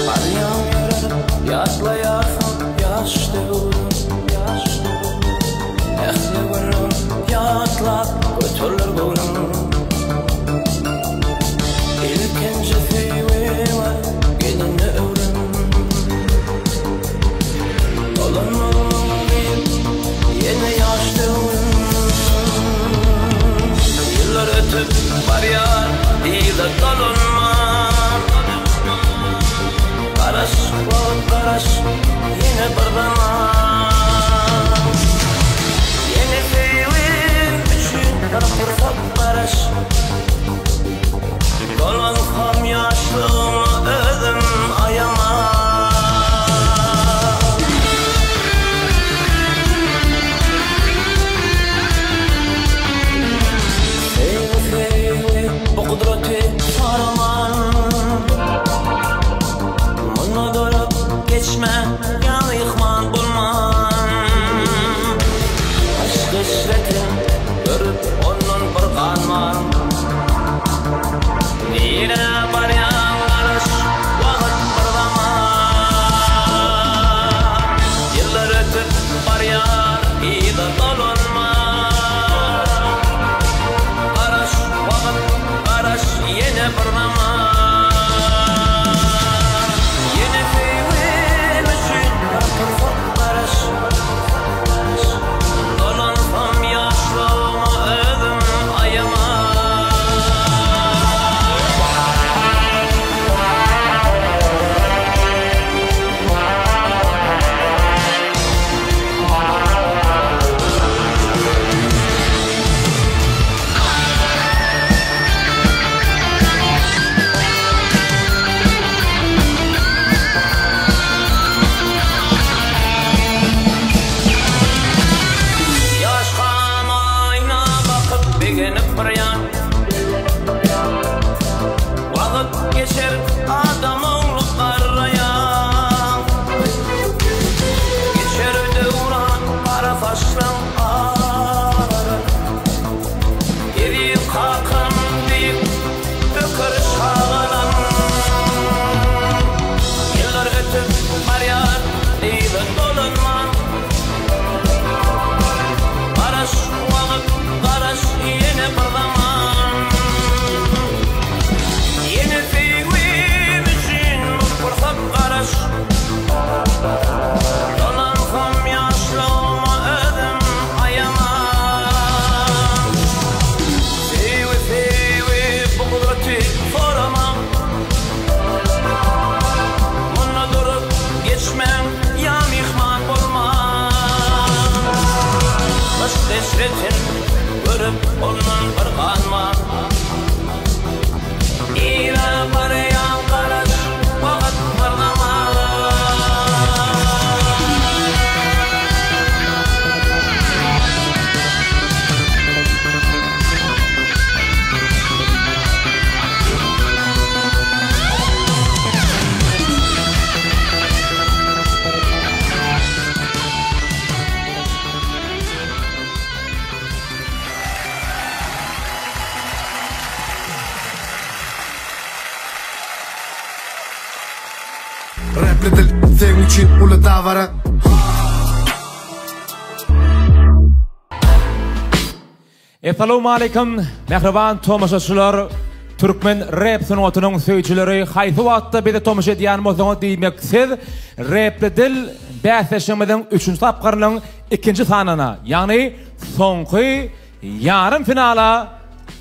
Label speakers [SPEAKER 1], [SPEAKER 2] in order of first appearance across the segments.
[SPEAKER 1] Barýaň ýere ýatlaýarsyň ýaş döwrüň Ähli günüň ýatlap göteriler göwnüň Ilkinji söýgiňe gelende öwrüm Dolanmazmyň diýip ýene ýaş döwrüm Ýyllar ötüp barýar yza dolanman Garaş wagt garaş ýene bir zaman Ýene söýgim üçin bir pursat garaş Dolansam ýaşlygyma özüm aýaman. Söýgi söýgi bu gudraty soraman. Munda durup geçme ýa myhman bolman. Yşk eşretin görüp ondan bir ganman. Nirä barýaň garaş wagt bir zaman. Ýyllar ötüp barýar yza dolanman. Garaş wagt garaş ýene bir zaman. Ýene söýgim üçin bir pursat garaş. Dolansam ýaşlygyma özüm aýaman. Ýaşkam aýna bakyp begenip bir ýan. Wagt geçer adam ogly garraýan. Geçer döwran gara saçlaň agarar. Eziz kakam diýip böker çagalam. Ýyllar ötüp barýar yza dolanman. Garaş wagt garaş ýene bir zaman. Ýene söýgim üçin bir pursat garaş. Dolansam ýaşlygyma özüm aýaman. Söýgi söýgi bu gudraty soramaň. Munda durup geçmäň ýa myhman bolmaň. Yşk eşretin görüp ondan bir ganman. Nirä barýaň garaş wagt bir zaman.
[SPEAKER 2] Rapli dil seň üçin uly dabara.
[SPEAKER 3] Essalawmaleýkim mähriban tomaşaçylar Türkmen rep sungatynyň söýüjileri haýsy wagtda bize tomaşa edýän bolsaňyz diýmek siz Repli dil bäsleşigimiziň üçünji tapgyrynyň ikinji sanyna ýagny soňky ýarym finala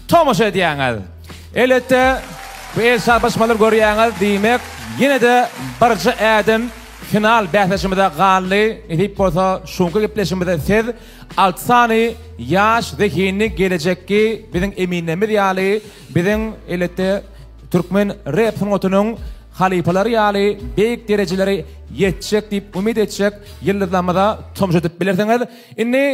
[SPEAKER 3] tomaşa edýäňiz. Elbetde bu el çarpyşmalary görýäňiz diýmek ýene-de birje ädim final bäsleşigimize galdy. Nesip bolsa şuňky gepleşigimizde siz Alty sany ýaş zehinli gelejekki biziň eminlerimiz ýaly biziň elbetde türkmen rep sungatynyň halypalary ýaly beýik derejelere ýetjek diýip umyt etjek ýyldyzlarymyza tomaşa edip bilersiňiz. Indi.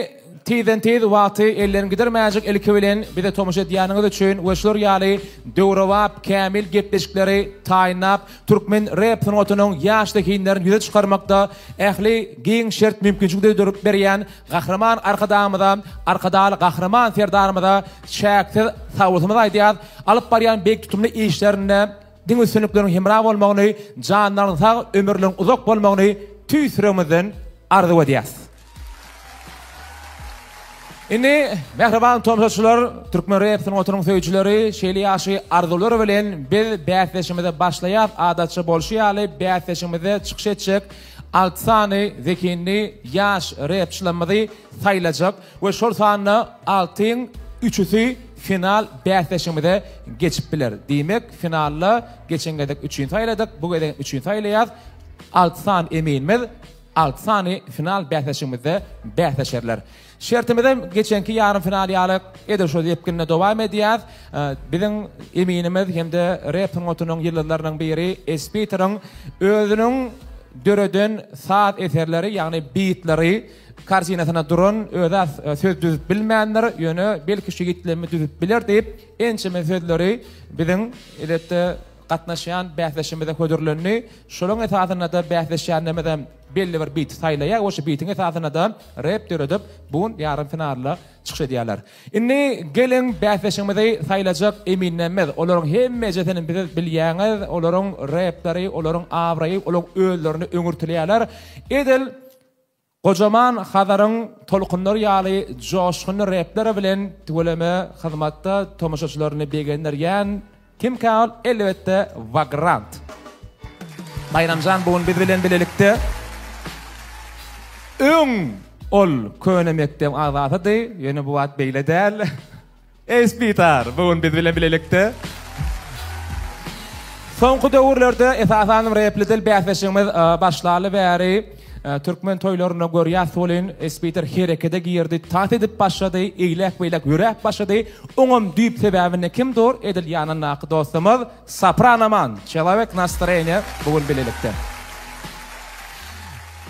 [SPEAKER 3] Tizden-tiz wagty elden gidirmäjik ilki bilen bize tomaşa edýäniňiz üçin we şular ýaly döwrebap kämil gepleşikleri taýynlap türkmen rep sungatynyň ýaş zehinlerini ýüze çykarmakda ähli giň şert mümkinçilik döredip berýän Gahryman Arkadagymyza, Arkadagly Gahryman Serdarymyza çäksiz sagbolsunymyzy aýdýas. Alyp barýan beýik tutumly işlerinde diňe üstünlikleriň hemra bolmagyny, janlaryň sag, ömürleriň uzak bolmagyny tüýs ýüregimizden arzuw edýäs. Indi mähriban tomaşaçylar, türkmen rep sungatynyň söýüjileri, şeýle ýagşy arzuwlar bilen biz bäsleşigimize başlaýas. Adatça bolşy ýaly bäsleşigimizde çykyş etjek alty sany zehinli ýaş repçilerimizi saýlajak we şol sanda altyň üçüsi final bäsleşigimize geçip biler. Diýmek, finalda geçen gezek üçini saýladyk, bu gezek hem üçini saýlaýas. Alty sany eminimiz alty sany final bäsleşigimizde bäsleşerler. Şertimizem geçenki ýarym final ýaly edil şol depginde dowam edýär. Biziň eminimiz hem-de rep sungatynyň ýyldyzlarynyň biri Esbiteriň özüniň döreden saz eserleri, ýagny bitleri korzinasynda duran öz-ä söz düzüp bilmändir, ýöne belki şu ýitlerimi düzüp biler diýip, ençeme sözleri biziň elbetde gatnaşýan bäsdeşimize hödürlendi. Şolaryň esasynda-da bäsleşýänlerimizem belli bir biti saýlaýar we şu bitiň esasynda-da rep döredip, bu gün ýarym finalda çykyş edýärler. Indi geliň bäsleşigimizi saýlajak eminlerimiz, olaryň hemmejesini siz bilýäňiz, olaryň repleri, olaryň abraýy, olaryň özlerini öňürtilýärler. Edil Gojaman Hazaryň tolkunlary ýaly joşgunly repleri bilen tüweleme hyzmatda tomaşaçylaryny begendirýän kimkä ol? Elbetde Wagrant. Baýramjan bu gün biz bilen bilelikde. Öň ol köne mekdebiň agzasydy, ýöne bu wagt beýle däl. Esbitar bu gün biz bilen bilelikde. Soňky döwürlerde esasanam repli dil bäsleşigimiz başlaly bäri türkmen toýlarynda görýäs welin Esbitar herekede girdi, tans edip başlady, eýläk-beýläk ýöräp başlady. Oňam düýp sebäbinde kim dur? Edil ýanyndaky dostumyz Sopranoman, Çelowek nastroýeniýa bu gün bilelikde.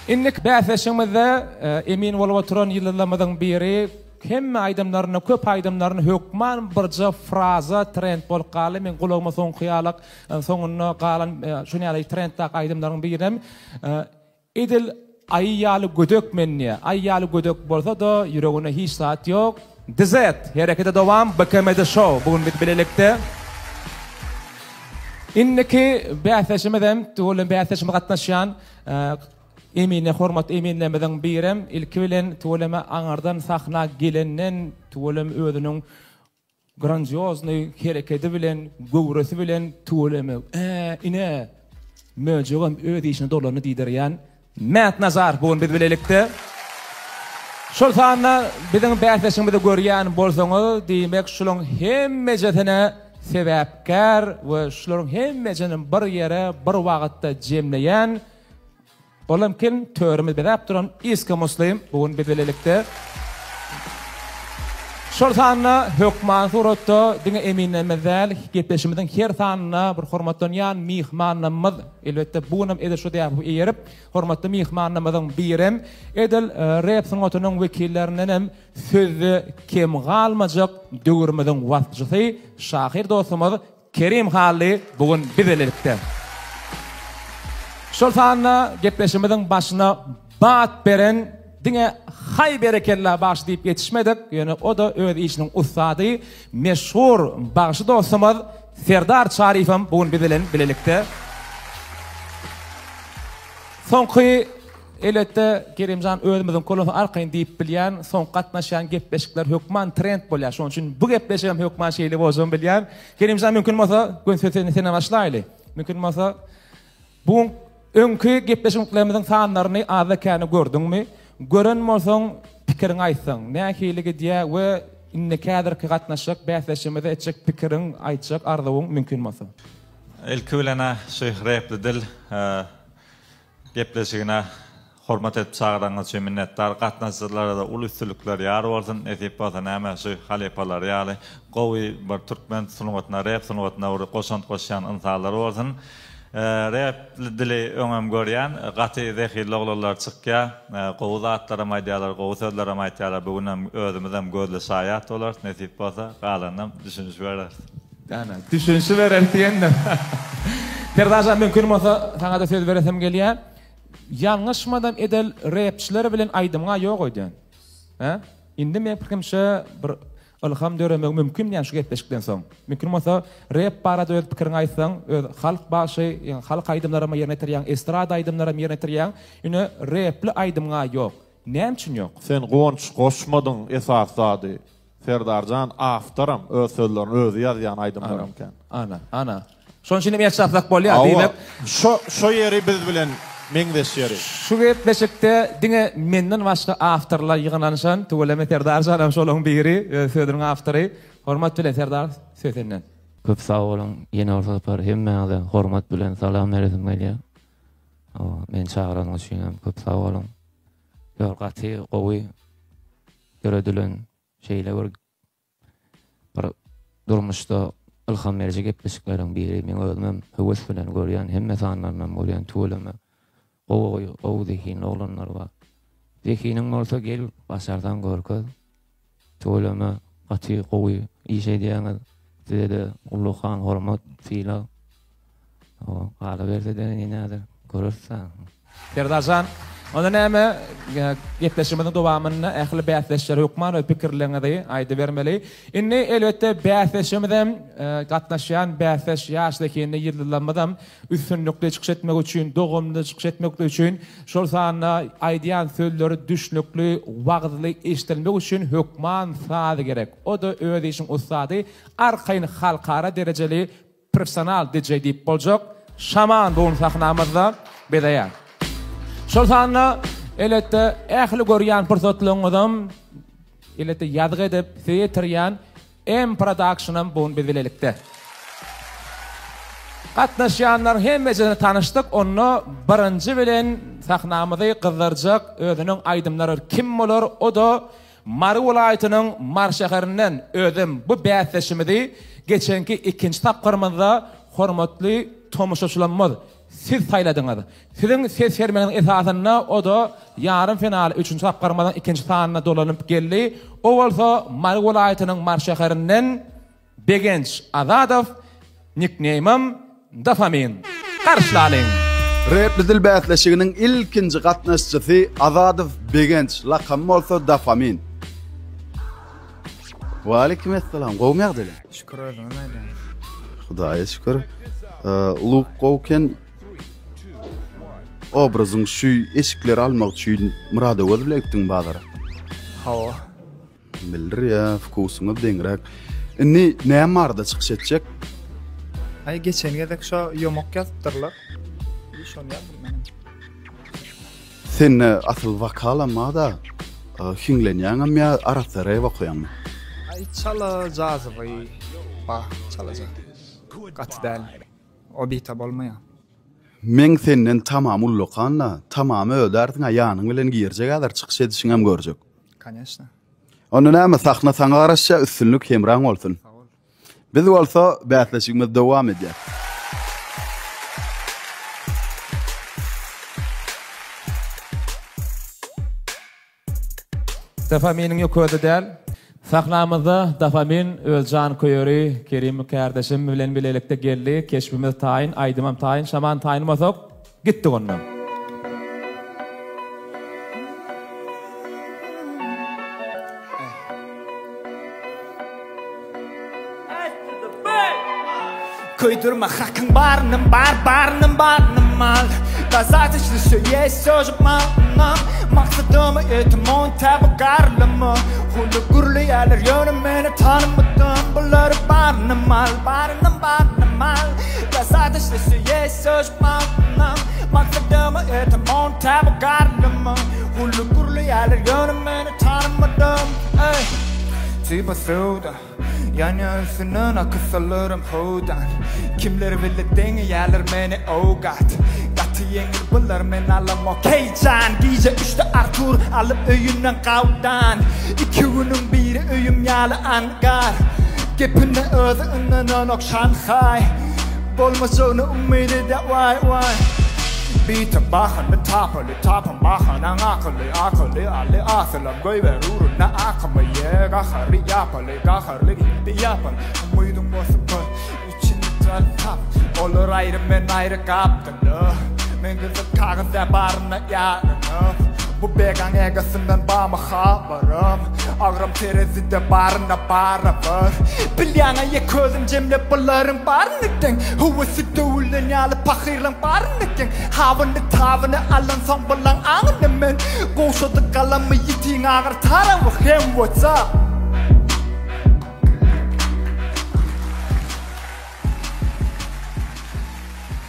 [SPEAKER 3] Indiki bäsleşigimizde emin bolup oturan ýyldyzlarymyzyň biri Hemme aýdymlarynda köp aýdymlarynda hökman birje fraza trend bolup galdy meň gulagyma soňky ýalak soňunda galan şuny ýaly trenddaky aýdymlaryň birem edil aýy ýaly gödek men diýýär aýy ýaly gödek bolsada ýüreginde hiç zat ýok DZ herekete dowam BKMD show bu gün biz bilelikde indiki bäsdeşimizem tüweleme bäsdeşimiz gatnaşýan Emine hormatly eminlerimiziň birem ilki bilen tüweleme aňardan sahna gelenden tüweleme özüniň grandioznyý herekedi bilen göwresi bilen tüweleme ä ine möjegem öz işine dolandy diýdirýän Mätnazar bu gün biz bilelikde şol sanda biziň bäsleşigimizi görýän bolsaňyz diýmek şulaň hemmejesine sebäpkär we şularyň hemmejesini bir ýere bir wagtda jemleýän Olam kim törümiz bezäp duran Iska Muslim bu gün biz bilelikde. Şol sanda hökman suratda diňe eminlerimiz däl, gepleşigimiziň her sanynda bir hormatlanýan myhmanlarymyz, elbetde bu günem edil şu däbe eýerip, hormatly myhmanlarymyzyň birem edil rep sungatynyň wekillerindenem sözde kem galmajak döwrümiziň waspçysy şahyr dostumyz Kerim Hally bu gün biz bilelikde. Şol sanda gepleşigimiziň başyna bat beren diňe haý berekella bagşy diýip ýetişmedik, ýöne o-da öz işiniň ussady, meşhur bagşy dostumyz Serdar Çaryýewem bu gün biz bilen bilelikde. Soňky Elbetde Kerimjan özümiziň kolosy arkaýyn diýip bilýän, soňky gatnaşýan gepleşikler hökman trend bolýar. Şonuň üçin bu gepleşigem hökman şeýle boljagyny bilýän. Kerimjan mümkin bolsa göni söz senden başlaýly. Mümkin bolsa bu öňki gepleşiklerimiziň sanlaryny azda-käni gördüňmi? Gören bolsaň pikiriňi aýtsaň, nähili gidýär we indiki häzirki gatnaşjak bäsleşigimize etjek pikiriň, aýtjak arzuwyň mümkin bolsa.
[SPEAKER 4] Ilki bilen-ä şu repli dil Gepleşigine hormat edip çagyranyňyz üçin minnetdar. Gatnaşyjylara-da uly üstünlikler ýar bolsun. Nesip bolsa näme şu halypalar ýaly gowy bir türkmen sungatyna, rep sungatyna bir goşant goşýan ynsanlar bolsun. Rep dili öňem görýän, gaty zehilli oglanlar çykýa, gowy zatlaram aýdýarlar, gowy sözlerem aýtýarlar, bu günem özümizem gözli şaýat bolarys, nesip bolsa, galanynam düşünişibereris.
[SPEAKER 3] Ana, düşünişibereris diýendir. Serdarjan mümkin bolsa saňada söz beresim gelýär. Ýalňyşmadam edil repçiler bilen aýdymyňa ýok öýdýän. Hä? Indi meň pikirimçe bir Ylham döremegi mümkin diýýän şu gepleşikden soň. Mümkin bolsa rep barada öz pikiriňi aýtsaň, öz halk bagşy, ýagny halk aýdymlaram ýerine ýetirýäň, estrada aýdymlaram ýerine ýetirýäň, ine repli aýdymyňa ýok. Näme üçin ýok?
[SPEAKER 5] Sen Guwanç goşmadyň esasy zady. Serdarjan awtoram, öz sözlerini özi ýazýan aýdymlaram kän.
[SPEAKER 3] Ana, ana. Şonuň üçin hem el çarpsak bolýar, diýmek.
[SPEAKER 5] Şo, şo ýeri biz bilen meňzeş ýeri.
[SPEAKER 3] Şu gepleşikde diňe menden başga awtorlar ýygnanyşan, tüweleme Serdar janam şolaryň biri, öz sözüniň awtory. Hormat bilen Serdar, söz senden.
[SPEAKER 1] Köp sag boluň, ýene bir sapar hemmäňize hormat bilen salam beresim gelýär. Hawa, meni çagyranyňyz üçin hem köp sag boluň. Ýol gaty gowy döredilen şeýle bir Bir durmuşda ylham beriji gepleşikleriň biri. Men özümem höwes bilen görýän, hemme sanlarynam görýän tüweleme. Gowy gowy zehinli oglanlar bar. Zehiniň bolsa gel, başarsaň görkez. Tüweleme gaty gowy iş edýäňiz. Size-de ullakan hormat, sylag. Galyberse-de ine häzir göreris-dä.
[SPEAKER 3] Serdarjan, onda näme, gepleşigimiziň dowamynda ähli bäsdeşler hökman öz pikirleriňizi aýdybermeli. Indi, elbetde, bäsdeşimizem, gatnaşýan bäsdeş ýaş zehinli ýyldyzlarymyzam üstünlikli çykyş etmek üçin, dogumly çykyş etmek üçin, şol sanda aýdýan sözleri düşnükli, wagyzly eşidilmek üçin hökman saz gerek. O-da öz işiň ussady, arkaýyn halkara derejeli Professional DJ diýip boljak Şaman bu gün sahnamyzda bezeýär. Şol sanda elbetde ähli görýän pursatlaryňyzam elbetde ýazgy edip size ýetirýän M Productionam bu gün biz bilelikde. Gatnaşýanlaryň hemmesini tanyşdyk, onda birinji bilen sahnamyzy gyzdyrjak özüniň aýdymlary kim bolar, o-da Mary welaýatynyň Mary şäherinden özem bu bäsdeşimizi geçenki ikinji tapgyrymyzda hormatly tomaşaçylarymyz siz saýladyňyz. Siziň ses bermegiňiziň esasynda o-da ýarym final üçünji tapgyrymyzyň ikinji sanyna dolanyp geldi. O bolsa Mary welaýatynyň Mary şäherinden Begenç Azadow, nikneýmim Dofamin. Garşylalyň!
[SPEAKER 2] Repli dil bäsleşiginiň ilkinji gatnaşyjysy Azadow Begenç, lakamy bolsa Dofamin. Waleýkim essalam, gowumy ýagdaýlar?
[SPEAKER 6] Şükür özüňiz nädýäňiz?
[SPEAKER 2] Hudaýa şükür. Luk gowy eken. Obrazyň şu eşikleri almak üçin Myrat Öwez bile gitdiň bazara.
[SPEAKER 6] Hawa.
[SPEAKER 2] Bildirýä, wkusyňyz deňräk. Indi näme barada çykyş etjek?
[SPEAKER 6] Aý geçen gezek şo ýomak ýazypdyrlar. I şony ýazdym menem.
[SPEAKER 2] Sende asyl wokalam bar-da, hiňlenýäňem ýa arassa rep okaýaňmy?
[SPEAKER 6] Aý çala jazyby bar, çalaja. Gaty däl. O bita bolmaýar.
[SPEAKER 2] Meň senden tamam ullakan-da, tamamy ödärsiň-ä ýanyň bilen girjek häzir çykyş edişiňem görjek.
[SPEAKER 6] Koneşna.
[SPEAKER 2] Onda näme sahna saňa garaşýar üstünlik hemraň bolsun. Biz bolsa bäsleşigimizi dowam edýäs.
[SPEAKER 3] Dofaminiň ýok özi däl. Sahnamyzda Dofamin öz janköýeri Kerim kärdeşim bilen bilelikde geldi. Keşbimiz taýyn, aýdymam taýyn, şaman taýyn bolsak, Gitdik onda.
[SPEAKER 7] Köýdürme hakyň barynam bar barynam barynam al Достаточно все есть все же мало нам Maksadyma ýetim on täbi garlyma Uly gürleýärler ýöne meni tanymadym Bulary barynam al barynam barynam al Достаточно все есть Söz malynam Maksadyma ýetim on täbi garlyma Uly gürleýärler ýöne meni tanymadym Eý Tipa söwda Ýanýa üstünden akysalarym howdan Kimler bile deňeýärler meni owgat Gaty ýeňil bular men alamok Heý jan gije üçde Artur alyp öýünden gawdan Iki günüň biri öýüm ýaly angar Gepine özi ynananok Şanhaý. Bolmajagyny umyt edýär waý waý Bite bahana tapaly tapan bahanaň akyly akyly aly asylam goýber ugruna akymy ýe gahary ýapaly gaharly gitdi ýapaly umydyň bolsa gör içini jan tap olar aýry men aýry gapdal Men gyzyl kagyz däl baryna ýaranyp Bu begaň egasyndan bamy habarym Agram terezide baryna barabar Bilýäňä ýeke özüm jemlep bularyň baryny deň Höwesi döwülen ýaly pahyrlaň baryny deň Habyny tabyny alansoň bulaň aňyny men Gowşadyk galamy ýitiň agyr taraby hem what's up.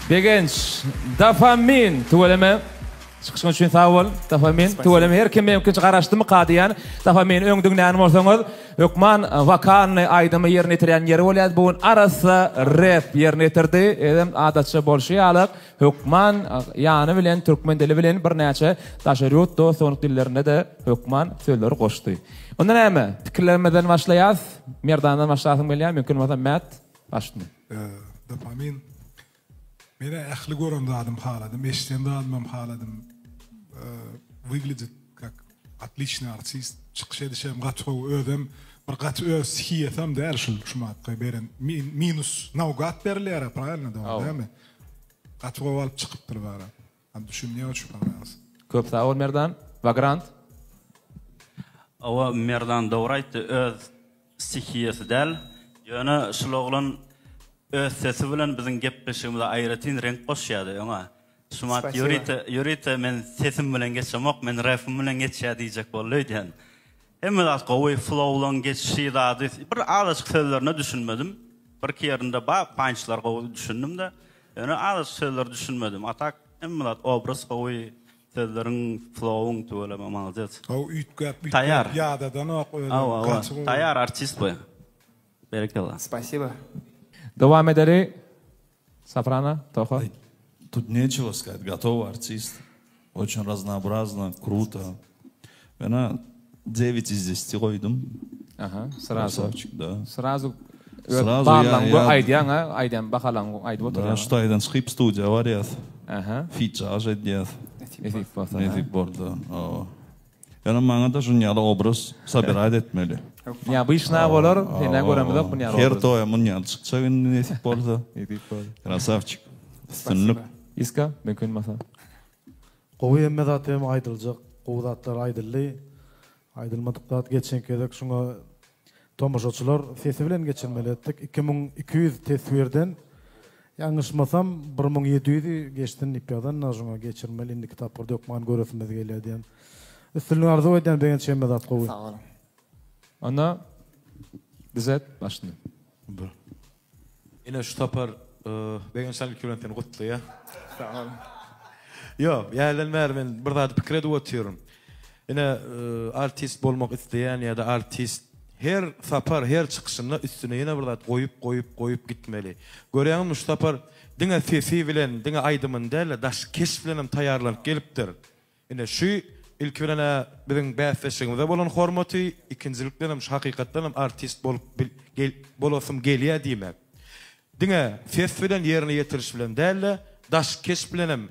[SPEAKER 3] Begenç Dofamin tüweleme çykyşyň üçin sag bol Dofamin tüweleme her kim mümkinçe garaşdymyka diýýän Dofamin öň diňlän bolsaňyz hökman wokalnyý aýdymy ýerine ýetirýän ýeri bolýar bu gün arassa rep ýerine ýetirdi özem adatça bolşy ýaly hökman ýany bilen türkmen dili bilen birnäçe daşary ýurt dost-doganlyk dillerinde-de hökman sözleri goşdy onda näme pikirlerimizden başlaýas Merdandan başlasym gelýär mümkin bolsa Mät başla.
[SPEAKER 8] Dopamin. Menä ähli gören zadym haladym, eşiden zadymam haladym. Wyglядит как отличный artist. Çykyş edişem gaty gowy. Özem bir gaty öz stihiýasam däl şul şumatky beren minus naugat berilýär pravilno dogry dälmi? Gaty gowy alyp çykypdyr bara. От duşi mne oçin ponrawilsya.
[SPEAKER 3] Köp sag bol Merdan. Vagrant.
[SPEAKER 9] Hawa Merdan dogry aýtdy öz stihiýasy däl ýöne şul oglan öz sesi bilen biziň gepleşigimize aýratyn reňk goşýady öňa şumat ýörite ýörite men sesim bilen geçemok men repim bilen geçýä diýjek boldy öýdýän hemme zat gowy flowlaň geçişi zady bir azajyk sözlerine düşünmedim birki ýerinde ba pançlar gowy düşündimde Ýöne azajyk sözlere düşünmedim. A tak hemme zat obraz gowy, sözleriň flowyň tüweleme malades.
[SPEAKER 8] Gowy üýtgäp üýtgäp ýadadanok özem gaty gowy.
[SPEAKER 9] Taýar artist bu. Berekella.
[SPEAKER 6] Spasiba.
[SPEAKER 3] Dowam edeli Soprano Toha.
[SPEAKER 10] Тут нечего сказать, готовый артист. Очень разнообразно, круто. Mena 9 iz 10 goýdum.
[SPEAKER 3] Aha, srazu.
[SPEAKER 10] Krasavçik, da.
[SPEAKER 3] Srazu
[SPEAKER 10] Srazu
[SPEAKER 3] barlaň gör aýdýaň a, aýdýan bahalaň aýdyp oturýaň.
[SPEAKER 10] Da, şu taýdan çykyp studiýa barýas.
[SPEAKER 3] Aha.
[SPEAKER 10] Fitjaž edýäs.
[SPEAKER 3] Nesip bolsa.
[SPEAKER 10] Nesip bolsa. Hawa. Ýöne maňa-da şun ýaly obraz sobirать etmeli.
[SPEAKER 3] Ýa bu iş na bolar, sen nä göremizok bun ýaly obraz.
[SPEAKER 10] Her toýa mun ýaly çykjak indi nesip bolsa.
[SPEAKER 3] Nesip bolsa.
[SPEAKER 10] Krasavçik. Üstünlik.
[SPEAKER 3] Iska, mümkin bolsa.
[SPEAKER 11] Gowy hemme zat hem aýdyljak gowy zatlar aýdyldy. Aýdylmadyk zat geçenki gezek şuňa tomaşaçylar sesi bilen geçirmeli etdik. 2200 teswirden ýalňyşmasam 1700-i geçsin diýip ýazan da şuňa geçirmeli indiki tapgyrda hökman göresimiz gelýär diýen. Üstünlik arzuw edýän Begenç hemme zat gowy.
[SPEAKER 6] Sag boluň.
[SPEAKER 3] Onda düzet başyny.
[SPEAKER 12] Ine şu sapar Begenç jan ilki bilen seni gutlaýan.
[SPEAKER 6] Sag boluň.
[SPEAKER 12] Ýok, ýälden bäri men bir zady pikir edip otyryn. Ine artist bolmak isleýän ýa-da artist her sapar her çykyşynda üstüne ýene bir zat goýup goýup goýup gitmeli. Görýäňizmi şu sapar diňe sesi bilen diňe aýdymyny däl-de daşky keşp bilenem taýýarlanyp gelipdir. Ine, şu, ilki bilen-ä, biziň bäsleşigimize bolan hormaty, ikinjilik bilenem şu hakykatdanam artist bolup gel bolasym gelýär diýmek. Diňe ses bilen, ýerine ýetiriş bilen däl-de, daşky keşp bilenem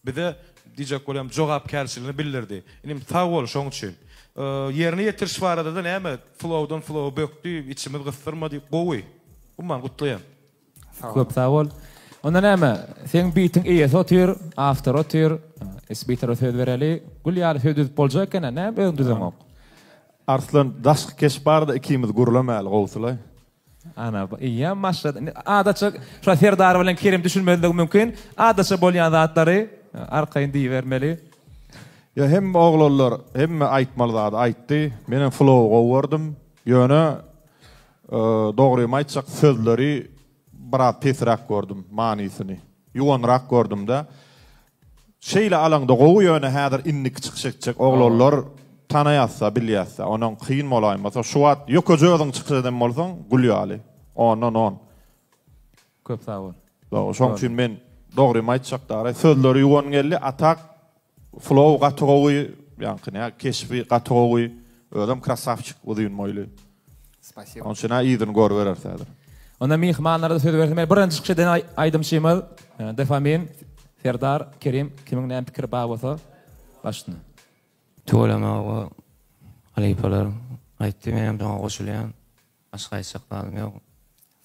[SPEAKER 12] bize, diýjek bolýan, jogapkärçiligini bildirdi. Inim, sag bol şoň üçin. Ýerine ýetiriş barada-da näme, flowdan flowa bökdi, içimiz gysdyrmady, gowy. Umuman, gutlaýan.
[SPEAKER 3] Köp sag bol. Onda näme, seň bitiň eýesi otyr, awtory otyr, SB-tere söz bereli. Gül ýaly söz düzüp boljak eken-ä, näme özüň düzeňok?
[SPEAKER 5] Arslan, daşky keşp barada ikimiz gürlemäli gowusylaý.
[SPEAKER 3] Ana, eýýäm başlady. Indi adatça şo Serdar bilen Kerim düşünmezligi mümkin. Adatça bolýan zatlary arkaýyn diýibermeli.
[SPEAKER 5] Ýa hemme oglanlar hemme aýtmaly zady aýtdy. Menem flowy gowy gördüm. Ýöne Dogrymy aýtsak sözleri biraz pesräk gördüm manysyny. Ýuwanrak gördümde. Şeýle alaňda gowy ýöne häzir indiki çykyş etjek oglanlar tanaýasda bilýäsda onuň kyn bolaýmasa şu wagt ýökeje özüň çykyş eden bolsaň gül ýaly ondan on.
[SPEAKER 3] Köp sag bol.
[SPEAKER 5] Dogry şoň üçin men dogrymy aýtjak dara sözleri ýuwan geldi a tak Flow gaty gowy, ýaňky nä keşbi gaty gowy, özem krasawçik uzyn boýly.
[SPEAKER 6] Spasibo.
[SPEAKER 5] Onuň üçin-ä yzyny görübereris häzir.
[SPEAKER 3] Onda myhmanlara-da söz bersin. Birinji çykyş eden aýdymçymyz Dofamin Serdar Kerim kimiň näme pikiri bar bolsa başyna.
[SPEAKER 1] Tüweleme oba halypalar aýtdy menem şoňa goşulýan. Başga aýtjak zadym ýok.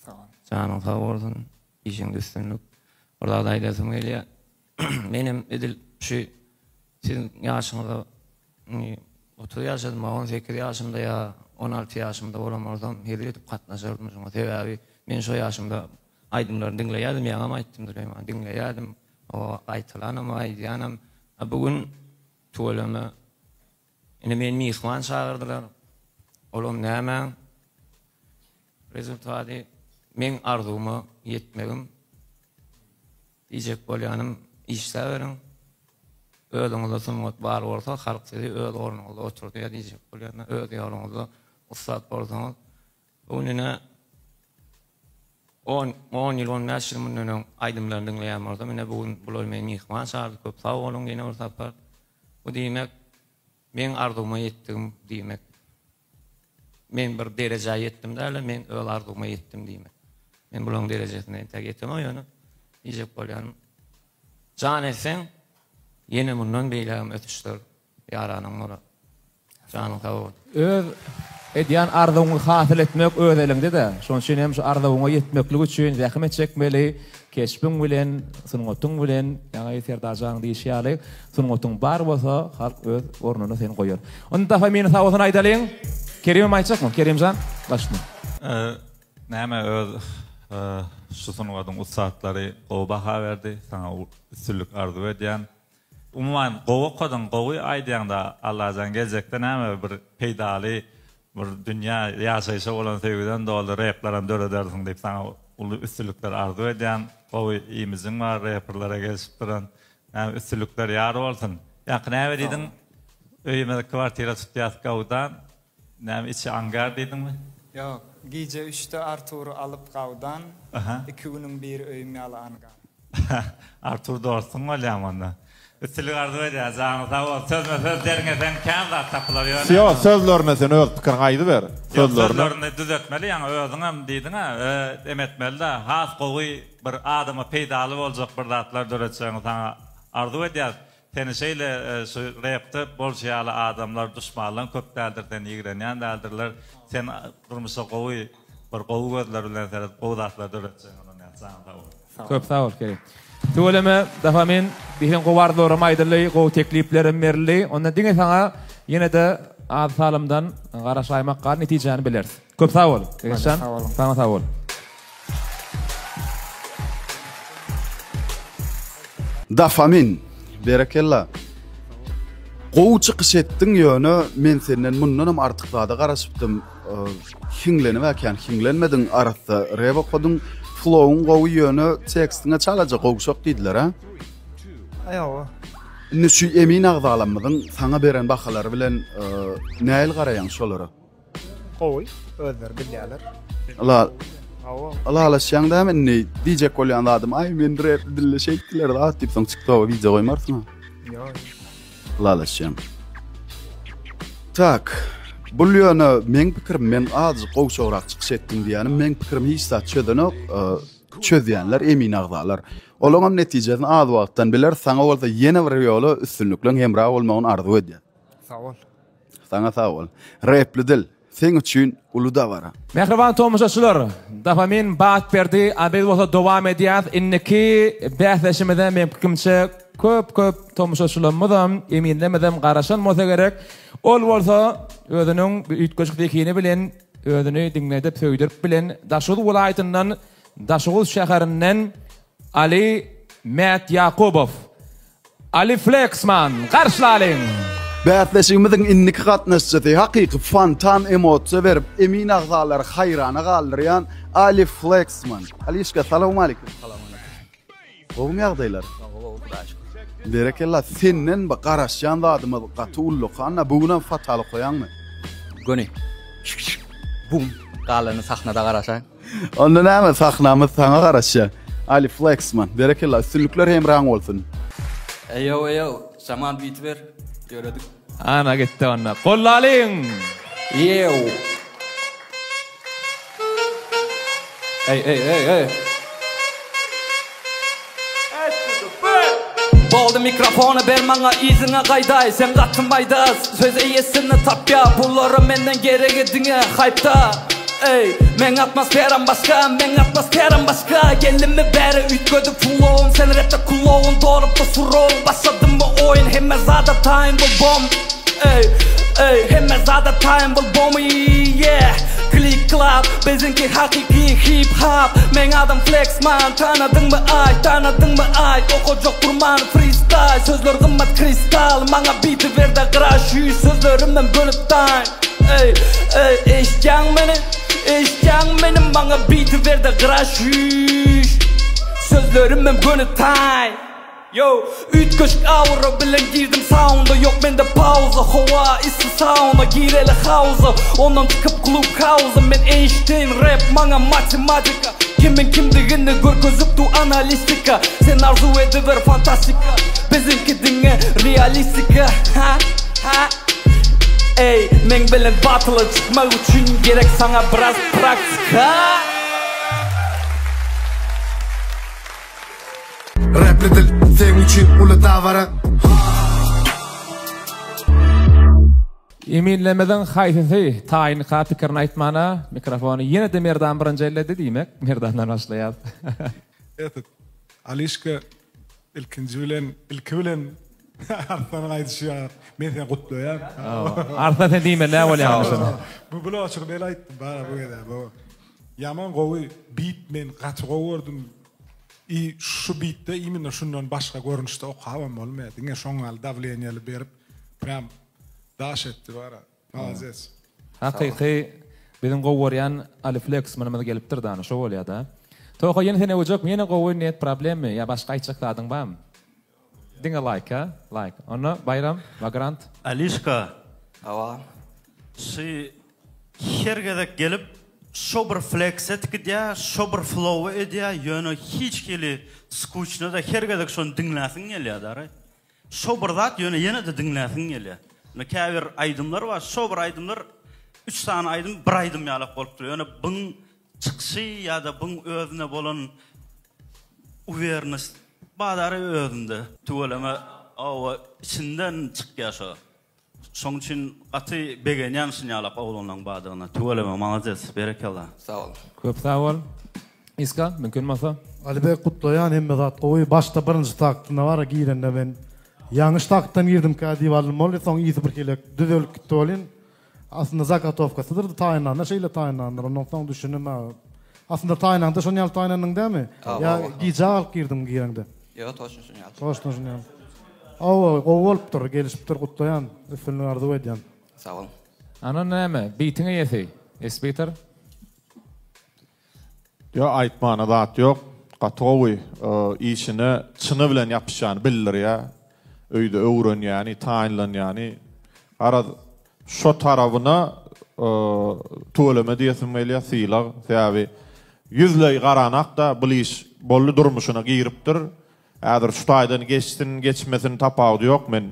[SPEAKER 6] Sag bol.
[SPEAKER 1] Janyň sag bolsun, işiňde üstünlik. Bir zat aýdasym gelýär. Menem edil şu siziň ýaşyňyzda indi 30 ýaşadym, 18 ýaşymda ýa 16 ýaşymda bolan bolsam hezil edip gatnaşardym şoňa. Sebäbi men şo ýaşymda aýdymlary diňleýärdim, ýaňam aýtdym Süleýman, diňleýärdim. O gaýtalanam, aýdýanam. A bu gün tüweleme Indi meni myhman çagyrdylar. Olam nämäň rezultady? Meň arzuwyma ýetmegim. Diýjek bolýanym, işläberiň. Özüňizde sungat bar bolsa, halk sizi öz ornuňyzda oturdýar diýjek bolýan. Öz ýoluňyzda ussat bolsaňyz. Bu gün ine on, on ýyl, on bäş ýyl mundan öň aýdymlaryny diňleýän bolsam, ine bu gün bular meni myhman çagyrdy. Köp sag boluň ýene bir sapar. Bu diýmek, meň arzuwyma ýetdigim diýmek. Men bir derejä ýetdim däl-de, men öz arzuwyma ýetdim diýmek. Men bularyň derejesine entäk ýetemok, ýöne diýjek bolýanym, jan etseň, ýene mundan beýlägem ösüşler ýaranyň bolar. Janyň sag bolsun.
[SPEAKER 3] Öz edýän arzuwyňy hasyl etmek öz eliňde-de. Şonuň üçin hem şu arzuwyňa ýetmeklik üçin zähmet çekmeli, keşbiň bilen, sungatyň bilen, ýaňy Serdar janyň diýşi ýaly, sungatyň bar bolsa, halk öz ornuna seni goýar. Onda Dafamini sag bolsun aýdalyň. Kerimem aýtjakmy? Kerimjan, başla.
[SPEAKER 4] Näme öz şu sungatyň ussatlary gowy baha berdi. Saňa üstünlik arzuw edýän. Umuman gowy okadyň gowy aýdýaňda Allajan geljekde näme bir peýdaly bir dünýä ýaşaýşa bolan söýgüden doly replerem döredersiň diýip saňa uly üstünlikler arzuw edýän gowy imijiň bar reperlere gelşip duran näme üstünlikler ýar bolsun ýaňky näme diýdiň öýümiz kwartira tutýas gawdan näme içi angar diýdiňmi?
[SPEAKER 6] Ýok gije üçde Artury alyp gawdan iki günüň biri öýüm ýaly angar.
[SPEAKER 4] Artur dostuň bolýamy onda. Üstünlik arzuw edýän janyň sag bolsun sözme söz derňeseň kän zat tapylar ýöne.
[SPEAKER 5] Sýo sözlerine sen öz pikiriňi aýdyber.
[SPEAKER 4] Ýok sözlerini düzetmeli ýaňy özüňem diýdiňä em etmelidä has gowy bir adama peýdaly boljak bir zatlar döretjegiňi saňa arzuw edýäs. Seni şeýle şu repde bolşy ýaly adamlar duşmanlaň köp däldir seni ýigrenýän däldirler sen durmuşa gowy bir gowy gözler bilen seredip gowy zatlar döretjegiňe ynanýan janyň sag bolsun.
[SPEAKER 3] Köp sag bol Kerim. Tüweleme Dofamin diýseň gowy arzuwlaram aýdyldy, gowy tekliplerem berildi. Onda diňe saňa ýene-de az salymdan garaşaýmak gal netijäni bileris. Köp sag bol Begençjan. Saňa sag bol.
[SPEAKER 2] Dofamin. Berekella. Gowy çykyş etdiň ýöne men senden mundanam artyk zada garaşypdym. Hiňlenip äkän hiňlenmediň arassa rep okadyň. Flowyň gowy ýöne tekstiňe çalaja gowşak diýdiler a.
[SPEAKER 6] Ýoga.
[SPEAKER 2] Indi şu emin agzalarymyzyň saňa beren bahalary bilen nähili garaýaň şolara?
[SPEAKER 6] Gowy, özleri bilýärler.
[SPEAKER 2] Ylal. Ylalaşýaň dämi indi diýjek bolýan zadym aý men rep dilde şeýtdiler zat diýip soň tiktoka wideo goýmarsyň ha.
[SPEAKER 6] Ýok.
[SPEAKER 2] Ylalaşýan. Tak. Bul ýöne meň pikirim men azjyk gowşagrak çykyş etdim diýýänim meň pikirim hiç zat çözenok. Çözýänler emin agzalar. Olaňam netijesini az wagtdan bileris. Saňa bolsa ýene bir ýola üstünlikleň hemra bolmagyny arzuw edýän.
[SPEAKER 6] Sag bol.
[SPEAKER 2] Saňa sag bol. Repli dil, seň üçin uly dabara.
[SPEAKER 3] Mähriban tomaşaçylar, Dofamin bat berdi, a biz bolsa dowam edýäs. Indiki bäsleşimize meň pikirimçe köp köp tomaşaçylarymyzam, eminlerimizem garaşan bolsa gerek. Ol bolsa özüniň bir üýtgeşik zehini bilen özüni diňledip, söýdürip bilen Daşoguz welaýatyndan, Daşoguz şäherinden Ali Mätýakubow. Ali Fleksman garşylalyň!
[SPEAKER 2] Bäsleşigimiziň indiki gatnaşyjysy hakyky fontan emosiýa berip, emin agzalary haýrana galdyrýan Ali Fleksman. Alişka, salowmalikim.
[SPEAKER 13] Salowmalikim.
[SPEAKER 2] Gowumy ýagdaýlar?
[SPEAKER 13] Gowy, gowy, Hudaýa şükür.
[SPEAKER 2] Berekella, senden bir garaşýan zadymyz gaty ullakan-da, bu günem fatal okaýaňmy?
[SPEAKER 13] Göni. Bum. Galanyny sahnada garaşaýyň.
[SPEAKER 2] Onda näme sahnamyz saňa garaşýar. Ali Flexman berekella üstünlikler hemraň bolsun.
[SPEAKER 13] Eýow eýow Zaman biti ber ýöredik.
[SPEAKER 3] Ana gitdi onda. Gollalyň!
[SPEAKER 13] Ýew. Ey ey ey ey. Boldy mikrofony ber maňa yzyňa gaýdaý sen gaty maýda söz eýesini tapýa bulara menden geregi diňe haýpda Eý meň atmosferam başga meň atmosferam başga Geldimmi bäri üýtgedip flowum sen repde kloun dolupdy surow başladymmy oýun hemme zada taýyn bol bom Ey ey hemme zada taýyn bol bomy yeah Klik klap biziňki hakyky hip hop Meň adym Flexman tanadyňmy aý tanadyňmy aý Okajak durman freestyle sözler gymmat kristal Maňa biti berde gyra şüýş sözlerimem bölüp taýyn Ey ey eşitýäň meni eşitýäň meni Maňa biti berde gyra şüýş sözlerimem göni taýyn Yo, üýtgeşik aura bilen girdim saunda Ýok mende pauza, howa yssy sauna Gireli hauza, ondan çykyp klub hauza Men Eýnşteýn, rap maňa matematika Kimiň kimdigini görkezip dur analistika Sen arzuw ediber fantastika Biziňki diňe realistika Ha, ha Eý, meň bilen batyla çykmak üçin gerek saňa biraz praktika.
[SPEAKER 14] Rapli dil seň üçin uly dabara.
[SPEAKER 3] Eminlerimiziň haýsysy taýynka pikirini aýtmana mikrofony ýene-de Merdan birinji elledi diýmek Merdandan başlaýas.
[SPEAKER 8] Etet Alişka ilkinji bilen ilki bilen Arslanyň aýdyşy ýaly men seni gutlaýan.
[SPEAKER 3] Arslan sen diýmeli näme bolýanyny şony.
[SPEAKER 8] Bu bloçygy men aýtdym bara bu gezek bu. Ýaman gowy bit men gaty gowy gördüm. I şu bitde imенно şundan başga görnüşde okabam bolmaýar. Diňe şoň ýaly dawleniýaly berip prýam daş etdi bara. Malades.
[SPEAKER 3] Hakyky biziň gowy görýän Ali Fleksmanymyz gelipdir da ana şo bolýada. Toka ýene sen öwjekmi ýene gowy net problemmy ýa başga aýtjak zadyň barmy? Diňe like a like. Onda Baýram Vagrant.
[SPEAKER 9] Alişka.
[SPEAKER 13] Hawa.
[SPEAKER 9] Şy her gezek gelip şo bir fleks edip gidýä, şo bir flowy edýä, ýöne hiç hili skuçnada her gezek şony diňläsiň gelýä dara. Şo bir zat ýöne ýene-de diňläsiň gelýä. Ýöne käbir aýdymlar bar, şo bir aýdymlar üç sany aýdym bir aýdym ýalak bolup dur. Ýöne byň çykyşy ýa-da byň özüne bolan uwernost bazary özünde. Tüweleme hawa içinden çykýa şo. Şoň üçin gaty begenýän şunýalak oglanlaň bardygyna. Tüweleme malades berekella.
[SPEAKER 13] Sag bol.
[SPEAKER 3] Köp sag bol. Iska, mümkin bolsa.
[SPEAKER 11] Alibek gutlaýan hemme zat gowy başda birinji taktynda bara girende men ýalňyş taktdan girdimkä diýip aldym boldy soň ysy bir hili düzelip gitdi welin Aslynda zagatowkasydyr taýynlanda şeýle taýynlandyr ondan soň düşündim ha. Aslynda taýynlanda şon ýaly taýynlandyň dämi? Ýa gijä galyp girdiň gireňde?
[SPEAKER 13] Ýok toçno şon ýaly.
[SPEAKER 11] Toçno şon ýaly. Hawa gowy bolupdyr gelişipdir gutlaýan üstünlik arzuw edýän.
[SPEAKER 13] Sag boluň.
[SPEAKER 3] Ana näme bitiň eýesi Espeter.
[SPEAKER 5] Ýok aýtmana zat ýok gaty gowy işine çyny bilen ýapyşýany bildirýä öýde öwrenýäni taýynlanýany garaz şo tarabyna tüweleme diýesim gelýä sylag sebäbi ýüzleý garanakda bul iş boldy durmuşyna giripdir häzir şu taýdan geçsin geçmesin tapawudy ýok men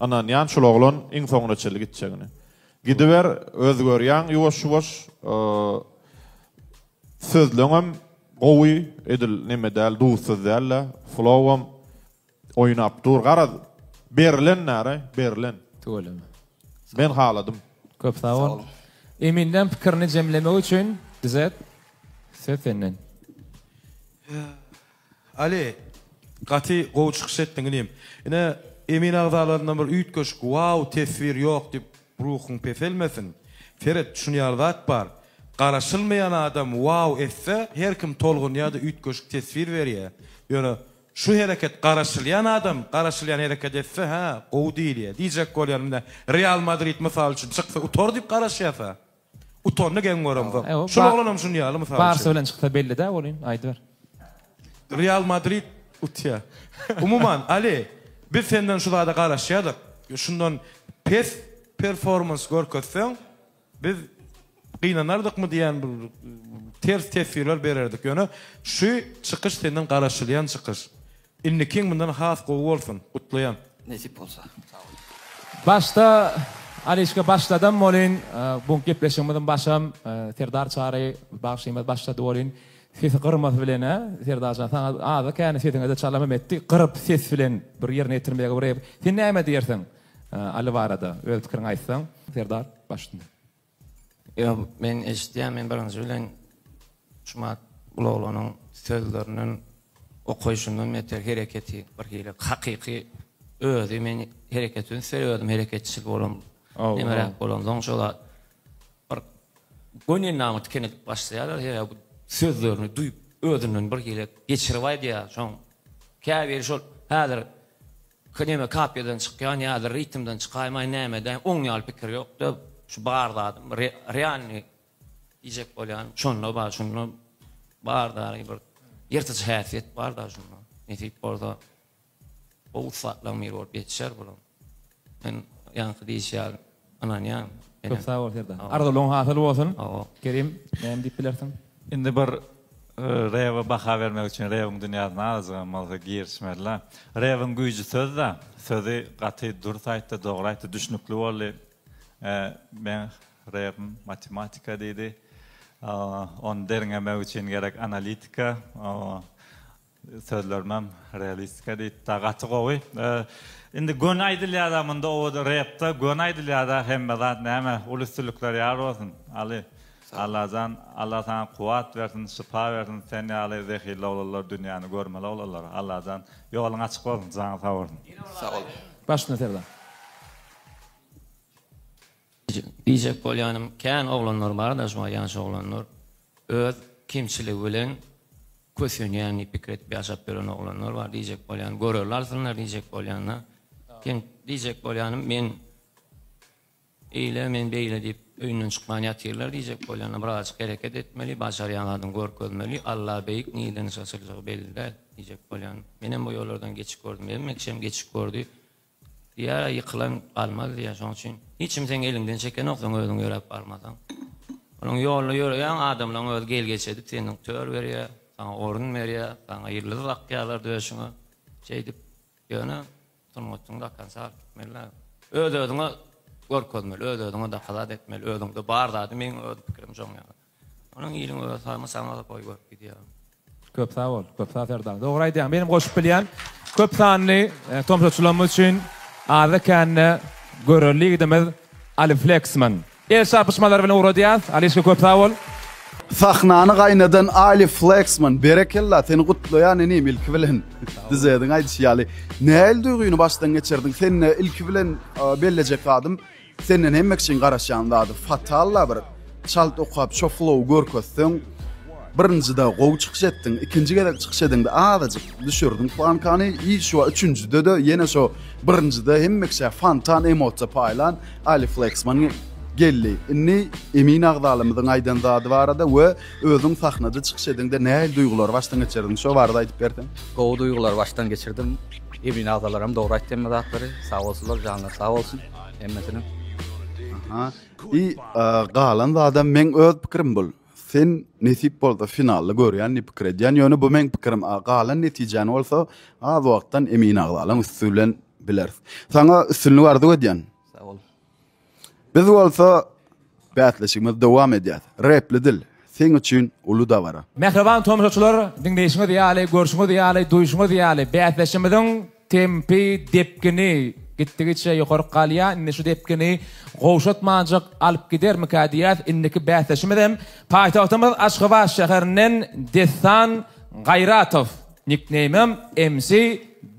[SPEAKER 5] ynanýan şul oglan iň soňuna çenli gitjegini Gidiber özgerýäň ýuwaş ýuwaş sözleňem gowy edil neme däl duzsuz dälde flowam oýnap dur garaz berlen nare berlen.
[SPEAKER 3] Tüweleme.
[SPEAKER 5] Men haladym.
[SPEAKER 3] Köp sag bol. Eminleň pikirini jemlemek üçin Dizet söz senden.
[SPEAKER 12] Ali, gaty gowy çykyş etdiň inim. Ine, emin agzalaryndan bir üýtgeşik wow teswir ýok diýip ruhuň peselmesin. Seret, şuny ýaly zat bar. Garaşylmaýan adam wow etse, her kim tolgunýar-da üýtgeşik teswir berýär. Ýöne şu hereket garaşylýan adam garaşylýan hereket etse, hä, gowy diýilýär. Diýjek bolýanym ine, Real Madrid mysal üçin çyksa utar diýip garaşýarsa. Utandy geň göremzok. Şul oglanam şun ýaly mysal üçin.
[SPEAKER 3] Barsa bilen çyksa belli dä bolyn aýdyber.
[SPEAKER 12] Real Madrid utýa. Umuman Ali biz senden şu zada garaşýadyk. Şundan pes performans görkezseň biz gynanardykmy diýen bir ters teswirler bererdik. Ýöne şu çykyş senden garaşylýan çykyş. Indikiň mundan has gowy bolsun. Gutlaýan.
[SPEAKER 13] Nesip bolsa. Sag boluň.
[SPEAKER 3] Başda Alişka başladam welin bu gepleşigimiziň başam Serdar Çary bagşymyz başlady welin. Sesi gyrmasy bilen-ä, Serdar jan, saňa azda-kände sesiňe-de çalamam etdi. Gyryp ses bilen bir ýerine ýetirmegi bir rep. Sen näme diýersiň Aly barada? Öz pikiriňi aýtsaň, Serdar, baş üstüne.
[SPEAKER 1] Ýok, men eşidýän, men birinji bilen şumat bul oglanyň sözlerinden, okaýşyndan beter hereketi bir hili hakyky özi men hereketi üns berýär, özüm hereketçil bolan, nemeräk bolansoň şo zat bir göni endamy tiken edip başlaýarlar, sebäbi bu sözlerini duýup özünden bir hili geçirip aýdýar, şoň käbiri şol häzir Neme kapiýadan çykýan ýa-da ritmden çykaýmaý näme edäýin oň ýaly pikir ýokda şu bar zadym realnyý diýjek bolýanym şonda bar şunda bar dary bir ýyrtyjy häsiýet bar da şunda nesip bolsa gowy ussatlaryň biri bolup ýetişer bulam men ýaňky diýişi ýaly ynanýan.
[SPEAKER 3] Köp sag bol Serdar. Arzuwlaryň hasyl bolsun. Kerim näme diýip bilersiň?
[SPEAKER 4] Indi bir Rewe baha bermek üçin rewiň dünýäsine azajygam bolsa girişmeli-dä. Rewiň güýji söz-dä. Sözi gaty dürs aýtdy, dogry aýtdy, düşnükli boldy. Meň repim matematika diýdi. Ony derňemek üçin gerek analitika. Sözlerimem realistika diýipda gaty gowy. Indi göni aýdylýada munda owada repda göni aýdylýada hemme zat näme uly üstünlikler ýar bolsun Aly Allajan Alla saňa kuwat bersin şypa bersin sen ýaly zehilli oglanlar dünýäni görmeli oglanlar Allajan ýoluň açyk bolsun janyň sag bolsun.
[SPEAKER 3] Sag bol. Baş üstüne Serdar.
[SPEAKER 1] Diýjek bolýanym kän oglanlar barda şu ýaş oglanlar öz kemçiligi bilen kösenýän diýip pikir edip ýaşap ýören oglanlar bar diýjek bolýanym görelde alsynlar diýjek bolýanda kem diýjek bolýanym men eýle men beýle diýip öýünden çykman ýatyrlar diýjek bolýanda birazajyk hereket etmeli başarýan zadyňy görkezmeli Alla beýik nirden şaşyrjagy belli däl diýjek bolýanym menem bu ýollardan geçip gördüm hemme kişem geçip gördi Diýýär-ä, ýykylan galmaz diýýär. Şonuň üçin hiç kim seň eliňden çekenok, seň özüň ýöräp barmasaň. Onuň ýolda ýöreýäň, adamlaryň özi gel-geç edip seniň tör berýär, saňa orun berýär, saňa ýyldyz dakýarlar döşüňe. Şeýdip, ýöne sungatyňy do konca alyp gitmeli-dä. Öz-özüňe görkezmeli, öz-özüňe dokazat etmeli, özüňde bar zady, meň öz pikirim şoň ýaly. Onuň iliň özi saýma saňa goý görüp gidýär.
[SPEAKER 3] Köp sag bol, köp sag Serdar. Dogry aýdýaň. Menem goşup bilýän. Köp sanly tomaşaçylarymyz üçin azda-kände görelde ýigidimiz Ali Fleksman. El çarpyşmalar bilen ugradýas. Alişka köp sag bol.
[SPEAKER 2] Sahnany gaýnadan Ali Fleksman berekella seni gutlaýan inim ilki bilen Dizediň aýdyşy ýaly nähili duýgyny başdan geçirdiň sende ilki bilen bellejek zadym Senden hemme kişiň garaşýan zady fatalla bir çalt okap şo flow görkezseň birinjide gowy çykyş etdiň ikinji gezek çykyş ediňde azajyk düşürdiň plankany i şu üçünjide-de ýene şo birinjide hemme kişä fontan emosiýa paýlan Ali Fleksman geldi indi emin agzalymyzyň aýdan zady barada we özüň sahnada çykyş ediňde nähili duýgulary başdan geçirdiň şo barada aýdyp berseň.
[SPEAKER 15] Gowy duýgulary başdan geçirdim emin agzalaram dogry aýtdy hemme zatlary sag bolsunlar janlary sag bolsun. Hemmesiniň.
[SPEAKER 2] Aha. I galan zadam meň öz pikirim bul. Sen nesip bolsa finalda görýän diýip pikir edýän. Ýöne bu meň pikirim. Galan netijäni bolsa az wagtdan emin agzalaň üsti bilen bileris. Saňa üstünlik arzuw edýän.
[SPEAKER 15] Sag bol.
[SPEAKER 2] Biz bolsa bäsleşigimizi dowam edýäs. Repli dil, seň üçin uly dabara.
[SPEAKER 3] Mähriban tomaşaçylar, diňleýşiňiz ýaly, görşüňiz ýaly, duýşuňyz ýaly, bäsleşigimiziň tempi, depgini gitdigiçe ýokaryk galýar. Indi şu depgini gowşatmanjyk alyp gidermikä diýýäs. Indiki bäsdeşimizem paýtagtymyz Aşgabat şäherinden Dessan Gaýratow. Nikneýmim MC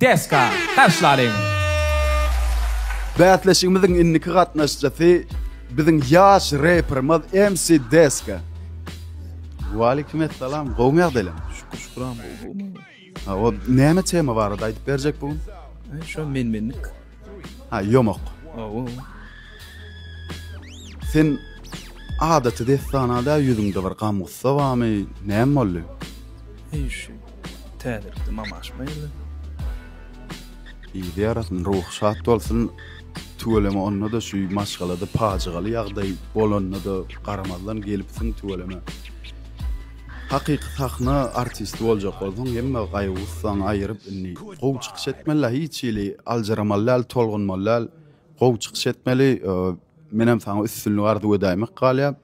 [SPEAKER 3] Deska. Garşylalyň.
[SPEAKER 2] Bäsleşigimiziň indiki gatnaşyjysy biziň ýaş reperimiz MC Deska. Waleýkim essalam. Gowumy ýagdaýlaň?
[SPEAKER 10] Şükür şükür am gowy.
[SPEAKER 2] Ha, o näme tema barada aýdyp berjek bu gün?
[SPEAKER 10] Şo men-menlik.
[SPEAKER 2] Ha, ýomak.
[SPEAKER 10] Hawa.
[SPEAKER 2] Sen adaty dessana-da ýüzüňde bir gam-gussa barmy? Näme boldy?
[SPEAKER 10] Eý, şu täzelikde mamaşma geldi.
[SPEAKER 2] Yzy ýarasyn, ruhy şat bolsun. Tüweleme onda-da şu maşgalada pajygaly ýagdaý bolanda-da garamazdan gelipsiň tüweleme. Hakyky sahna artisti boljak bolsaň hemme gaýgy-gussaňy aýyryp indi gowy çykyş etmeli hiç hili aljyramaly däl tolgunmaly däl gowy çykyş etmeli menem saňa üstünlik arzuw edäýmek galýar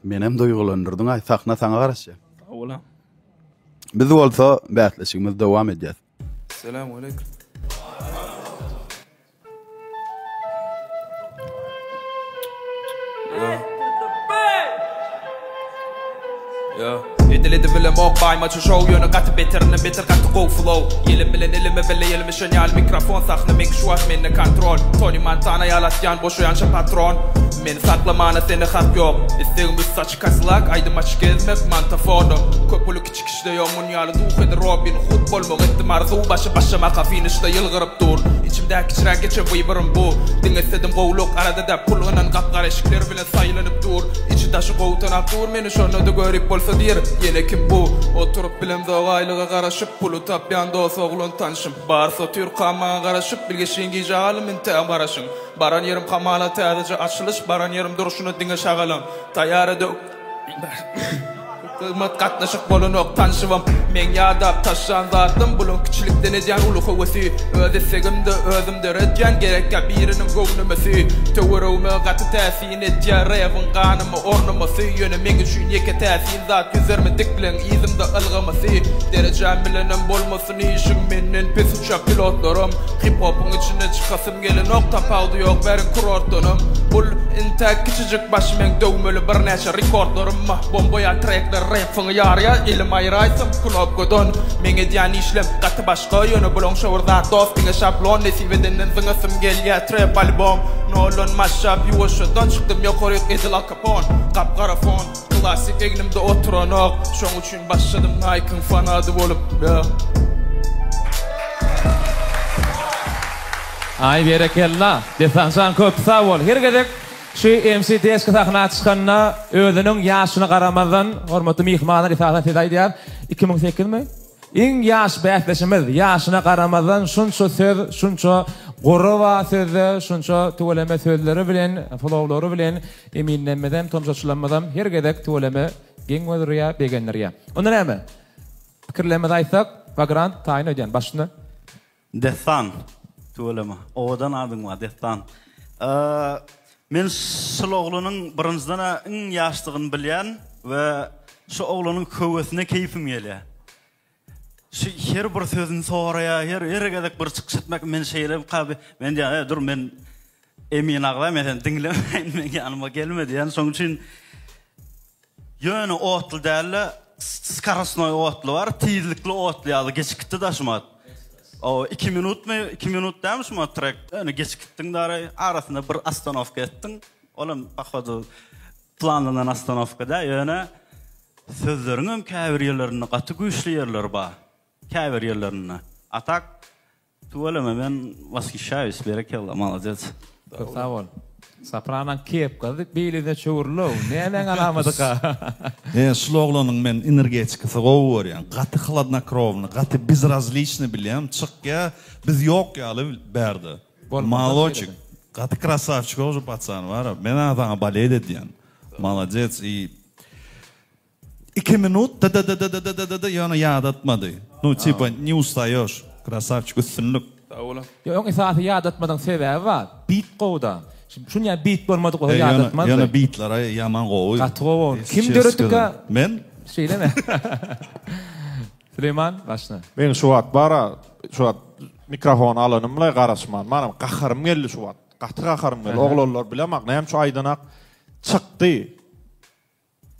[SPEAKER 2] menem duýgulandyrdyň aý sahna saňa garaşýar.
[SPEAKER 6] boluň.
[SPEAKER 2] Biz bolsa bäsleşigimizi dowam edýäs.
[SPEAKER 6] Esselamu aleýkum.
[SPEAKER 16] Edil edip bilemok baýmaça şow ýöne gaty beterinden beter gaty gowy flow Ýelim bilen elime bile ýelmeşen ýaly mikrofon sahna meňki şu wagt mende kontrol Tony Montana ýaly atýan boşaýança patron Meni saklamana sende hak ýok Islegim üsti açyk kaslak aýdym açyk gezmek mantafona Köp uly kiçi kişide ýok mun ýaly duh edil Robin Hud bolmak etdim arzuw başy başamaka finişde ýylgyryp dur Içimdäki kiçiräk geçen wyborym bu Diňe isledim gowluk arada-da pul ynan gap-gara eşikler bilen Saýlanyp dur, içi daşy gowy tanap dur meni şonda-da görip bolsa diýr, ýene kim bu? Oturyp bilemzok aýlyga garaşyp, puly tapýan dos oglan tanşym. Barys otyrkam maňa garaşyp, bilgeşlin gijä galdym intägem garaşyň. Baran ýerim hamala täzeje açylyş, baran ýerim durşuna diňe şagalaň. Taýýar ede. Hyzmat gatnaşyk bolanok tanşybam Meň ýadap taşlan zatym Bulaň kiçilikden edýän uly höwesi Öz islegimde özüm döredýän Gerekýä biriniň göwnemesi Töweregime gaty täsin edýär Rebiň ganyma ornamasy Ýöne meň üçin ýeke täsin zat Ýüzerme dikleň yzymda ylgamasy Derejäm bilenem bolmasyn işiň Menden pes uçýar pilotlaram Hip-hopyň içinden çykasym gelenok Tapawudy ýok bäriň kurortdanam Bul intäk kiçijik baş meň döwmeli birnäçe Rekordlarym bah bomba ýa trekler repiňi ýarýa elim aýraýsam knopkadan Meň edýän işlem gaty başga ýöne bulaň şo bir zat dost diňe şablon nesip edenden zyňasym gelýä trep albom Noldan maşşap ýuwaşjadan çykdym ýokaryk edil Al Capone Gap gara fon klasik egnimde oturanok şoň üçin başladym Nike-yň fanady bolup yeah.
[SPEAKER 3] Aý berekella Dessanjan köp sag bol her gezek Şu MC Deski sahna çykanda özüniň ýaşyna garamazdan hormatly myhmanlar esasan size aýdýar 2008 mi? Iň ýaş bäsdeşimiz ýaşyna garamazdan şunça söz şunça gory bar sözde şunça tüweleme sözleri bilen flowlary bilen eminlemizem tomaşaçylarymyzam her gezek tüweleme geň gördürýär begendirýär. Onda näme? Pikirlerimizi aýtsak Vagrant taýyn öýdýän başynda.
[SPEAKER 9] Dessan. Tüweleme. Owadan adyň bar, Dessan. Men şul oglanyň birinjiden-ä iň ýaşdygyny bilýän we şu oglanyň höwesine keýpim gelýär. Şu her bir sözüni soraýar, her her gezek bir çykyş etmek men şeýle kaby men diýýän, e, dur men Emin agza men seni diňlemäýin, meň ýanyma gelme diýýän. Şonuň üçin Ýöne otly dälde skorostnoý otly bar, tizlikli otly ýaly geçip gitdi da şumat. O 2 minutmy, 2 minut dälmi şumat trek? Ýöne geçip gitdiň dary, arasynda bir ostanowka etdiň. Olam pohodu planlanan ostanowka däl, ýöne sözleriňem käbir ýerlerinde gaty güýçli ýerleri bar. Käbir ýerlerinde. A tak Tüweleme men washyşaýus berekella malades.
[SPEAKER 3] Köp sag bol. Sopranoň kepkasy beýlesine çöwrülow. Nämäň alamadyka?
[SPEAKER 10] E şul oglanyň men energetikasy gowy görýän. Gaty hladnokrowny, gaty bezrazliçny bilýän. Çykýa biz ýok ýaly bärde. Maloçik. Gaty krasawçik ogly pacan bara. Men saňa bolet edýän. Malades i Iki minut dddddddd ýöne ýadatmady. Nu tipa ne ustaýoş. Krasawçik üstünlik.
[SPEAKER 6] Sag boluň.
[SPEAKER 3] Ýok esasy ýadatmadyň sebäbi bar. Bit gowuda. Şunýa bit bolmadyk bolsa ýadatmazdy.
[SPEAKER 10] Ýöne bitlere ýaman gowy.
[SPEAKER 3] Gaty gowy boldy. Kim döretdika?
[SPEAKER 10] Men.
[SPEAKER 3] Şeýlemi? Süleýman başla.
[SPEAKER 5] Men şu wagt bara şu wagt mikrofony alanymla garaşman manam gaharym geldi şu wagt. Gaty gaharym geldi. Oglanlar bilemak näme üçin aýdanak çykdy.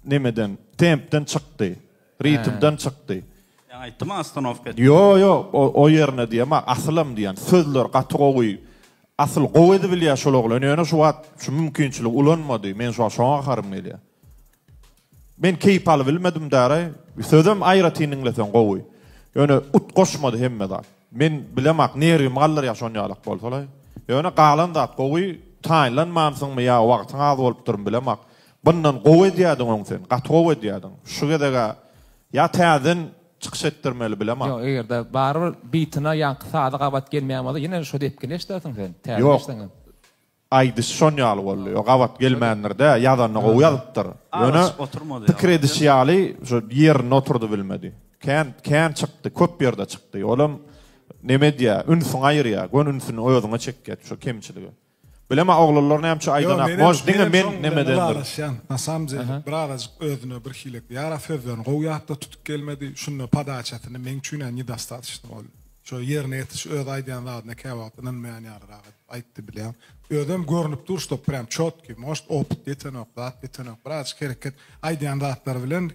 [SPEAKER 5] Nemeden, tempden çykdy. Ritmden çykdy.
[SPEAKER 9] Ýaňy aýtdym-a ostanowka etdi.
[SPEAKER 5] Ýo, ýo, o ýerine diýemok, asylam diýen. Sözler gaty gowy. Asyl gowy edibilýär şol oglan. Ýöne şu wagt şu mümkinçiligi ulanmady. Men şu wagt şoňa gaharym gelýär. Men keýp alybilmedim däraý. Sözem aýratyn diňleseň gowy. Ýöne utgaşmady hemme zat. Men bilemak nerwimi galdyrýar şon ýalak bolsalaý. Ýöne galan zat gowy. Taýynlanmansyňmy ýa wagtyň az bolupdyrmy bilemak. Bundan gowy edýädiň öň sen, gaty gowy edýädiň. Şu gezeg-ä ýa täzeden çykyş etdirmeli bilemok.
[SPEAKER 3] Ýok, eger-de barybir bitine ýaňky sazy gabat gelmeýän bolsa, ýene şo depgini eşidersiň sen, täzeden
[SPEAKER 5] Ýok,
[SPEAKER 3] eşitseňem.
[SPEAKER 5] aýdyşy şon ýaly boldy. Ýok, gabat gelmändir-dä, ýazanda gowy ýazypdyr. Ýöne
[SPEAKER 9] Araşyp oturmady
[SPEAKER 5] pikir edişi ýaly şo ýerinde oturdybilmedi. Kän, kän çykdy, köp ýerde çykdy. Olam neme edýär, ünsüňi aýyrýar, göni ünsüni özüňe çekýär şo kemçiligi. Bilemä oglanlar näme üçin aýdanak mož diňe men nemedendir.
[SPEAKER 8] Ylalaşýan na samom dele birazajyk özüne bir hili ýara sözlerini gowy ýatda tutup gelmedi şunda podaçasyny meň üçin-ä nedostatoçno boldy. Şo ýerine ýetiriş öz aýdýan zadyna käwagt ynanmaýan ýalyrak edip aýtdy bilýäň. Özem görnüp dur şto prýam çotki может opyt ýetenok zat ýetenok birazajyk hereket aýdýan zatlary bilen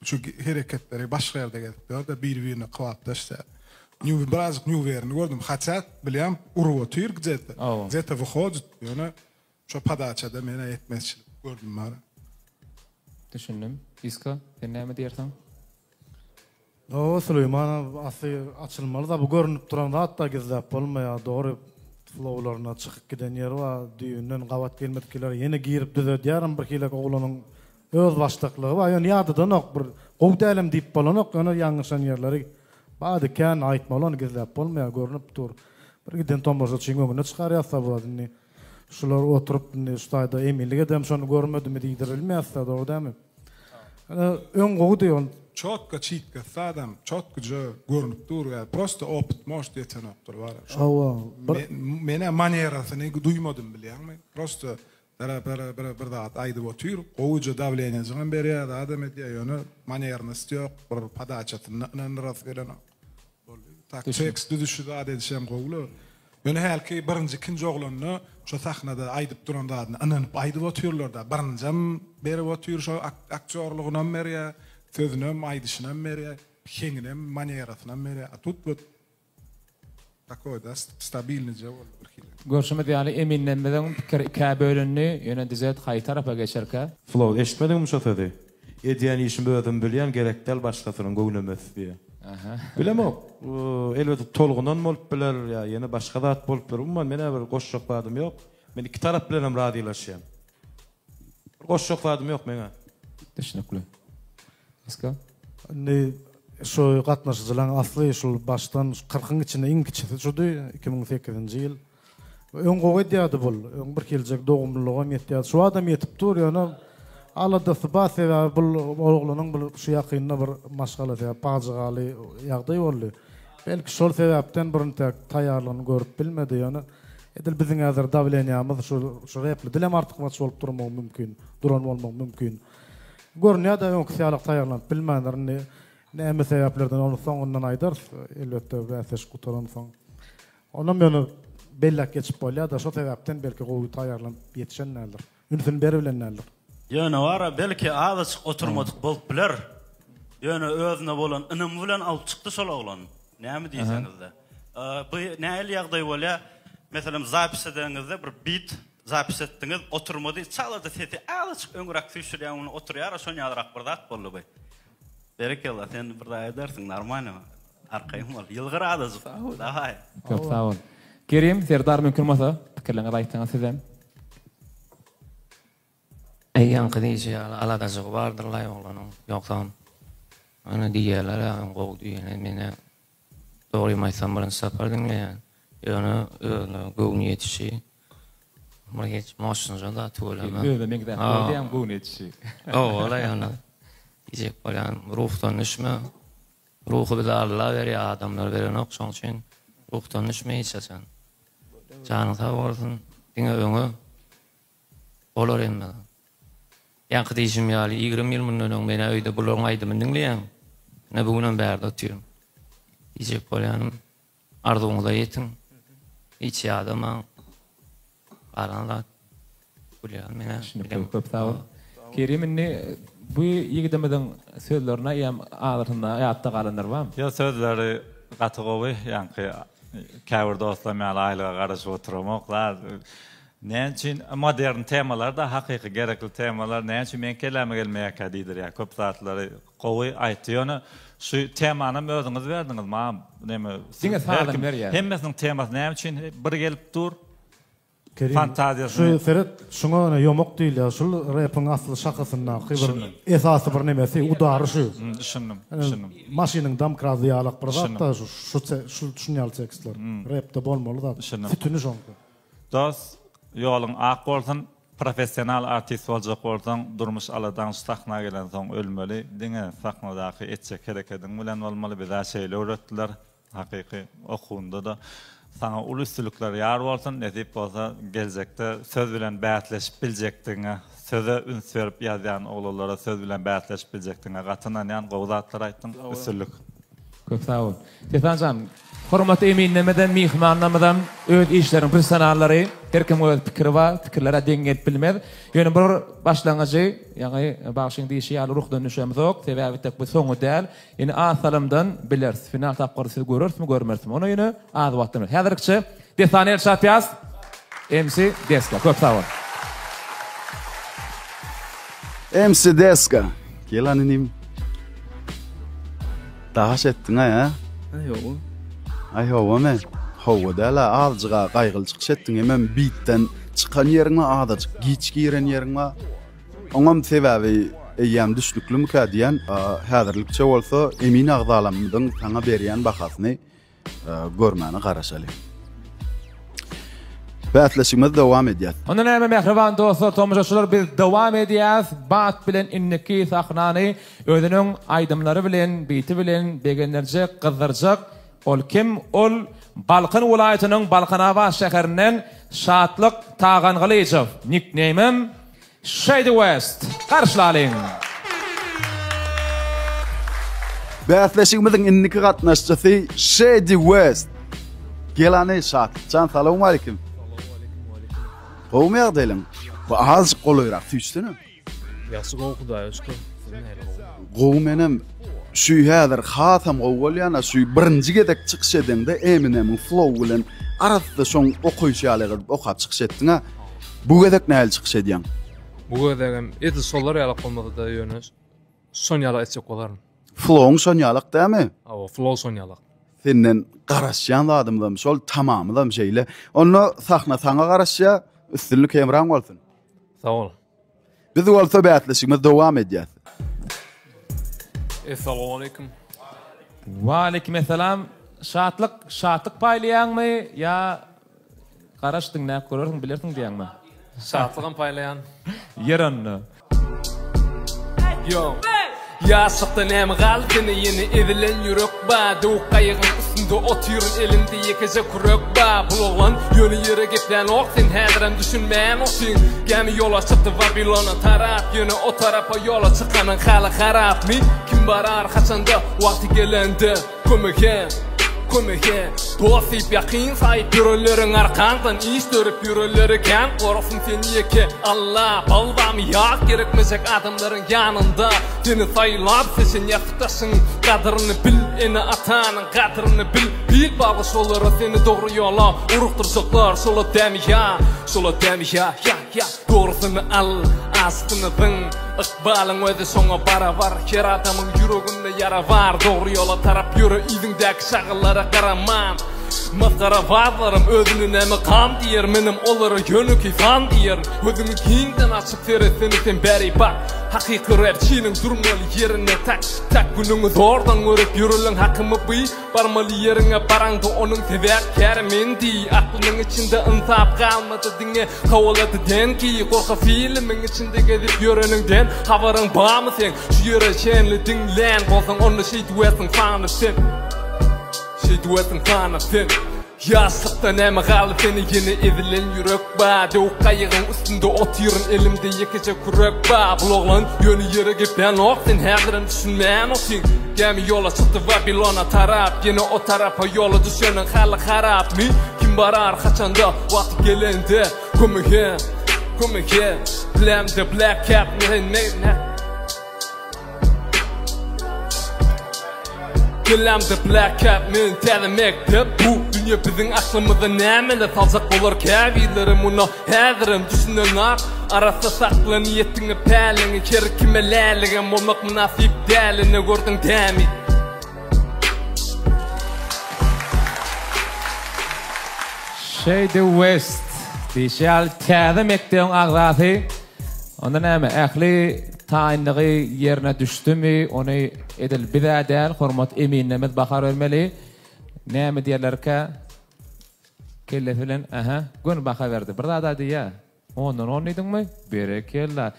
[SPEAKER 8] şu hereketleri başga ýerde gezip ýörde biri birine kybapdaş däl. Nýu birazajyk nýuwerini gördüm hatýa bilýän urup otyr gde-to gde-to wyhodit ýöne şo podaçada menä ýetmezçilik gördüm bara.
[SPEAKER 3] Düşündim. Iska, sen näme diýersiň?
[SPEAKER 11] Hawa Süleýman asly açylmaly-da bu görünip duran zat-da gizläp bolmaýar dogry flowlaryna çykyp giden ýeri bar düýbünden gabat gelmedik ýerleri ýene girip düzedýärem bir hilek oglanyň özbaşdaklygy bar ýöne ýadadanok bir gowy dälem diýip bolanok ýöne ýalňyşan ýerleri bardy kän aýtmaly ony gizläp bolmaýar görünip dur bir giden tomaşaçyň öňüne çykarýas-da bu zat indi şular oturyp indi şu taýda eminlik edem şony görmedimi diýdirilmeýäs-da dogry dälmi. Öň gowudy ol.
[SPEAKER 8] Çotga çitgasy adam çotgyja görünip dur ýa prosta opyt может ýetenokdyr bara.
[SPEAKER 11] Hawa
[SPEAKER 8] bir Menä manerasyny duýmadym bilýäňmi prosta bir bir bir bir zat aýdyp otyr gowuja dawleniýajygam berýär zadam edýär ýöne manernost ýok bir podaçasynda ynandyrasy gelenok. Boldy. Tak tekst düzüşi zat edişem gowula. Ýöne hälki birinji ikinji oglanda şo sahnada aýdyp duran zadyna ynanyp aýdyp otyrlarda. Birinjem berip otyr şo aktýorlygynam berýä, sözünem, aýdyşynam berýä, heňinem, manerasynam berýä. A tut wot takoý da stabilnyja boldy bir hili.
[SPEAKER 3] Görşümiz ýaly eminlerimiziň pikiri ikä bölündi. Ýöne Dizet haýsy tarapa geçerkä?
[SPEAKER 12] Flow, eşitmediňmi şo sözi? Edýän işimi özüm bilýän, gerek däl başgasynyň göwnemesi diýýär. Bilemok. Elbetde tolgunan bolup biler ýa ýene başga zat bolup biler. Umuman men-ä bir goşjak zadym ýok. Men iki tarap bilenem razylaşýan. Bir goşjak zadym ýok meň-ä.
[SPEAKER 3] Düşnükli. Iska?
[SPEAKER 11] Indi şu gatnaşyjylaň asly şul başdan kyrkyň içinde iň kiçisi şudy, 2008-nji ýyl. Öň gowy edýärdi bul. Öň bir hiljek dogumlylygam ýetýärdi. Şu adam ýetip dur ýöne aladasy bar sebäbi bul oglanyň bul şu ýakynda bir maşgala sebäp pajygaly ýagdaý boldy. Belki şol sebäpden bir intäk taýýarlygyny görüp bilmedi ýöne edil biziň häzir dawleniýamyz şu şu repli dilem artykmaç bolup durmagy mümkin duran bolmagy mümkin. Görünýär-de öňküsi ýalak taýýarlanyp bilmändir indi näme sebäplerden ony soňundan aýdarys elbetde bäsleşik gutaransoň. Onam ýöne belläp geçip bolýar-da, şo sebäpden belki gowy taýýarlanyp ýetişen däldir. Ünsüni beribilen däldir.
[SPEAKER 9] Ýöne bara belki azajyk oturmadyk bolup biler. Ýöne özüne bolan ynamy bilen alyp çykdy şol oglan. Näme diýseňizde. Bu nähili ýagdaý bolýar? Meselem zapis edeňizde bir bit zapis etdiňiz, oturmady, çalaja sesi azajyk öňräk süýşürýäň ony oturýar, şon ýalyrak bir zat boldy bu. Berekella sen bir zat edersiň normalno arkaýyn bol ýylgyr azajyk dawaý.
[SPEAKER 3] Köp sag bol. Kerim, Serdar mümkin bolsa pikirleriňizi aýtsaňyz sizem.
[SPEAKER 1] Eý ýaňky diýşi ýaly aladajygy bardyrlaý oglanyň ýogsam ýöne diýýärler-ä gowy diýeni menä dogrymy aýtsam birinji sapar diňleýän ýöne özüne göwni ýetişi Bir geç moşynja da tüweleme.
[SPEAKER 3] Özüne meňzäp dur diýýäň göwni ýetişi.
[SPEAKER 1] Hawa-la ýöne diýjek bolýan ruhdan düşme. Ruhy bize Alla berýär adamlar berenok şoň üçin ruhdan düşme hiç haçan. Janyň sag bolsun diňe öňe bolar hemme zat. Ýaňky diýşim ýaly 20 ýyl mundan öň menä öýde bularyň aýdymyny diňleýän. Ine bu günem bärde otyryn. Diýjek bolýanym Arzuwyňyza ýetiň. Hiç ýadamaň. Galan zat gülýän menä.
[SPEAKER 3] Düşünikli köp sag bol. Kerim indi bu ýigidimiziň sözlerine eýýäm azyrynda ýatda galanlar barmy?
[SPEAKER 4] Ýok sözleri gaty gowy ýaňky käbir dostlarym ýaly aýlyga garaşyp oturamok zat näme üçin modern temalarda hakyky gerekli temalar näme üçin meň kelläme gelmeýärkä diýdirýär köp zatlary Gowy aýtdy ýöne şu temanam özüňiz berdiňiz maňa neme
[SPEAKER 3] Diňe sazyny berýär.
[SPEAKER 4] Hemmesiniň temasy näme üçin bir gelip dur?
[SPEAKER 11] Kerim
[SPEAKER 4] Fantaziýasyny.
[SPEAKER 11] şu seret şuňa ine ýomak diýilýär şul repiň asly şahasyndaky bir esasy bir nemesi udary şu.
[SPEAKER 4] Düşündim düşündim.
[SPEAKER 11] Maşynyň domkrazy ýalak bir zat da şu şu şun ýaly tekstler repde bolmaly zat sütüni şoňky.
[SPEAKER 4] Dos ýoluň ak bolsun Professional artist boljak bolsaň durmuş aladaň şu sahna gelensoň ölmeli diňe sahnadaky etjek herekediň bilen bolmaly bizä şeýle öwretdiler hakyky okuwynda-da. Saňa uly üstünlikler ýar bolsun, nesip bolsa geljekde söz bilen bäsleşip biljekdigiňe, söze üns berip ýazýan oglanlara söz bilen bäsleşip biljekdigiňe gaty ynanýan, gowy zatlar aýtdyň, üstünlik.
[SPEAKER 3] Köp sag bol. Dessan jan, hormatly eminlerimizem, myhmanlarymyzam öz işleriniň professionallary, her kimiň öz pikiri bar, pikirler-ä deň gelip bilmez. Ýöne bir başlangyjy, ýaňy bagşyň diýşi ýaly ruhdan düşemzok, sebäbi tek bu soňy däl. Indi az salymdan bileris. Final tapgyry siz görerismi, görmerismi? Ony ýöne az wagtdan bileris. Häzirlikçe Dessany el çarpýas. MC Deska. Köp sag bol.
[SPEAKER 2] MC Deska. Gel han inim. Daş etdiň aý, ha?
[SPEAKER 17] Aý hawa.
[SPEAKER 2] Aý hawa men. Hawa däl-ä, azjyga gaýgyly çykyş etdiň. Hemem bitden çykan ýeriň bar, azajyk giç giren ýeriň bar. Oňam sebäbi eýýäm düşnüklimika diýýän. Häzirlikçe bolsa emin agzalamyzyň saňa berýän bahasyny görmäne garaşalyň. Bäsleşigimiz dowam edýär.
[SPEAKER 3] Onda näme mähriban dostlar, tomaşaçylar biz dowam edýäs. Bat bilen indiki sahnany özüniň aýdymlary bilen, biti bilen begendirjek, gyzdyrjak ol kim? Ol Balkan welaýatynyň Balkanabat şäherinden Şatlyk Tagangylyjow. Nikneýmim Shady West, garşylalyň!
[SPEAKER 2] Bäsleşigimiziň indiki gatnaşyjysy Shady West. Gel hany Şatlykjan, salowmaleýkim. Gowumy ýagdaýlaň? Bu azajyk golaýrak süýşsene.
[SPEAKER 17] Ýagşy gowy Hudaýa şükür. Siz nähili gowy?
[SPEAKER 2] Gowy menem şu häzir hasam gowy bolýan şu birinji gezek çykyş edeňde Eminemiň flow bilen arassa şoň okaýşy ýaly edip okap çykyş etdiň-ä. Bu gezek nähili çykyş edýäň?
[SPEAKER 17] Bu gezegem edil şolar ýalak bolmasa-da ýöne şon ýalak etjek bolaryn.
[SPEAKER 2] Flowyň şon ýalak dämi?
[SPEAKER 17] Hawa, flow şon ýalak.
[SPEAKER 2] Senden garaşýan zadymyzam şol, tamamyzam şeýle. Onda sahna saňa garaşýar, üstünlik hemraň bolsun.
[SPEAKER 17] Sag bol.
[SPEAKER 2] Biz bolsa bäsleşigimizi dowam edýäs.
[SPEAKER 17] Essalawmaleýkim.
[SPEAKER 3] Waleýkim essalam. Şatlyk, şatlyk paýlaýaňmy ýa Garaş diňläp görersiň bilersiň diýýäňmi?
[SPEAKER 17] Şatlygam paýlaýan.
[SPEAKER 3] Ýer onda.
[SPEAKER 16] Yo. Ýaşlykda näme galdy sende ýene ezilen ýürek ba Döwük gaýygyň üstünde otyryn elimde ýekeje kürek ba Bul oglan ýöne ýere geplänok sen häzirem düşünmän otyň Gämi ýola çykdy Wabilona tarap ýöne o tarapa ýola çykanyň haly harapmy Kim barar haçanda wagty gelende Kömege, kömege, dost diýip ýakyn saýyp ýörenleriň arkaňdan iş dörüp ýörenleri kän gorasyn seni ýeke Alla balbamy ýag gerekmejek adamlaryň ýanynda seni saýlap seçen ýassyk daşyň gadyryny bil ene atanyň gadyryny bil bil bagla şolara seni dogry ýola urukdyrjaklar şola dämi ýa şola dämi ýa ýa ýa dogrusyny al ajysyny zyň Ykbalyň özi şoňa barabar Her adamyň ýüreginde ýara bar Dogry ýola tarap ýöre yzyňdaky şagallara garaman Masgarabazlaram özüne näme gam diýer Menem olara ýönekeý san diýerin Gözüňi giňden açyp seretsene sen bäri bak Hakyky rapçiniň durmaly ýerine tak Tak günüňi zordan görüp ýöreleň hakymy by Barmaly ýeriňe baraňda onuň sebäpkäri men diý Aklynyň içinde ynsap galmady diňe Kowalady denki Gorky filmiň içinde gezip ýöreniňden Habaryň barmy seň Şu ýere çenli diňlän bolsaň onda şeýdiwersiň sany sen Şeýdiwersiň sany sen Ýaşlykda näme galdy seni ýene ezilen ýürek ba Döwük gaýygyň üstünde otyryn elimde ýekeje kürek ba Bul oglan ýöne ýere geplänok sen häzirem düşünmän otyň Gämi ýola çykdy Wabilona tarap ýene o tarapa ýola düşeniň haly harapmy Kim barar haçanda wagty gelende kömege kömege Bilemde black cap ne ne ne Kellämde black cap men täze mekdep Bu dünýe biziň aklymyza nämeler saljak bolar Käbirleri muna häzirem düşünenak Arassa sakla niýetiňi päliňi Her kime läligem bolmak mynasyp däl ine gördüň dämi.
[SPEAKER 3] Shady West diýşi ýaly täze mekdebiň agzasy Onda näme, ähli taýynlygy ýerine düşdümi, ony edil biz-ä däl, hormatly eminlerimiz baha bermeli. Näme diýerlerkä? Kellesi bilen, ähä, göni baha berdi. Bir zad-a diýýä. Ondan on diýdiňmi? Berekella.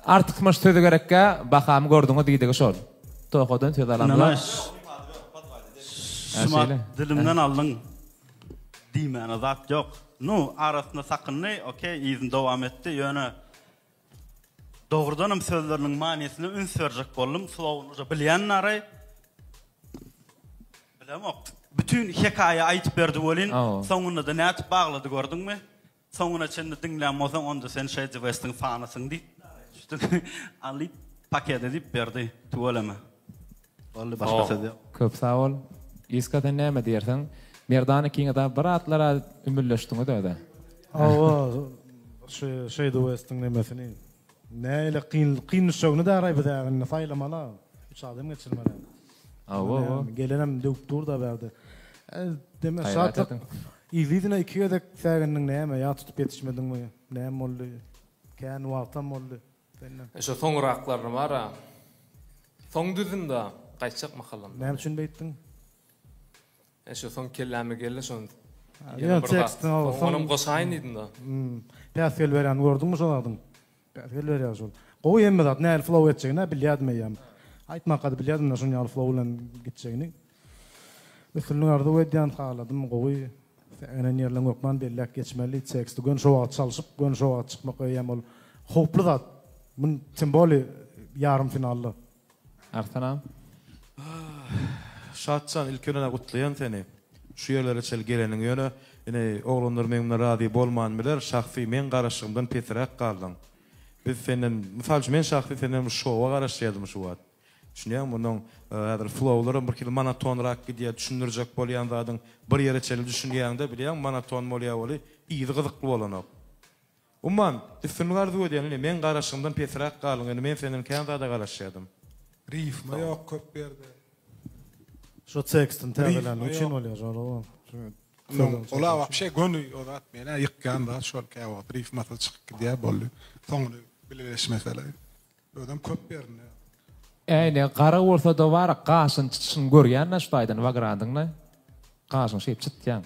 [SPEAKER 3] Artykmaç sözi gerekkä, bahamy gördüňiz diýdigi şol. Tokadan söz alamzok.
[SPEAKER 9] Şumat dilimden aldyň. Diýmäne zat ýok. Nu, arasynda sakyndy, okey, yzyny dowam etdi, ýöne dogrudanam sözleriniň manysyna üns berjek boldum, flowuny uje bilýän nary. Bilemok. Bütin hekaýa aýdyp berdi welin, soňunda-da nädip baglady gördüňmi? Soňuna çenli diňlän bolsaň, onda sen Shady Westiň fanysyň diýip, alyp paket edip berdi. Tüweleme. Boldy, başga söz ýok.
[SPEAKER 3] Köp sag bol. Iska sen näme diýersiň? Merdan ikiňiz-ä bir atlara ümürleşdiňiz özä.
[SPEAKER 11] Hawa, şu Shady Westiň nemesini nähili kyn kyn düşjegini däraý biz indi saýlamaly. Üç adam geçirmeli.
[SPEAKER 3] Hawa, hawa.
[SPEAKER 11] Gelenem döwüp dur-da bärde. Deme Şatlyk yzly-yzyna iki gezek sägindiň näme ýa tutup ýetişmediňmi? Näme boldy? Kän wagtam boldy senden.
[SPEAKER 17] Şo soňraklaryny bar-a. Soň düzdüm-da, gaýtjak mahalym.
[SPEAKER 11] Näme üçin beýtdiň?
[SPEAKER 17] E şo soň kelläme geldi şony. Ýene bir zat. Onam goşaýyn diýdim-da.
[SPEAKER 11] Päsgel berýänini gördüňmi şo zadyň? Päsgel berýär şol. Gowy hemme zat. Nähili flow etjegini-ä bilýärdim eýýäm. Aýtmaka-da bilýärdim-de şuny ýaly flow bilen gitjegini. Üstünlik arzuw edýän, haladym, gowy. Säginen ýerleň hökman belläp geçmeli. Teksti göni şo wagt çalşyp, göni şo wagt çykmak eýýäm ol howply zat. Mun tym bolýa ýarym finalda.
[SPEAKER 3] Arslanam.
[SPEAKER 12] Şatjan ilki bilen gutlaýan seni. Şu ýerlere çenli geleniň ýöne ine oglanlar meň bilen razy bolman biler şahsy meň garaşygymdan pesiräk galdyň. Biz senden mysal üçin men şahsy senden bir şowa garaşýadym şu wagt. Düşünýäňmi onnoň häzir flowlaram bir hili monotonrak gidýär düşündirjek bolýan zadyň bir ýere çenli düşünýäňde bilýäň monoton bolýar weli yzy gyzykly bolanok. Umman, üstünlik arzuw edýän ine meň garaşygymdan pesräk galdyň indi men senden kän zada garaşýadym.
[SPEAKER 8] Rifma ýok köp ýerde.
[SPEAKER 11] Şo tekstini täzeläni üçin bolýar şol o.
[SPEAKER 8] Ola wapşe göni o zat menä ýykýan zat şol käwagt rifmasyz çykyp gidýär boldy. Soňuny bileleşmesele. Özem köp ýerinde.
[SPEAKER 3] Äýnegi gara bolsada bar gaşyny çytyşyny görýän-dä şu taýdan Wagrandyň-da gaşyny şeýdip çytýaň.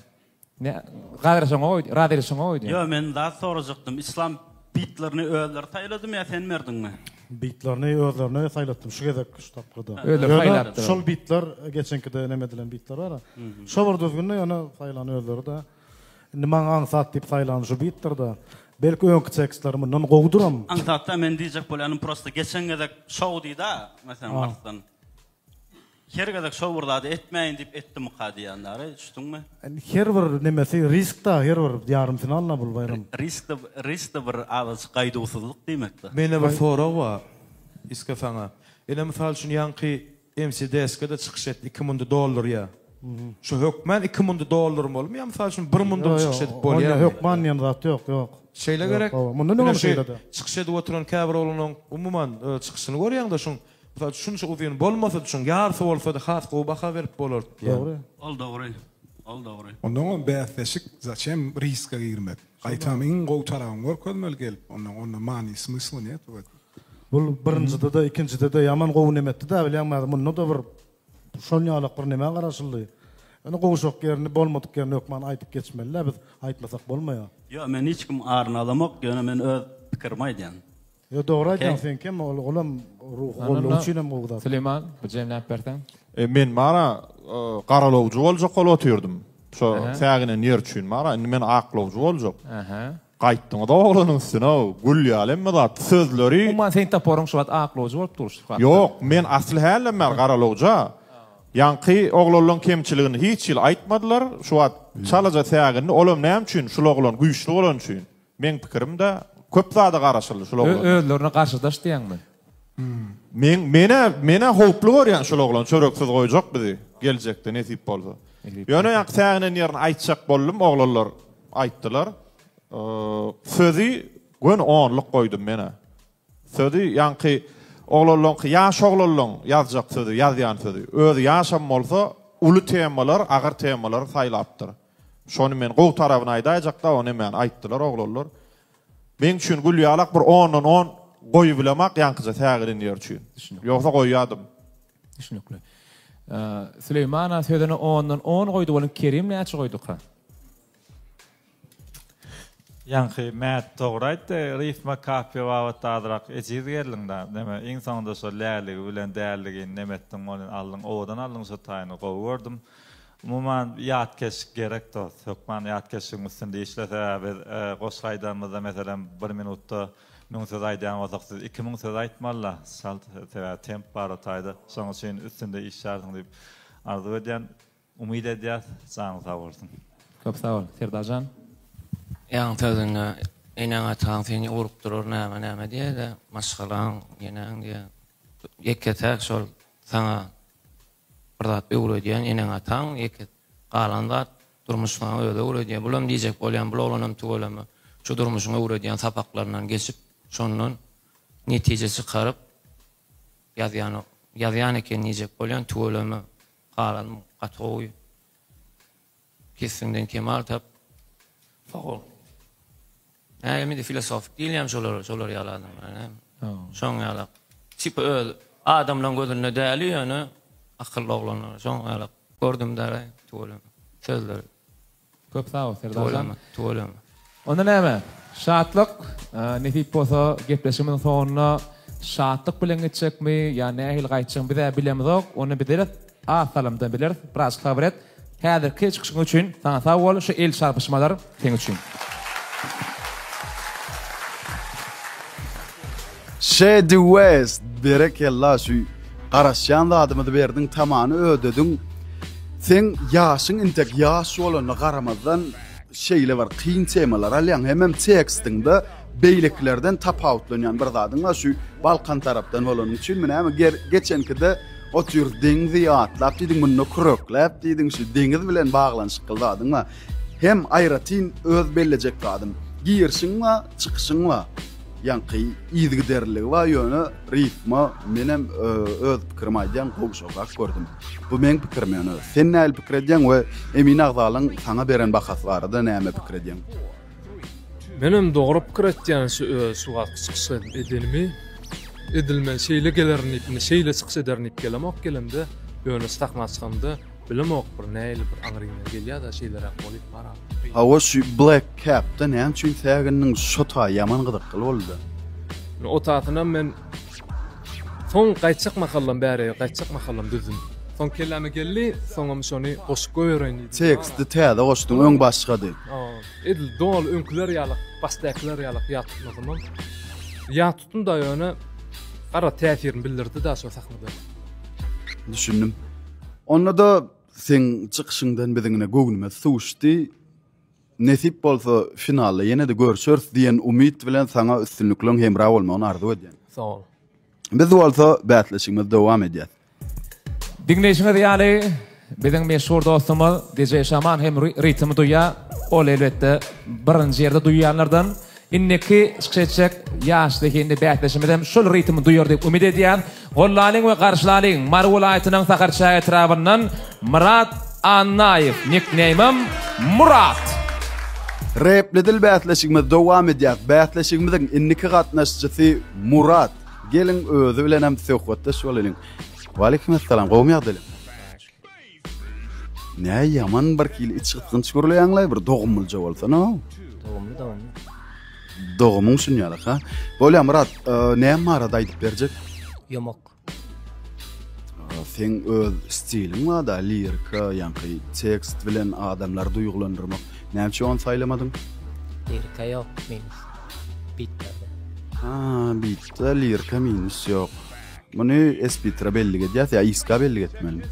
[SPEAKER 3] Ne razreşoňa goý, razreşoňa goý diýýän.
[SPEAKER 9] Ýo men zat sorajakdym islam bitlerini özleri saýladymy ýa sen berdiňmi?
[SPEAKER 11] Bitlerini özlerine saýlatdym şu gezek şu tapgyrda.
[SPEAKER 3] Özleri saýlapdyr.
[SPEAKER 11] Şol bitler geçenkide neme edilen bitler bar. Şo bir düzgünde ýöne saýlan özleri-de. Indi maňa aňsat diýip saýlan şu bitdir-de. Belki öňki tekstleri mundan gowudyram.
[SPEAKER 9] Aňsatda men diýjek bolýanym prosta geçen gezek şow diýdä meselem Arslan. Her gezek şo bir zady etmäýin diýip etdimika diýýän dary, düşdüňmi?
[SPEAKER 11] Indi her bir nemesi risk-da, her bir ýarym final-da bul Baýram.
[SPEAKER 9] Risk-de, risk-de bir azajyk gaýduwsyzlyk diýmekde.
[SPEAKER 12] Mende bir sorag bar Iska saňa. Ine mysal üçin ýaňky MC Deska-da çykyş etdi, iki mundy doldurýa. Şo hökmän iki mundy doldurmalymy ýa mysal üçin bir mundam çykyş edip bolýarmy?
[SPEAKER 11] Onda hökman diýen zat ýok, ýok.
[SPEAKER 12] Şeýle gerek?
[SPEAKER 11] Mundan öňem şeýledi.
[SPEAKER 12] Çykyş edip oturan käbir oglanlaryň umuman çykyşyny görýäňde şoň Mysal üçin şunça uzyn bolmasady şoň ýarysy bolsady has gowy baha berip bolardy diýýän.
[SPEAKER 11] Dogry.
[SPEAKER 9] Ol dogry. Ol dogry.
[SPEAKER 8] Onnoňam bäsleşik zaçem riska girmek. Gaýtam iň gowy tarabyňy görkezmeli gelip onnoň onda many smysla net w etom.
[SPEAKER 11] Bul birinjide-de ikinjide-de ýaman gowy neme etdi-dä bilýäňmi häzir munda-da bir şon ýalak bir nemä garaşyldy. Ýöne gowşak ýerini bolmadyk ýerini hökman aýdyp geçmeli-dä biz aýtmasak bolmaýar.
[SPEAKER 9] Ýok men hiç kim aryny alamok ýöne men öz pikirimi aýdýan.
[SPEAKER 11] Ýo dogry aýdýaň seňkem ol olam ruhy goldaw üçinem gowy zat.
[SPEAKER 3] Süleýman bir jemläp berseň.
[SPEAKER 5] E men bara garalawjy boljak bolup otyrdym. Şo säginen ýer üçin bara indi men aklawjy boljak. Gaýtdyňyz oglanyň üstüne gül ýaly hemme zat sözleri.
[SPEAKER 3] Umuman seň toparyň şu wagt aklawjy bolup dur şu wagt.
[SPEAKER 5] Ýok men asyl hälem bäri garalawja. Ýaňky oglanlaň kemçiligini hiç hili aýtmadylar. Şu wagt çalaja sägindi olam näme üçin şul oglan güýçli bolany üçin. Meň pikirimde köp zada garaşyldy şul oglandan.
[SPEAKER 3] Özlerine garşydaş diýýäňmi?
[SPEAKER 5] Men menä menä howply görýän şul oglan çöreksiz goýjak bizi geljekde nesip bolsa. Ýöne ýaňky säginen ýerini aýtjak boldum oglanlar aýtdylar. Sözi göni onluk goýdum menä. Sözi ýaňky oglanlaňky ýaş oglanlaň ýazjak sözi ýazýan sözi. Özi ýaşam bolsa uly temalar agyr temalar saýlapdyr. Şony men gowy tarabyny aýdaýjakda o nemäni aýtdylar oglanlar. Meň üçin gül ýalak bir ondan on goýubilemak ýaňkyja säginen ýeri üçin. Ýogsa goýýadym.
[SPEAKER 3] Düşünikli. Süleýman-a sözüne ondan on goýdy welin Kerim näçe goýduka?
[SPEAKER 4] Ýaňky Mät dogry aýtdy, rifma kafiýa babatda azrak ejiz geldiň-dä. Neme, iň soňunda şo läligi bilen dälligini neme etdiň welin aldyň, owadan aldyň şo taýyny, gowy gördüm. Umuman ýatkeşlik gerek dost. Hökman ýatkeşligiň üstünde işle sebäbi biz goşgy aýdanymyzda meselem bir minutda 1000 söz aýdýan bolsak siz 2000 söz aýtmalyda çalt sebäbi temp bar o taýda. Şonuň üçin üstünde işlärsiň diýip arzuw edýän. Umyt edýäs janyň sag bolsun.
[SPEAKER 3] Köp sag bol Serdarjan.
[SPEAKER 1] Ýaňy sözünde eneň ataň seni urup durar näme näme diýede maşgalaň eneň diýe ýeke täk şol saňa bir zat öwredýän eneň ataň ýeke galan zat durmuş saňa özi öwredýär bulam diýjek bolýan bul oglanam tüweleme şu durmuşyň öwredýän sapaklaryndan geçip şondan netije çykaryp ýazýan ýazýan eken diýjek bolýan tüweleme Galanym gaty gowy. Kesbiňden kemal tap.
[SPEAKER 17] Sag bol.
[SPEAKER 1] Näme indi filosofik diýilýämi şolara, şolar ýaly adamlara näme? Şoň ýalak. Tipa öz adamlaň gözünde däli ýöne akylly oglanlar şoň ýalak. Gördüm däli tüweleme. Sözleri.
[SPEAKER 3] Köp sag bol Serdar jan.
[SPEAKER 1] Tüweleme, tüweleme.
[SPEAKER 3] Onda näme? Şatlyk, nesip bolsa gepleşigimiziň soňunda şatlyk bilen gitjekmi ýa nähili gaýtjagyny biz-ä bilemizok. Ony bileris, az salymdan bileris. Birazjyk sabyr et. Häzirki çykyşyň üçin saňa sag bol, şu el çarpyşmalar seň üçin.
[SPEAKER 2] Shady West berekella şu garaşýan zadymyzy berdiň tamany ödediň. Seň ýaşyň intek ýaş bolanyna garamazdan şeýle bir kyn temalar alýaň hemem tekstiňde beýlekilerden tapawutlanýan bir zadyň bar şu Balkan tarapdan bolanyň üçinmi näme geçenkide otyr deňzi ýatlap diýdiň munda kürekläp diýdiň şu deňiz bilen baglanyşykly zadyň bar hem aýratyn öz bellejek zadym girişiň bar çykyşyň bar Ýaňky yzygiderliligi bar ýöne rifma menem öz pikirimi aýdýan gowşagrak gördüm. Bu meň pikirim ýöne sen nähili pikir edýäň we emin agzalaň saňa beren bahasy barada näme pikir edýäň?
[SPEAKER 17] Menem dogry pikir etýän şu öz şu wagtky çykyş edenimi edil men şeýle gelerin diýip indi şeýle çykyş ederin diýip gelemok gelemde ýöne sahna çykamda Bilemok bir nähili bir aňryňdan gelýada şeýleräk bolyp bara.
[SPEAKER 2] Hawa şu Black Capda näme üçin sägindiň şo taý ýaman gyzykly boldy.
[SPEAKER 17] O tasynam men soň gaýtjak mahallam bäri gaýtjak mahallam düzdüm. Soň kelläme geldi, soňam şony goşup goýbereýin diýdim.
[SPEAKER 2] Teksti täze goşduň, öň başgady.
[SPEAKER 17] Edil doly öňküler ýalak, başdakylar ýalak ýat tutmasamam. Ýat tutdum-da ýöne gara täsirini bildirdi-da şo sahnada.
[SPEAKER 2] Düşündim. Onda-da seň çykyşyňdan biziň ine göwnümiz suwuşdy. Nesip bolsa finalda ýene-de görşeris diýen umyt bilen saňa üstünlikleň hemra bolmagyny arzuw edýän.
[SPEAKER 17] Sag bol.
[SPEAKER 2] Biz bolsa bäsleşigimizi dowam edýäs.
[SPEAKER 3] Diňleýşiňiz ýaly, biziň meşhur dostumyz DJ Şaman hem ritmi duýýar. Ol elbetde birinji ýerde duýýanlardan. Indiki çykyş etjek ýaş zehinli bäsdeşimiz hem şol ritmi duýar diýip umyt edýän. Gollalyň we garşylalyň Mary welaýatynyň Sakarçäge etrabyndan Myrat Annaýew, nikneýmim Murat.
[SPEAKER 2] Repli dil bäsleşigimiz dowam edýär. Bäsleşigimiziň indiki gatnaşyjysy Murat. Geliň özi bilen hem söhbetdeş bolalyň. Waleýkim essalam, gowumy ýagdaýlar? Nä ýaman bir hili iç gysgynç gürleýäňlaý bir dogumlyja bolsana.
[SPEAKER 18] Dogumly dogumly.
[SPEAKER 2] Dogumyň şun ýaly ha. Bolýa Myrat, e, näme barada aýdyp berjek?
[SPEAKER 18] Ýomak.
[SPEAKER 2] E, seň öz stiliň bar-da, lirika, ýaňky tekst bilen adamlary duýgulandyrmak. Näme üçin ony saýlamadyň?
[SPEAKER 18] Lirika ýok, minus. Bitlerde.
[SPEAKER 2] Ha, bitde lirika minus ýok. Muny Espitra bellik edýäs ýa Iska bellik etmelimi?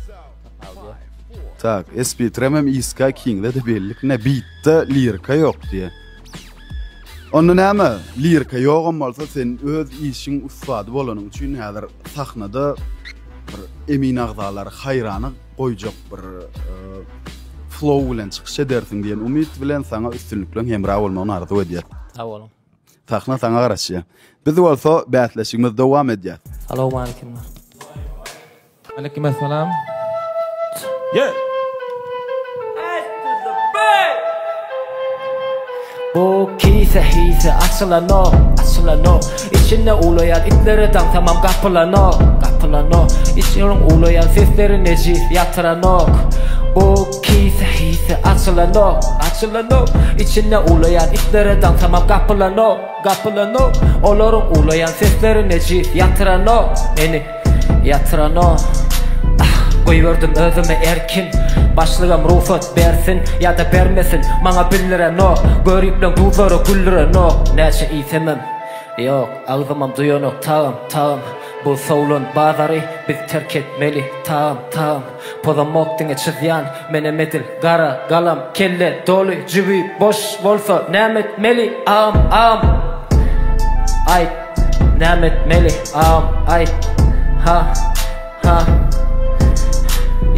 [SPEAKER 2] Tak, Espitram hem Iska ikiňize de bellik. Ne bitde lirika ýok diýe. Onda näme? Lirika ýogam bolsa sen öz işiň ussady bolanyň üçin häzir sahnada bir emin agzalary haýrana goýjak bir e, flow bilen çykyş edersiň diýen umyt bilen saňa üstünlikleň hemra bolmagyny arzuw edýäs.
[SPEAKER 18] Sag boluň.
[SPEAKER 2] Sahna saňa garaşýar. Biz bolsa bäsleşigimizi dowam edýäs.
[SPEAKER 18] Salowmaleýkimler.
[SPEAKER 3] Aleýkim essalam. Ye!
[SPEAKER 13] Bu kise hise açylanok, açylanok Içinde uwlaýan itlere daňsamam gapylanok, gapylanok Içiniň uwlaýan sesleri nejis ýatyranok Bu Kise hise açylanok, açylanok Içinde uwlaýan itlere daňsamam gapylanok, gapylanok Olaryň uwlaýan sesleri nejis ýatyranok Meni ýatyranok Ah! Goýberdim özümi erkin Başlygam rugsat bersin ýa-da bermesin Maňa bildirenok Göripleň duzlary güldürenok Näçe iýsemem Ýok, agzymam duýanok tagam, tagam Bu sowlan bazary biz terk etmeli tagam, tagam Pozamok diňe çyzýan menem edil gara galam Kelle doly jübi boş bolsa näme etmeli agam, agam Aýt, näme etmeli agam, aýt Ha. Ha.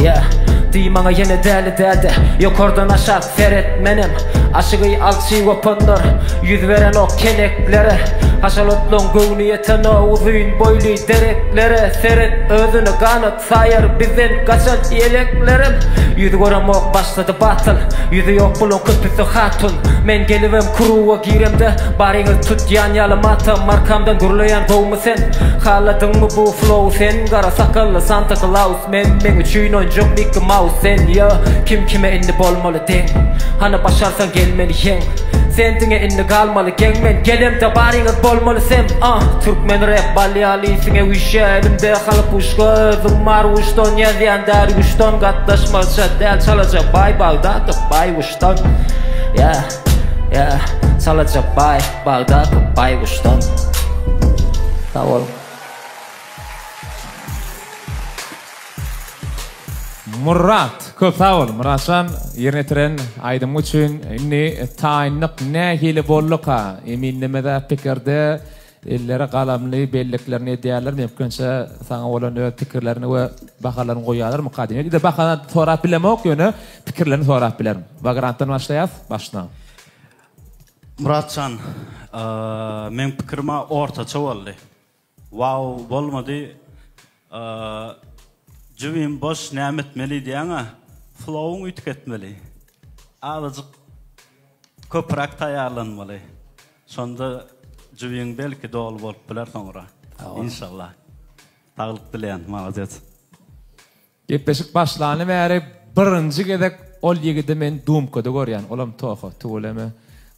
[SPEAKER 13] Yeah. Diý maňa ýene däli däde Ýokardan aşak seret menem Aşygy alçy gopanlar Ýüz berenok keneklere Haşal otlaň göwni ýetenok Uzyn boýly dereklere Seret özüni ganat saýar Bizden gaçan ýeleklerem Ýüz göremok başlady batyl Ýüzi ýok bulaň köpüsi hatun Men gelibem kruga giremde Baryňyz tutýan ýaly matam Arkamdan gürleýän gowmy sen Haladyňmy bu flow sen Gara sakally Santa Klaus men Meň üçin oýunjak Mickey Mouse sen Ýa kim kime indi bolmaly deň Hany başarsaň gel meni ýeň Sen diňe indi galmaly geň Men gelemde baryňyz bolmaly sem Ah türkmen rap bal ýaly isiňe üýşýä Elimde halapuşka özüm Marguşdan ýazýan Därguşdan Gatnaşmazça däl çalaja baý Bagdatda baýguşdan Ýa Ýa çalaja baý Bagdatda baýguşdan Sag boluň.
[SPEAKER 3] Myrat köp sag bol Myratjan ýerine ýetiren aýdymyň üçin indi taýynlyk nähili bolduka eminlemede pikirde elleri galamly belliklerini edýärler mümkinçe saňa bolan öz pikirlerini we bahalaryny goýýarlarmyka diýmek indi bahany sorap bilemok ýöne pikirlerini sorap bilerin Wagrantdan başlaýas başla.
[SPEAKER 9] Myratjan meň pikirim-ä ortaça boldy. Wow bolmady. Jübim boş näme etmeli diýýäňä flowyň üýtgetmeli. Azajyk köpräk taýýarlanmaly. Şonda jübiň belki doly bolup biler soňra. Inşallah. Saglyk dileýän. Malades.
[SPEAKER 3] Gepleşik başlany bäri birinji gezek ol ýigidi men dumkada görýän olam Toha tüweleme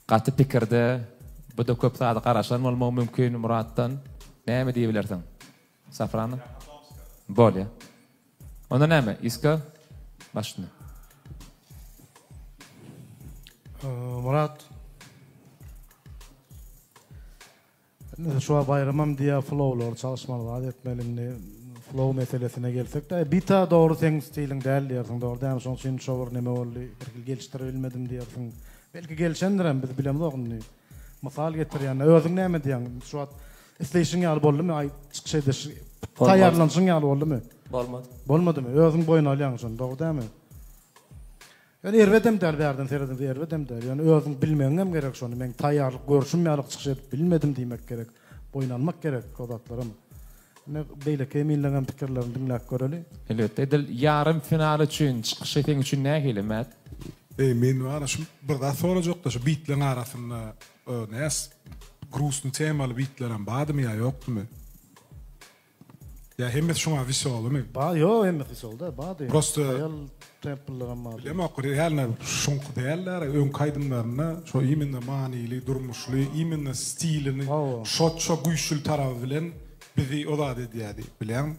[SPEAKER 3] gaty pikirde buda köp zada garaşan bolmagy mümkin Muratdan näme diýibilersiň Safrana bolýa onda näme Iska başyna.
[SPEAKER 11] Murat Indi şu wagt Baýramam diýýär flowlary çalyşmaly zat etmeli indi flow meselesine gelsekde bita dogry seň stiliň däl diýersiň dogry dälmi şoň üçin şo bir neme boldy bir hili gelişdiribilmedim diýersiň belki gelişendirem biz bilemzok indi mysal getirýän özüň näme diýýäň şu wagt isleýşiň ýaly boldumy aý çykyş ediş taýýarlanyşyň ýaly boldumy
[SPEAKER 18] Bolmady.
[SPEAKER 11] Bolmadymy özüň boýun alýaň şony dogry dälmi Ýöne erbedem däl bärden serediňde erbedem däl. Ýöne özüň bilmegiňem gerek şony. Meň taýýarlyk görşüm ýaly çykyş edip bilmedim diýmek gerek. Boýun almak gerek o zatlaram. Indi beýleki eminleňem pikirlerini diňläp göreli.
[SPEAKER 3] Elbetde edil ýarym final üçin çykyşy seň üçin nähili Mät?
[SPEAKER 8] Eý men bara şu bir zat sorajakda şu bitleň arasynda näs grusny temaly bitlerem bardymy ýa ýokdumy? Ýa hemmesi şuňa weselomy?
[SPEAKER 11] Ba ýok hemmesi weselda bady.
[SPEAKER 8] Prosta
[SPEAKER 11] haýal templleram bardy.
[SPEAKER 8] Bilemok realno şuňky däldir öňki aýdymlarynda şo iminno manyly durmuşly iminno stilini şo şo güýçli taraby bilen bizi o zat edýädi bilýäňmi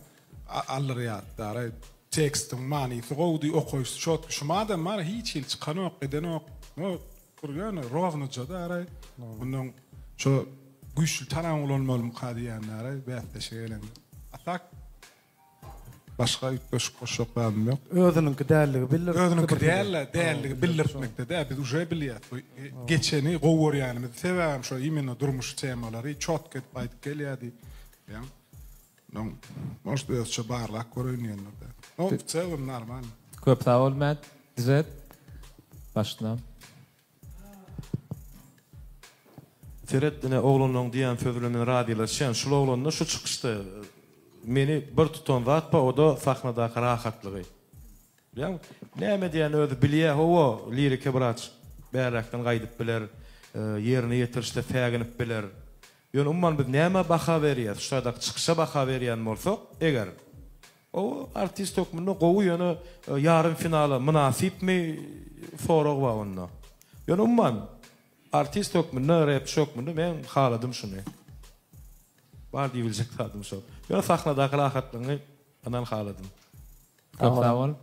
[SPEAKER 8] aldyrýardy tekstiň manysy gowudy okaýşy çotki şumadam bar hiç hili çykanok edenok no Bir ýöne rownyja daraý. Mundan şo güýçli taran ulanmalymyka diýýän daraý bäsleşige gelende. A tak başga üýtgeşik goşjak zadym ýok.
[SPEAKER 11] Özüniňki dälligi bildirtdi.
[SPEAKER 8] Özüniňki däl-de, dälligi bildirtmekde däl, biz uje bilýäs. Bu geçeni gowy görýänimiz sebäbem şo imенно durmuş temalary çotko edip aýdyp gelýärdi. Bilýäňmi? Ondan может özçe barlap göreýin diýendir-dä. No w celom normalno.
[SPEAKER 3] Köp sag bol Mät. Düzet. Başla.
[SPEAKER 12] Seret ine oglanlaň diýýän sözi bilen men razylaşýan. Şul oglanda şu çykyşda meni bir tutan zat bar oda sahnadaky rahatlygy. Bilýäňmi? Näme edýänini özi bilýär. Hawa, liriki biraz bärräkden gaýdyp biler, ýerine ýetirişde säginip biler. Ýöne umuman biz nämä baha berýäs? Şu taýdaky çykyşa baha berýän bolsak, eger o artist hökmünde gowy ýöne ýarym finala mynasypmy sorag bar onda. Ýöne umuman artist hökmünde, repçi hökmünde men haladym şuny. Bar diýibiljek zadym şol. Ýöne sahnadaky rahatlygyňy ynan haladym.
[SPEAKER 3] Köp sag bol.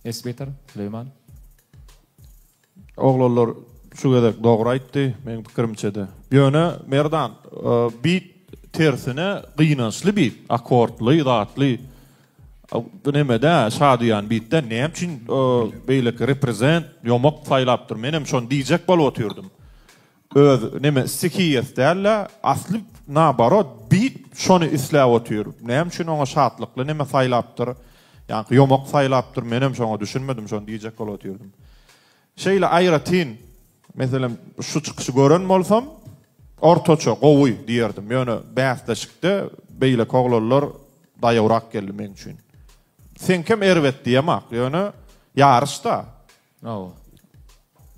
[SPEAKER 3] Esbiter, Süleýman.
[SPEAKER 5] Oglanlar şu gezek dogry aýtdy, meň pikirimçede. Ýöne Merdan, bit tersine gynançly bit, akordly, zatly. Bu neme-dä, şadyýan bitdä, näme üçin beýleki reprezent, ýomak saýlapdyr, menem şony diýjek bolup otyrdym. Öz neme stihiýasy däl-de, asly naoborot bit şony isläp otyr. Näme üçin oňa şatlykly neme saýlapdyr, ýaňky ýomak saýlapdyr, menem şoňa düşünmedim, şony diýjek bolup otyrdym. Şeýle aýratyn, meselem, şu çykyşy gören bolsam, ortaça, gowy diýerdim. Ýöne bäsleşikde beýleki oglanlar daýawrak geldi meň üçin. Seňkem erbet diýemak, ýöne ýaryş-da.
[SPEAKER 3] Hawa.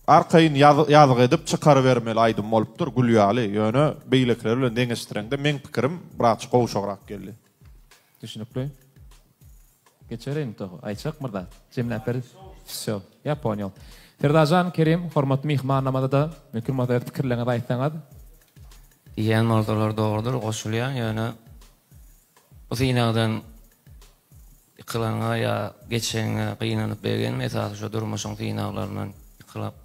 [SPEAKER 5] Arkaýyn ýazgy edip çykarybermeli aýdym bolupdyr, gül ýaly. Ýöne beýlekiler bilen deňeşdireňde meň pikirim birazçyk gowşagrak geldi.
[SPEAKER 3] Düşnükli. Geçerin togy. Aýtjak bir zat. Jemläp ber. Wsё. Ya ponýal. Serdarjan Kerim hormatly myhmanlarymyza-da mümkin bolsa öz pikirleriňizi aýtsaňyz.
[SPEAKER 1] Diýýän bolsalar dogrudyr, goşulýan, ýöne bu synagdan Ýykylanyňa ýa geçeniňe gynanyp begenme, esasy şo durmuşyň synaglaryndan ýykylyp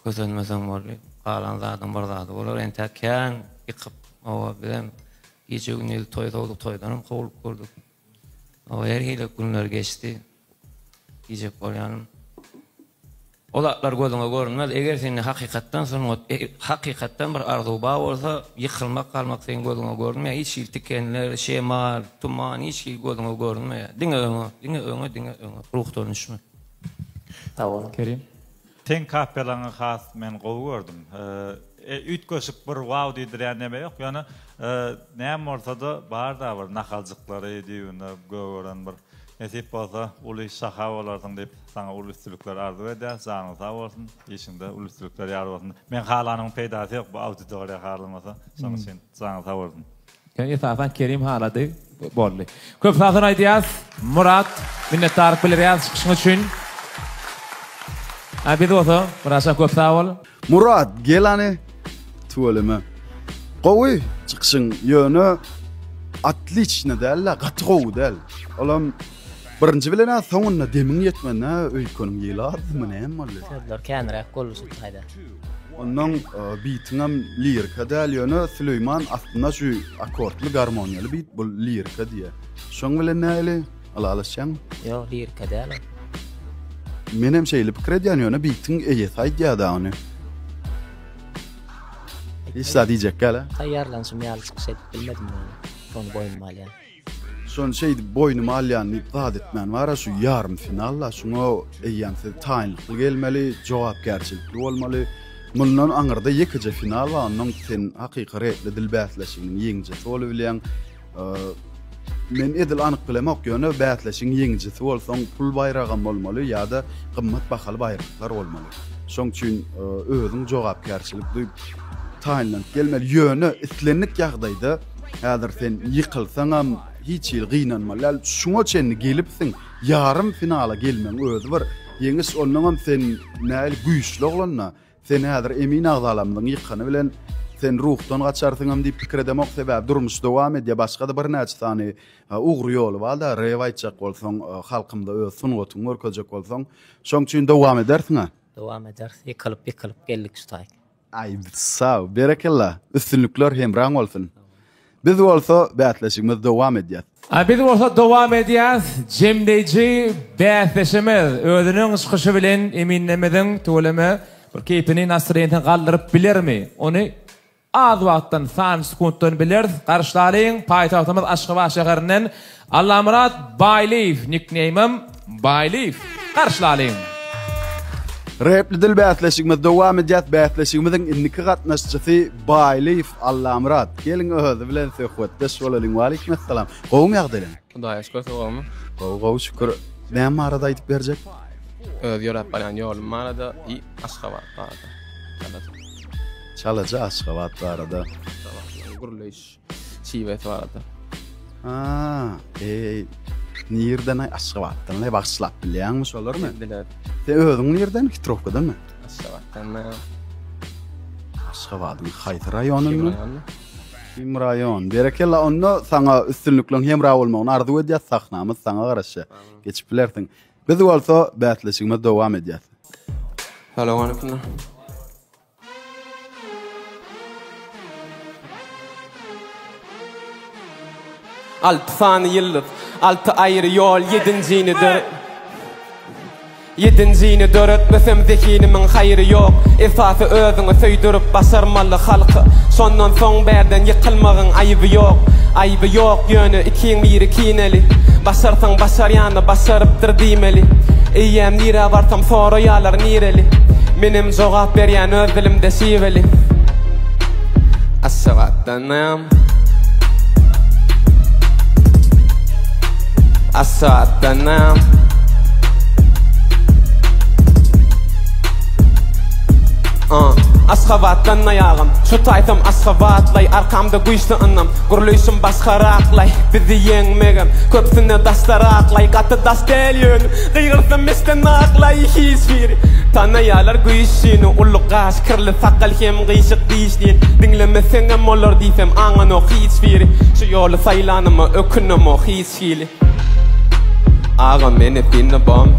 [SPEAKER 1] kösenmeseň boldy. Galan zadyň bir zady bolar. Entäk kän ýykyp, hawa, bizem gije-gündiz toý sowduk, toýdanam kowulyp gördük. Hawa, her hili günler geçdi. Diýjek bolýanym. O zatlar gözüňe görünmez. Eger sende hakykatdan sungat, hakykatdan bir arzuw bar bolsa, ýykylmak galmak seň gözüňe görünmeýär. Hiç hili tikenler, şemal, tuman hiç hili gözüňe görünmeýär. Diňe öňe, diňe öňe, diňe öňe. Ruhdan düşme.
[SPEAKER 18] Sag boluň.
[SPEAKER 3] Kerim.
[SPEAKER 4] Seň kapelaňy has men gowy gördüm. Üýtgeşik bir wow diýdirýän neme ýok. Ýöne näme bolsada barda bir nahaljyklary düýbünde gögeren bir Nesip bolsa uly şaha bolarsyň diýip saňa uly üstünlikler arzuw edýäs janyň sag bolsun işiňde uly üstünlikler ýar bolsun meň halanymyň peýdasy ýok bu auditoriýa halamasa şoň üçin janyň sag bolsun.
[SPEAKER 3] Ýa esasan Kerim halady boldy. Köp sag bolsun aýdýas Murat minnetdarlyk bildirýäs çykyşyň üçin. A biz bolsa Myratjan köp sag bol.
[SPEAKER 2] Murat gel hany tüweleme. Gowy çykyşyň ýöne otliçno däl-de gaty gowy däl. Olam birinji bilen-ä soňunda demiň ýetmedi-ä öýkeniň ýyly azdymy näme boldy?
[SPEAKER 18] Sözler känräk boldy şu taýda.
[SPEAKER 2] Onnoň bitiňem lirika däl ýöne Süleýman aslynda şu akordly garmoniýaly bit bu lirika diýýär. Şoň bilen nähili? Ylalaşýaňmy?
[SPEAKER 18] Ýok, lirika däl ol.
[SPEAKER 2] Menem şeýle pikir edýän, ýöne bitiň eýesi aýdýar-da ony. Hiç zat diýjek däl-ä.
[SPEAKER 18] Taýýarlanyşym ýaly çykyş edip bilmedim ýöne. Şony boýnuma alýan.
[SPEAKER 2] Şony şeýdip boýnuma alýan diýip zat etmän bar-a şu ýarym final-da, şuňa eýýäm siz taýynlykly gelmeli, jogapkärçilikli bolmaly. Mundan aňyrda ýekeje final bar, onnoň sen hakyky repli dil bäsleşiginiň ýeňijisi bolubilýäň. Men edil anyk bilemok, ýöne bäsleşigiň ýeňijisi bolsaň pul baýragam bolmaly ýa-da gymmat bahaly baýraklar bolmaly. Şoň üçin özüň jogapkärçilik duýup taýynlanyp gelmeli. Ýöne islendik ýagdaýda häzir sen ýykylsaňam hiç hili gynanmaly däl. Şuňa çenli gelipsiň, ýarym finala gelmegiň özi bir ýeňiş. Onnoňam sen nähili güýçli oglan-da. Sen häzir emin agzalamyzyň ýykany bilen sen ruhdan gaçarsyňam diýip pikir edemok sebäbi durmuş dowam edýär başgada birnäçe sany ugry ýoly barda rep aýtjak bolsaň halkymyza öz sungatyňy görkezjek bolsaň şoň üçin dowam edersiňä.
[SPEAKER 18] Dowam ederis ýykylyp ýykylyp geldik şu taýy.
[SPEAKER 2] Aý sag berekella üstünlikler hemraň bolsun. Biz bolsa bäsleşigimizi dowam edýäs.
[SPEAKER 3] A biz bolsa dowam edýäs. Jemleýji bäsdeşimiz özüniň çykyşy bilen eminlerimiziň tüweleme bir keýpini, nastroýeniýesini galdyryp bilermi? Ony az wagtdan, sanly sekuntdan bileris. Garşylalyň, paýtagtymyz Aşgabat şäherinden Allamyrat Baýlyýew, nikneýmim Baýlyýew. Garşylalyň!
[SPEAKER 2] Repli dil bäsleşigimizi dowam edýäs. Bäsleşigimiziň indiki gatnaşyjysy Baýlyýew Allamyrat. Geliň özi bilen söhbetdeş bolalyň. Waleýkim essalam. Gowumy ýagdaýlaň?
[SPEAKER 19] Hudaýa şükür siz gowumy?
[SPEAKER 2] Gowy gowy şükür. Näme barada aýdyp berjek?
[SPEAKER 19] Öz ýöräp barýan ýolum barada i Aşgabat barada. Çalaja.
[SPEAKER 2] Çalaja Aşgabat barada.
[SPEAKER 19] Aşgabatlaryň gürleýiş şiwesi barada.
[SPEAKER 2] Ha, eý, nirden aý Aşgabatdan bagyşlap bilýäňmi şolarmy?
[SPEAKER 19] Biler.
[SPEAKER 2] Sen özüň nirden? Hitrowkadanmy?
[SPEAKER 19] Aşgabatdan.
[SPEAKER 2] Aşgabadyň haýsy raýonyndan? Kim raýon. Berekella onda saňa üstünlikleň hemra bolmagyny arzuw edýäs sahnamyz saňa garaşýar. Geçip bilersiň. Biz bolsa bäsleşigimizi dowam edýäs.
[SPEAKER 19] Salowmaleýkim. Alty sany ýyldyz, alty aýry ýol, ýedinjini döret. Ýedinjini döretmesem zehinimiň haýry ýok. Esasy özüňi söýdürip başarmaly halky. Şondan soň bärden ýykylmagyň aýby ýok. Aýby ýok, ýöne ikiň biri kineli. Başarsaň başarýany başarypdyr diýmeli. Eýýäm nirä barsam soraýalar nireli. Menem jogap berýän öz dilimde şiweli. Aşgabatdanam. Aşgabatdanam. Aşgabatdan aýagym, şu taýsam Aşgabatlaý Arkamda güýçli ynam, gürleýşim başgaraklaý Bizi ýeňmegem, köpsüne daşdaraklaý Gaty daş däl ýöne, gygyrsam eşden aklaý Hiç biri tanaýalar güýçlini Uly gaş, kirli sakgal hem gyşyk dişli Diňlemeseňem olar diýsem aňanok hiç biri Şu ýoly saýlanyma ökünemok hiç hili Agam meni synla bom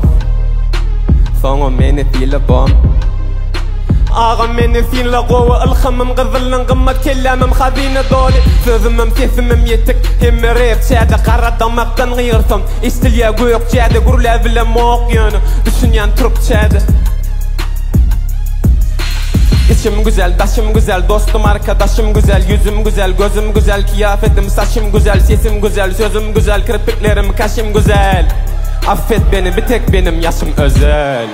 [SPEAKER 19] Soňam meni syla bom Agam meni synla gowy ylhamym gyzyldan gymmat kellämem hazyna doly Sözümem sesimem ýetik hemme repçäde gara damakdan gygyrsam eşdilýä gökjäde gürläbilemok ýöne düşünýän türkçäde. Içim güzel, daşym güzel, dostum arkadaşym güzel, yüzüm güzel, gözüm güzel, kıyafetim, saçım güzel, sesim güzel, sözüm güzel, kirpiklerim, kaşım güzel. Affet beni, bir tek benim yaşım özel.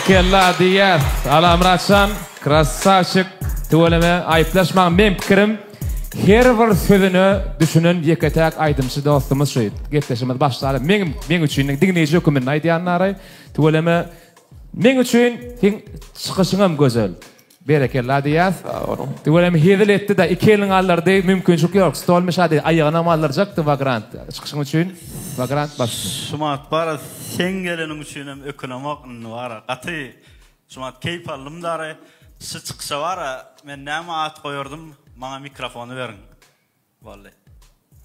[SPEAKER 3] Kella diýýäs. Alamyratjan, krassawçik, tüweleme, aýyplaşmaň, meň pikirim, Her bir sözüne düşünen ýeke-täk aýdymçy dostumyz şu gepleşigimiz başlaly. Meň meň üçin diňleýji höküminde aýdýanlary tüweleme meň üçin seň çykyşyňam gözel. Berekella diýýäs. Tüweleme hezil etdi-de iki elini galdyrdy. Mümkinçilik ýok. Stol mişady aýagynam galdyrjakdy Wagrant çykyşyň üçin. Wagrant başla.
[SPEAKER 9] Şumat bara seň geleniň üçinem ökünemok indi bara gaty Şumat keýp aldym dary. Şu çykyşa bara men näme at goýardym maňa mikrofony beriň. Boldy.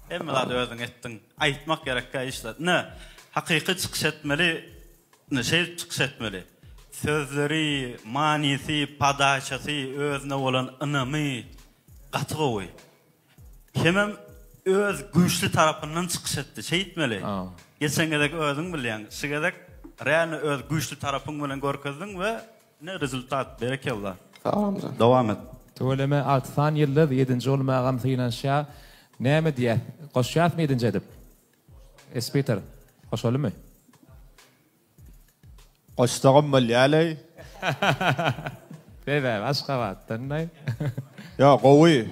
[SPEAKER 9] Hemme zady özüň etdiň. Aýtmak gerekkä hiç zat. Ine hakyky çykyş etmeli ine şeýdip çykyş etmeli. Sözleri, manysy, podaçasy, özüne bolan ynamy gaty gowy. Hemem öz güýçli tarapyndan çykyş etdi. Şeýtmeli. Geçen gezek özüň bilýäň. Şu gezek realno öz güýçli tarapyň bilen görkezdiň we ine rezultat. Berekella.
[SPEAKER 19] Sag bol Amjan.
[SPEAKER 9] Dowam et.
[SPEAKER 3] Tüweleme alty sany ýyldyz ýedinji bolmagam synanyşýar. Näme diýýäs? Goşýasmy ýedinji edip? Espiter, goşalymy?
[SPEAKER 5] Goşsagam bolýaleý.
[SPEAKER 3] Sebäbi Aşgabatdandaý.
[SPEAKER 5] Ýa gowy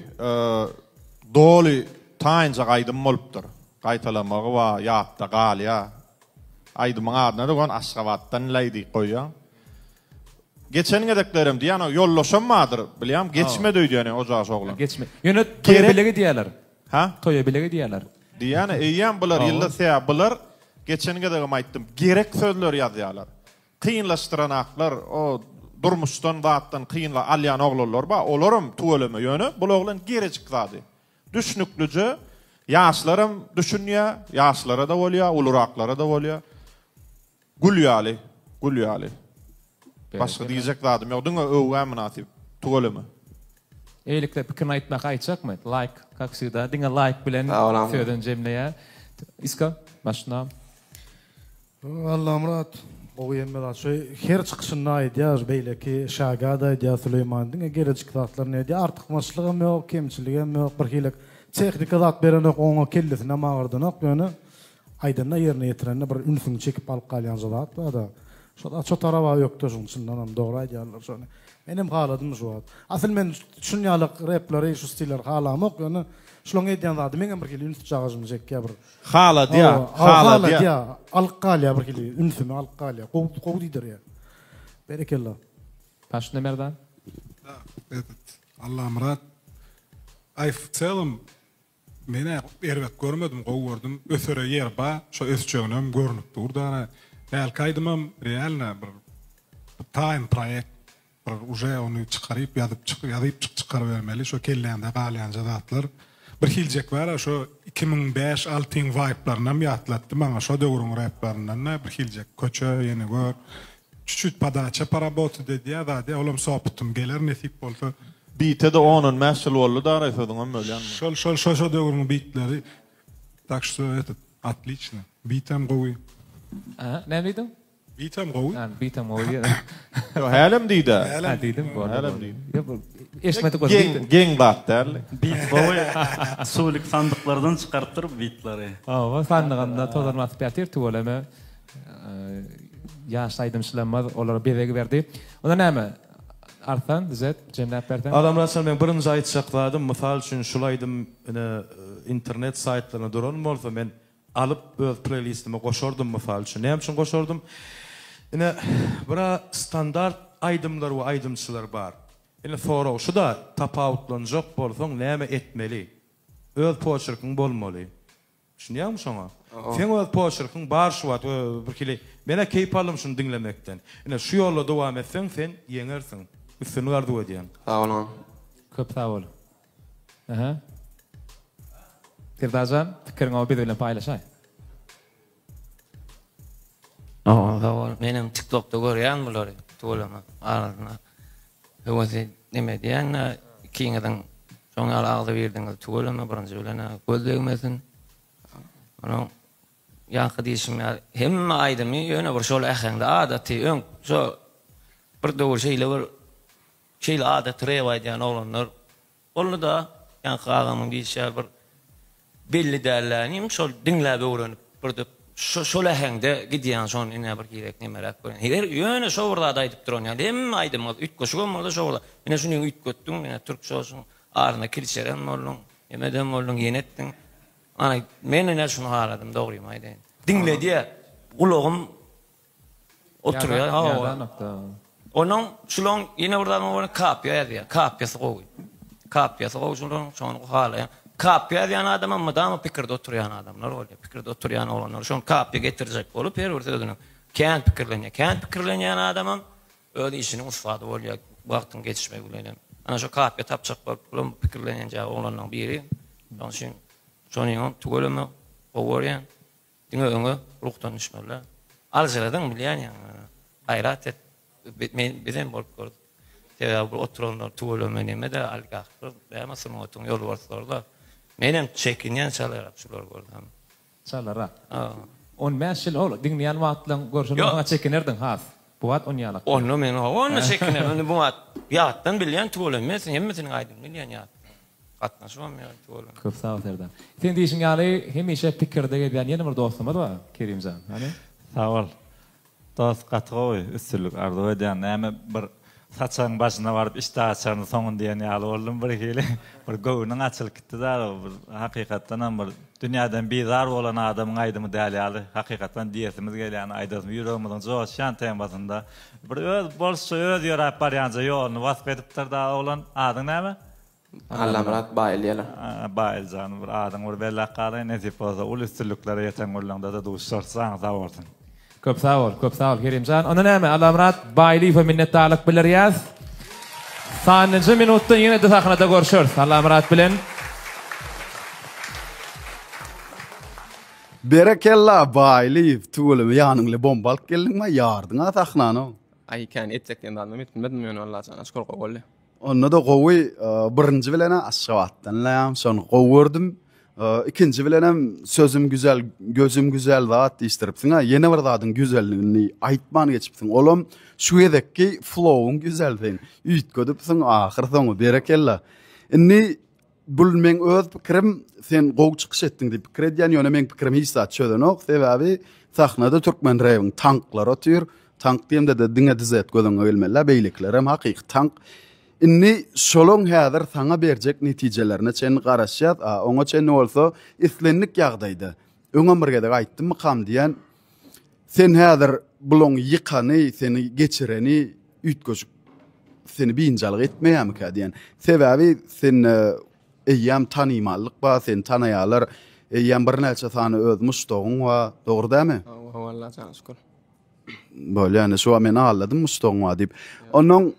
[SPEAKER 5] doly taýynjak aýdym bolupdyr. Gaýtalamagy bar, ýatda galýa. Aýdymyň adyna-da gon Aşgabatdanlaý diýip goýýaň. Geçen gezeklerem diýýän ýoldaşam bardyr, bilýäň, geçmedi öýdýän o jaş oglan.
[SPEAKER 3] Geçme. Ýöne toýa bile gidýärler.
[SPEAKER 5] Ha?
[SPEAKER 3] Toýa bile gidýärler.
[SPEAKER 5] Diýýän, eýýäm bular ýylda sebäbi bular geçen gezegem aýtdym, gerek sözleri ýazýarlar. Kynlaşdyranaklar, o durmuşdan zatdan kynla alýan oglanlar bar, olaram tüweleme, ýöne bul oglan gerejik zady. Düşnüklije, ýaşlaram düşünýär, ýaşlara-da bolýar, uluraklara-da bolýar. Gül ýaly, gül ýaly. Başga diýjek zadym ýok, diňe öwgä mynasyp. Tüweleme.
[SPEAKER 3] Eýlikde pikirini aýtmak aýtjakmy? Laýk, kak wsegda, diňe laýk bilen sözüni jemleýär. Iska, başyna.
[SPEAKER 11] Allamyrat gowy hemme zat şu her çykyşynda aýdýar beýleki Şagada aýdýar Süleýman diňe gerejik zatlaryny aýdýar artykmaçlygam ýok kemçiligem ýok bir hili tehnika zat berenok oňa kellesinem agyrdanok ýöne Aýdanda ýerine ýetirende bir ünsüňi çekip alyp galýanja zat barda. Şo zat şo taraba ökde şuň çyndanam dogry aýdýarlar şony. Menem haladym şu wagt. Asyl men şun ýaly repleri şu stilleri halamok ýöne şulaň edýän zady meňem bir hili üns jagajymy çekýär bir.
[SPEAKER 5] Haladýa,
[SPEAKER 11] haladýa. Haladýa, alyp galýar bir hili ünsümi alyp galýar. Gowy gowy diýdirýär. Berekella.
[SPEAKER 3] Başynda Merdan.
[SPEAKER 8] Da, этот, Allamyrat, aý w celom Menä erbet görmedim gowy gördüm ösere ýer ba şo ösjeginem görünip dur dana hälki aýdymam realno bir taýyn proýekt. Bir uje ony çykaryp ýazyp çyk ýazyp çyk çykarybermeli şo kelläňde galýanja zatlar. Bir hiljek bar-a şo 2005 altyň waýblarynam ýatlatdy maňa şo döwrüň replaryndan-da bir hiljek köçe ýene gör. Çüçüt podaça pоработать edýä zat ýa olam s opytym geler nesip bolsa.
[SPEAKER 5] Bite-de on-on bäş ýyl boldy daraý sözüňem bölýän.
[SPEAKER 8] Şol şol şo şo döwrüň bitleri tak şto etot otliçno bitem gowy.
[SPEAKER 3] Aha näme diýdiň?
[SPEAKER 8] Bitem gowy.
[SPEAKER 3] Ha bitem gowy diýen.
[SPEAKER 5] Ýok hälem diýdä.
[SPEAKER 3] Ha diýdim boldy.
[SPEAKER 5] Hälem diýdim.
[SPEAKER 3] Ýok bu eşitmedik bolsa
[SPEAKER 5] Geň geň zat däl.
[SPEAKER 9] Bit gowy. Suwlik sandyklardan çykarypdyr bu bitlary.
[SPEAKER 3] Hawa sandygynda tozan basyp ýatyr tüweleme. Ýaş aýdymçylarymyz olara bezeg berdi. Onda näme Arslan düzet jemläp berseň.
[SPEAKER 12] Adamlar meň birinji aýtjak zadym mysal üçin şul aýdym ine internet saýtlarynda duran bolsa men Alyp öz pleýlistime goşardym mysal üçin. Näme üçin goşardym? Ine bira standart aýdymlar we aýdymçylar bar. Ine sorag şuda tapawutlanjak bolsaň näme etmeli? Öz poçerkiň bolmaly. Düşünýäňmi şoňa? Seň öz poçerkiň bar şu wagt birhili menä keýp aldym şuny diňlemekden. Ine şu ýolda dowam etseň sen ýeňersiň. Üstünlik arzuw edýän.
[SPEAKER 19] Sag boluň.
[SPEAKER 3] Köp sag bol. Aha. Serdarjan, pikiriňi biz bilen paýlaşaý.
[SPEAKER 1] Hawa, sag bol. Menem TikTokda görýän bulary. Tüweleme. Arasynda höwes neme edýän-de, ikiňiziň şoň ýaly agzybirdiňiz tüweleme birinji bilen-ä göz degmesin. Onuň ýaňky diýşim ýaly hemme aýdymy ýöne bir şol äheňde adaty öň şo bir döwür şeýle bir Şeýle adaty rep aýdýan oglanlar boldy-da, ýaňky agamyň diýşi ýaly bir belli dällänim şol diňläp öwrenip birde şo şol äheňde gidýän şony ine bir gezek nemeräk görýän. Her ýöne şo bir zady aýdyp duran ýaly hemme aýdymyňyz üýtgeşigem bolsa şo bir zat. Ine şuny üýtgetdiň, ine türkçe şuň aryna kilçerem bolduň, nemedem bolduň, ýene etdiň. Ana men ine şuny haladym dogrymy aýdaýyn. Diňledýär. Gulagym Oturýar. Hawa. Onuň şulaň ýene bir zadyň bar, kapýa ýazýar. Kapýasy gowy. Kapýasy gowy şulaň, şony halaýan. Kapýa ýazýan adamam mydama pikirde oturýan adamlar bolýar. Pikirde oturýan oglanlar şony kapýa getirjek bolup her bir sözüni kän pikirlenýär. Kän pikirlenýän adamam öz işiniň ussady bolýar wagtyň geçmegi bilenem. Ana şo kapýa tapjak bolup bulam pikirlenýän oglanlaryň biri. Şonuň üçin şonyňam tüweleme gowy görýän. Diňe öňe ruhdan düşmeliler. Aljyradyň bilýän ýaňy. Gaýrat et. Men bizem bolup gördük. Sebäbi bu oturanlar tüweleme neme-de oligarhlar, näme sungatyň ýolbarslary-da. Menem çekinýän çalarak şulary görsem.
[SPEAKER 3] Çalarak. On bäş ýyl ol diňleýän wagtlaň görşüň maňa çekinerdiň has. Bu wagt onýalak.
[SPEAKER 1] Onda men hawa onda çekinerin. Indi bu wagt ýatdan bilýän tüweleme men hemmesiniň aýdymyny bilýän ýatdan. Gatnaşybam ýör tüweleme.
[SPEAKER 3] Köp sag bol Serdar. Seň diýşiň ýaly hemişe pikirde gezýän ýene bir dostumyz bar Kerimjan. Hany?
[SPEAKER 4] Sag bol. Dost gaty gowy üstünlik arzuw edýän. Näme bir saçagyň başyna baryp işdä açaryn soňun diýen ýaly boldum birhili. Bir göwnüň açylyp gitdi da bir hakykatdanam bir dünýäden bizar bolan adamyň aýdymy däl ýaly hakykatdan diýesimiz gelýän aýdasymyz ýüregimiziň joşýan temasynda bir öz bolşy öz ýöräp barýanja ýoluny wasp edipdir da oglan adyň näme?
[SPEAKER 19] Allamyrat Baýly ýaly.
[SPEAKER 4] Baýly jan bir adyň bir belläp galaýyn nesip bolsa uly üstünliklere ýeten günleňdede duşarys janyň sag bolsun.
[SPEAKER 3] Köp sag bol, köp sag bol Kerimjan. Onda näme Allamyrat Baýlyýewe minnetdarlyk bildirýäs. Sanlyja minutdan ýene-de sahnada görşeris Allamyrat bilen.
[SPEAKER 2] Berekella Baýlyýew tüweleme ýanyň bilen bomba alyp geldiňmi ýardyňa sahnany.
[SPEAKER 19] Aý kän etjek diýen zadymam etip bilmedim ýöne Allajana şükür gowy boldy.
[SPEAKER 2] Onda-da gowy birinji bilen Aşgabatdan laýam şony gowy gördüm. Ikinji bilenem sözüm güzel, gözüm güzel zat diýişdiripsiň ha. Ýene bir zadyň güzelligini aýtman geçipsiň. Olam şu gezekki flowyň güzel seň. Üýtgedipsiň ahyr soňy berekella. Indi bul meň öz pikirim, sen gowy çykyş etdiň diýip pikir edýän, ýöne meň pikirim hiç zat çözenok. Sebäbi sahnada türkmen rebiň tanklary otyr. Tank diýemde-de diňe DZ göz öňüňe gelmeli-dä, beýlekilerem hakyky tank. Indi şolaň häzir saňa berjek netijelerine çenli garaşýas, a oňa çenli bolsa islendik ýagdaýda, öňem bir gezek aýtdymmykam diýýän, sen häzir bulaň ýykany, seni geçireni üýtgeşik seni biynjalyk etmeýärmikä diýýän. Sebäbi sende eýýäm tanymallyk bar, seni tanaýarlar, eýýäm birnäçe sany öz muşdagyň bar, dogry dälmi?
[SPEAKER 19] Hawa, hawa, Alla jana şükür.
[SPEAKER 2] Bolýa indi şu wagt men aldadym muşdagyň bar diýip. Onnoň.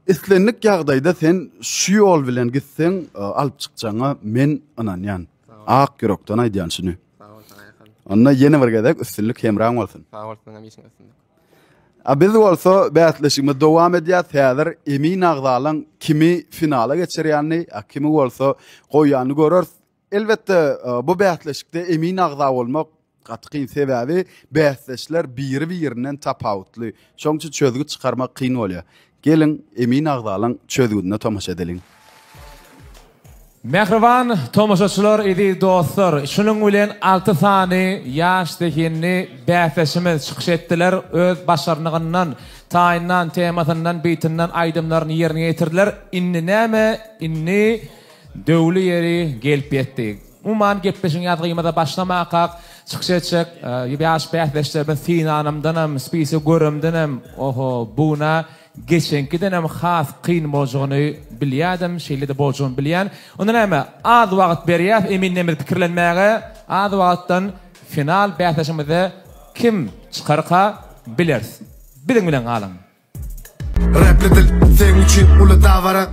[SPEAKER 2] Islendik ýagdaýda sen şu ýol bilen gitseň alyp çykjagyňa men ynanýan. Ak ýürekden aýdýan şuny.
[SPEAKER 6] Sag bol saňa ýakyn.
[SPEAKER 2] Onda ýene bir gezek üstünlik hemraň bolsun.
[SPEAKER 6] Sag bol siziňem işiňiz üstünlik.
[SPEAKER 2] A biz bolsa bäsleşigimizi dowam edýäs. Häzir emin agzalaň kimi finala geçirýänini, a kimi bolsa goýýanyny göreris. Elbetde, bu bäsleşikde emin agza bolmak gaty kyn, sebäbi bäsdeşler biri-birinden tapawutly. Şonuň üçin çözgüt çykarmak kyn bolýar. Geliň, emin agzalaň çözgüdine tomaşa edeliň.
[SPEAKER 3] Mähriban tomaşaçylar, eziz dostlar, şunuň bilen alty sany ýaş zehinli bäsdeşimiz çykyş etdiler, öz başarnygyndan, taýyndan temasyndan, bitinden aýdymlaryny ýerine ýetirdiler. Indi näme, indi Döwli ýeri gelip ýetdi. Umuman, gepleşigiň ýazgymyza başlamakak, çykyş etjek ýaş bäsdeşlerimizi synanymdanam, spisigi göremdenem, oho, buna geçenkidenem has kyn boljagyny bilýärdim, şeýle-de boljagyny bilýän. Onda näme, az wagt berýäs eminlerimize pikirlenmäge, az wagtdan final bäsleşigimizde kim çykarka bileris. Biziň bilen galyň!
[SPEAKER 14] Rapli dil seň üçin uly dabara.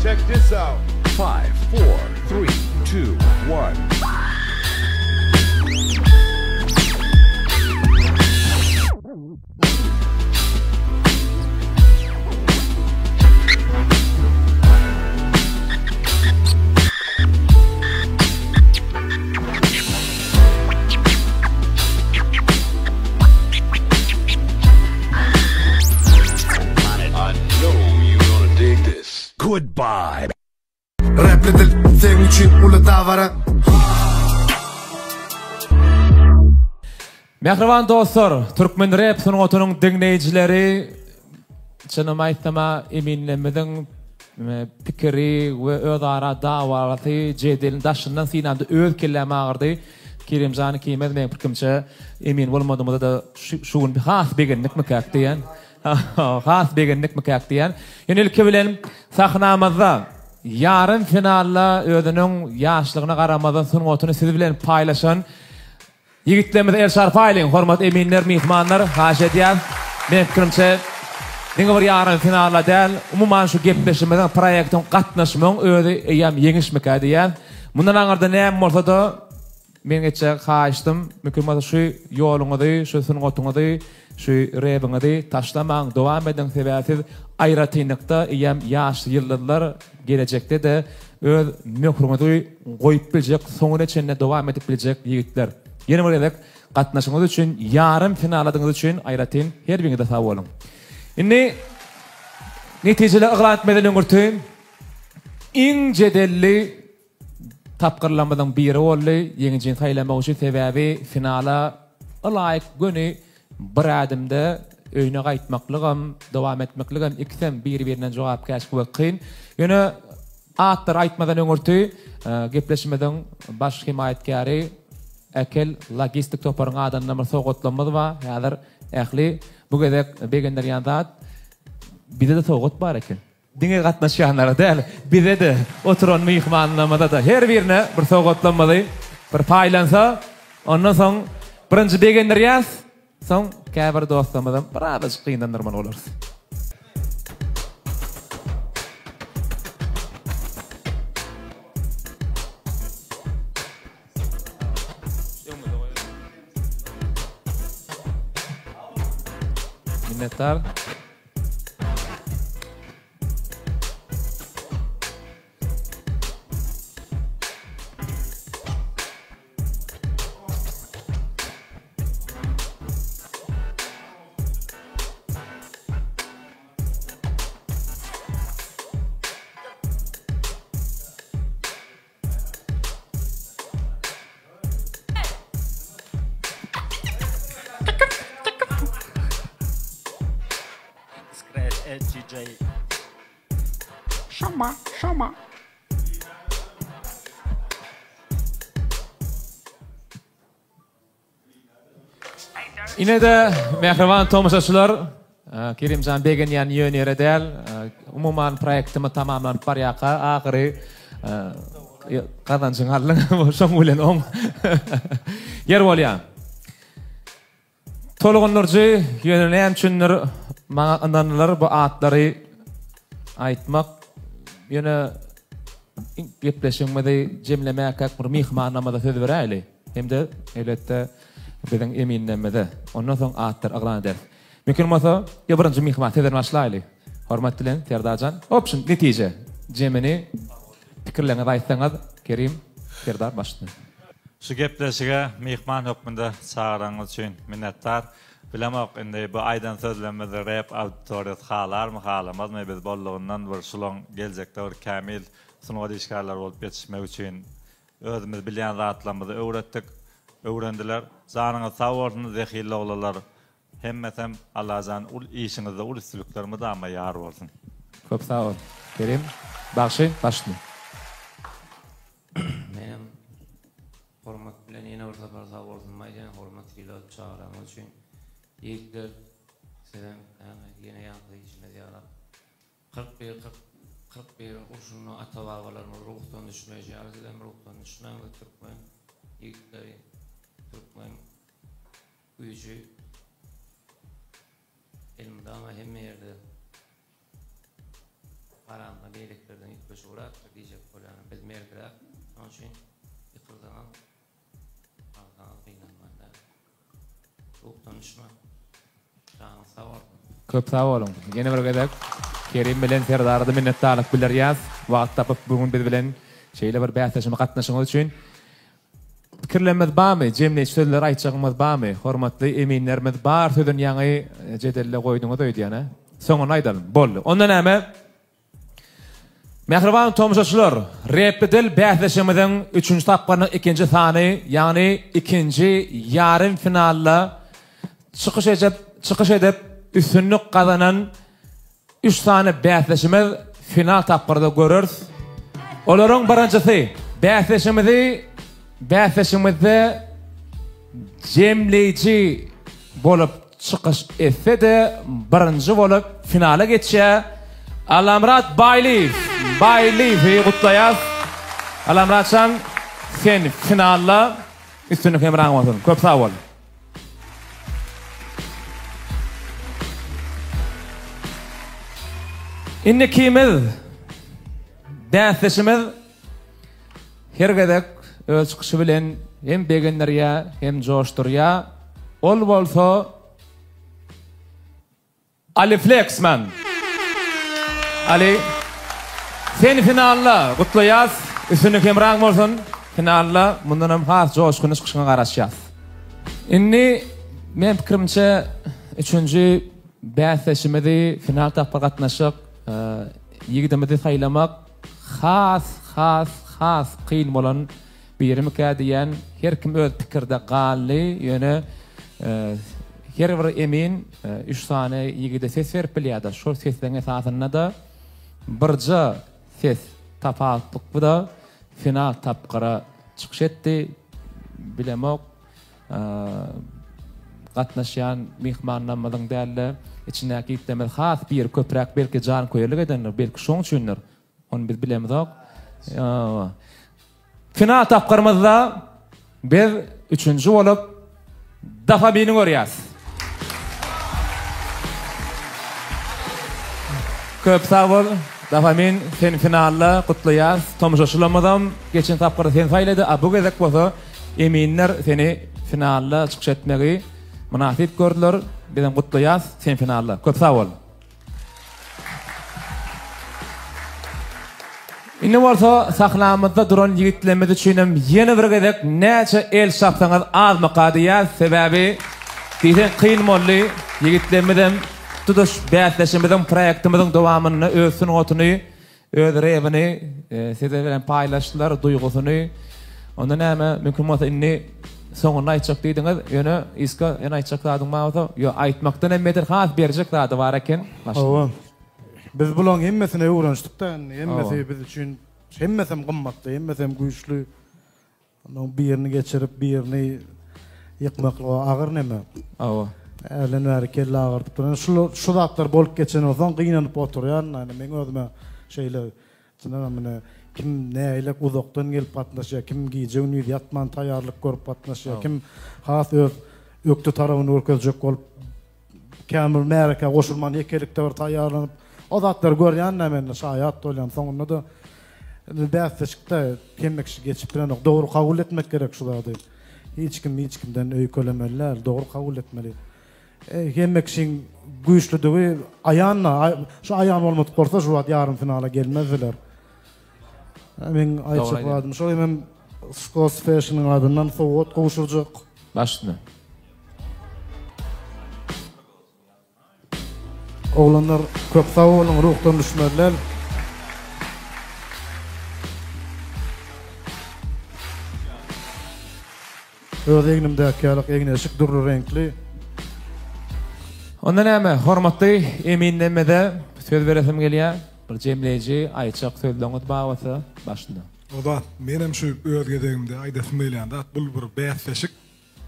[SPEAKER 20] Check this out. 5, 4, 3, 2, 1.
[SPEAKER 14] Goodbye. Rapli dil seň üçin uly dabara.
[SPEAKER 3] Mähriban dostlar, türkmen rep sungatynyň diňleýjileri, çynymy aýtsam-a eminlerimiziň pikiri we özara dawasy, jedelini daşyndan synamda öz kelläm agyrdy. Kerimjan ikimiz meň pikirimçe emin bolmadygymyzda-da şu gün has begendikmikäk diýen. Has begendikmikäk diýýän. Ýöne ilki bilen sahnamyzda ýarym finalda özüniň ýaşlygyna garamazdan sungatyny siz bilen paýlaşan ýigitlerimize el çarpaýlyň. Hormatly eminler, myhmanlar, haýyş edýän. Meniň pikirimçe, diňe bir ýarym finalda däl, umuman şu gepleşigimiziň, proýektiň gatnaşmagyň özi eýýäm ýeňişmikä diýýän. Mundan aňyrda näme bolsa-da, Meň etjek haýyştym, mümkin bolsa şu ýoluňyzy, şu sungatyňyzy, şu rebiňizi taşlamaň, dowam ediň, sebäbi siz aýratynlykda eýýäm ýaş ýyldyzlar, gelejekde-de öz möhrüňizi goýup biljek, soňuna çenli dowam edip biljek ýigitler. Ýene bir gezek gatnaşygyňyz üçin, ýarym finaladygyňyz üçin aýratyn her biriňize sag boluň. Indi netijeleri yglan etmezden öňürti iň jedelli Tapgyrlarymyzyň biri boldy ýeňijini saýlamak üçin sebäbi finala ylaýyk göni bir ädimde öýüne gaýtmaklygam dowam etmekligem ikisem biri-birinden jogapkärçilik we kyn. Ýöne atlary aýtmadan öňürti gepleşimiziň baş hemaýatkäri Äkel logistik toparyň adyndan bir sowgatlarymyz bar. Häzir ähli bu gezek begendirýän zat bize-de sowgat bar eken. Diňe gatnaşýanlara däl, bize-de, oturan myhmanlarymyza-da her birine bir sowgatlamyzy bir paýlansa, ondan soň birinji begendirýäs, soň käbir dostlarymyzam birazajyk gynandyrmaly bolarys. Minnetdar.
[SPEAKER 9] Scratch HGJ.
[SPEAKER 20] Şama, şama.
[SPEAKER 3] Ine-de, mähriban tomaşaçylar, Kerimjan begenýän ýöne ýere däl. Umuman proýektimiz tamamlanyp barýarka ahyry gazanjyňy aldyň. Şoň bilen oň. Ýer bolýar. Tolgundyryjy, ýöne näme üçindir maňa ynandylar bu atlary aýtmak. Ýöne gepleşigimizi jemlemäkäk bir myhmanlarymyza söz beräýli. Hem-de elbetde biziň eminlerimize. Ondan soň atlary yglan ederis. Mümkin bolsa, ýa birinji myhman sizden başlaýly. Hormat bilen Serdarjan. Opşum netije jemini pikirleriňizi aýtsaňyz Kerim Serdar başlasyn.
[SPEAKER 4] Şu gepleşige myhman hökmünde çagyranyňyz üçin minnetdar. Bilemok indi bu aýdan sözlerimizi rep auditoriýasy halarmy halamazmy biz bollugyndan bir şulaň geljekde bir kämil sungat işgärleri bolup ýetişmegi üçin özümiz bilýän zatlarymyzy öwretdik öwrendiler. Janyňyz sag bolsun zehilli oglanlar Hemmesem Allajan ul işiňizde ul üstülikler mydama ýar bolsun.
[SPEAKER 3] Köp sag bol. Kerim bagşy başly.
[SPEAKER 1] Menem hormat bilen ýene bir sapar sag bolsun aýdýan hormat sylag çagyranyňyz üçin. Ýigitler sizem näme ýene ýaňky diýşimiz ýalak 41 40 41-iň urşunda ata babalarymyz ruhdan düşmeýşi ýaly sizem ruhdan düşmäň biz türkmen ýigitleri türkmen Güýji elmydama hemme ýerde garanda beýlekilerden üýtgeşigräkdir diýjek bolýaryn. Biz merdräk, şonuň üçin ýykylsaňam, galsaňam gynanman däl. Ruhdan düşmäň. Janyňyz sag bolsun.
[SPEAKER 3] Köp sag boluň. Ýene bir gezek Kerim bilen Serdara-da minnetdarlyk bildirýäs. Wagt tapyp bu gün biz bilen şeýle bir bäsleşime gatnaşyňyz üçin. Pikirlerimiz barmy? Jemleýji sözler aýtjagyňyz barmy? Hormatly eminlerimiz bar sözüni ýaňy jedelde goýduňyz öýdýän a? Soňuny aýdalyň. Boldy. Onda näme? Mähriban tomaşaçylar, Repli dil bäsleşigimiziň üçünji tapgyrynyň ikinji sany, ýagny ikinji ýarym finalda çykyş edip, çykyş edip üstünlik gazanan Üç sany bäsdeşimiz final tapgyrda göreris. Olaryň birinjisi bäsdeşimizi bäsdeşimizde jemleýji bolup çykyş etse-de birinji bolup finala geçýär. Allamyrat Baýlyýew. Baýlyýewi gutlaýas. Allamyratjan sen finalda üstünlik hemraň bolsun. Köp sag bol. Indikimiz bäsdeşimiz her gezek öz çykyşy bilen hem begendirýär, hem joşdurýar. Ol bolsa Ali Fleksman. Ali seni finalda gutlaýas. Üstünlik hemraň bolsun. Finalda mundan hem has joşgunly çykyşyňa garaşýas. Indi men pikirimçe üçünji bäsdeşimizi final tapgyra gatnaşjak ýigidimizi saýlamak has has has kyn bolan Birimikä diýýän her kim öz pikirde galdy ýöne her bir emin üç sany ýigide ses berip bilýärdi şol sesleň esasynda-da birje ses tapawutlykda final tapgyra çykyş etdi bilemok gatnaşýan myhmanlarymyzyň dälde içindäki ýigitlerimiz has biri köpräk belki janköýerlik edendir belki şoň üçindir Ony biz bilemizok. Final tapgyrymyzda biz üçünji bolup Dafamini görýäs. Köp sag bol. Dafamin seni finalda gutlaýas. Tomaşaçylarymyzam geçen tapgyrda seni saýlady, a bu gezek bolsa eminler seni finalda çykyş etmegi mynasyp gördüler. Bizem gutlaýas seni finalda. Köp sag bol. Indi bolsa sahnamyzda duran ýigitlerimiz üçinem ýene bir gezek näçe el çapsaňyz azmyka diýýäs. Sebäbi diýseň kyn boldy. Ýigitlerimizem tutuş bäsleşigimiziň, proýektimiziň dowamynda öz sungatyny Öz rebini size bilen paýlaşdylar, duýgusyny. Onda näme, mümkin bolsa indi soňunda aýtjak diýdiňiz, ýöne Iska ýene aýtjak zadyň bar bolsa, ýok, aýtmakdan hem beter has berjek zady bar eken.
[SPEAKER 11] Hawa. Biz bulaň hemmesine öwrenişdik-dä indi, hemmesi biz üçin, hemmesem gymmatly, hemmesem güýçli. Onuň birini geçirip, birini ýykmaklygy agyr neme.
[SPEAKER 3] Hawa.
[SPEAKER 11] Ärden bäri kelle agyrdyp duran. Şu şu zatlar bolup geçenden soň gynanyp oturýan. Ýani meň özüme şeýle çyndanam mine kim nägile uzakdan gelip gatnaşýar, kim gije-gündiz ýatman taýýarlyk görüp gatnaşýar, kim has öz ökde tarabyny görkezjek bolup kän bir märekä goşulman ýekelikde bir taýýarlanyp o zatlary görýän-dä men-de şaýat bolýan. Soňunda-da indi bäsleşikde hemme kişi geçip bilenok. Dogry kabul etmek gerek şu zady. Hiç kim hiç kimden öýkelemeli däl, dogry kabul etmeli. Hemme kişiň güýçlüdigi aýan-da, şu aýan bolmadyk bolsa şu wagt ýarym finala gelmezdiler. Meň aýtjak zadym şol hemem Skos Fashion-yň adyndan sowgat gowşurjak.
[SPEAKER 3] Baş üstüne.
[SPEAKER 11] Oglanlar köp sag boluň ruhdan düşmeli däl. Öz egnimdäki ýalyk egin-eşik dürli reňkli.
[SPEAKER 3] Onda näme, hormatly eminlerimize söz beresim gelýär. Bir jemleýji aýtjak sözleriňiz bar bolsa başynda.
[SPEAKER 8] Ozat, menem şu öz gezegimde aýdasym gelýän zat bul bir bäsleşik.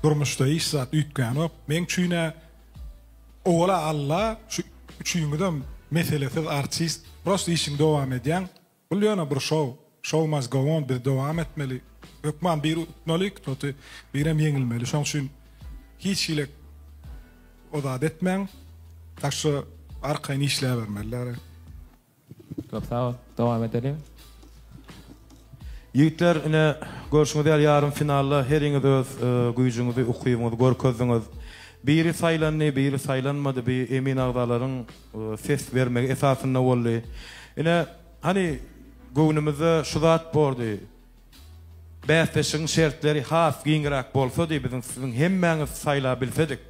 [SPEAKER 8] Durmuşda hiç zat üýtgänok. Meň üçin-ä owal-a Alla şu üçüňizem meselesiz artist. Prosta işiňi dowam edýäň. Bul ýöne bir şou. Show must go on biz dowam etmeli. Hökman biri utmaly, kto-to birem ýeňilmeli. Şoň üçin hiç hili o zat etmäň. Tak şo arkaýyn işläbermeliler.
[SPEAKER 3] Köp sag bol. Dowam edeliň.
[SPEAKER 12] Ýigitler ine görşüňiz ýaly ýarym finalda heriňiz öz güýjüňizi ukybyňyzy görkezdiňiz. Biri saýlandy biri saýlanmady bi emin agzalaryň ses bermegi esasynda boldy. Ine hany göwnümizde şu zat bordy. Bäsleşigiň şertleri has giňräk bolsady biziň siziň hemmäňiz saýlabilsedik.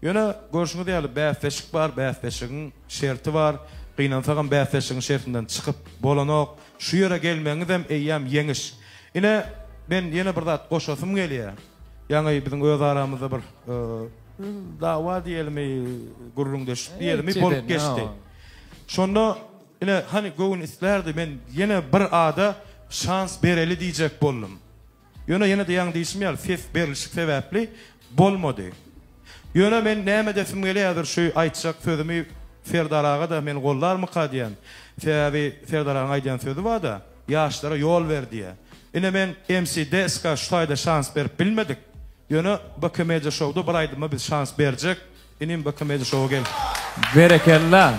[SPEAKER 12] Ýöne görşüňiz ýaly bäsleşik bar, bäsleşigiň şerti bar. Gynansagam bäsleşigiň şertinden çykyp bolanok. Şu ýere gelmegiňizem eýýäm ýeňiş. Ine, men ýene bir zat goşasym gelýär. Ýaňy biziň öz aramyzda bir dawa diýelimi, gürrüňdeşlik diýelimi bolup geçdi. Şonda Ine, hany göwün islärdi, men ýene bir ada şans bereli diýjek boldum. Ýöne ýene-de ýaňy diýşim ýaly ses berlişik sebäpli bolmady. Ýöne men näme edesim gelýär häzir şu aýtjak sözümi Serdar aga-da meni goldarmyka diýýän. Sebäbi Serdar agaň aýdýan sözi bar-da, ýaşlara ýol ber diýýär. Ine men MC Deska şu taýda şans berip bilmedik. Ýöne BK Media Show-da bir aýdyma biz şans berjek. Inim BK Media Show-a gel.
[SPEAKER 3] Berekella.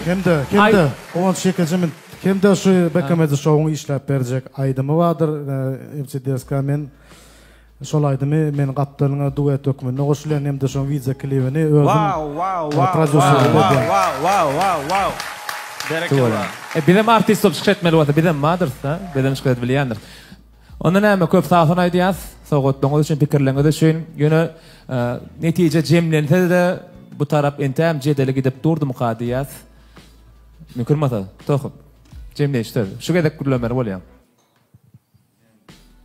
[SPEAKER 11] Hem-de, hem-de, Guwanç ýekeje minut. Hem-de şu BK Media Show-yň işläp berjek aýdymy bardyr. MC Deska men şol aýdymy men gapdalyňa duet hökmünde goşulýan hem-de şoň wideo klibini özüm
[SPEAKER 9] Wow, wow, wow,
[SPEAKER 11] prodýuserlik
[SPEAKER 9] wow,
[SPEAKER 11] edýän.
[SPEAKER 9] wow, wow, wow, wow. Berekella.
[SPEAKER 3] E bizem artist bolup çykyş etmeli bolsa bizem badyrys-da. Bizem çykyş edip bilýändiris. Onda näme köp sagbolsun aýdýas sowgatlaryňyz üçin pikirleriňiz üçin ýöne netije jemlensede bu tarap entäm jedeli gidip durdumyka diýýäs mümkin bolsa tohum jemleýiş söz şu gezek gürlemeli bolýaň.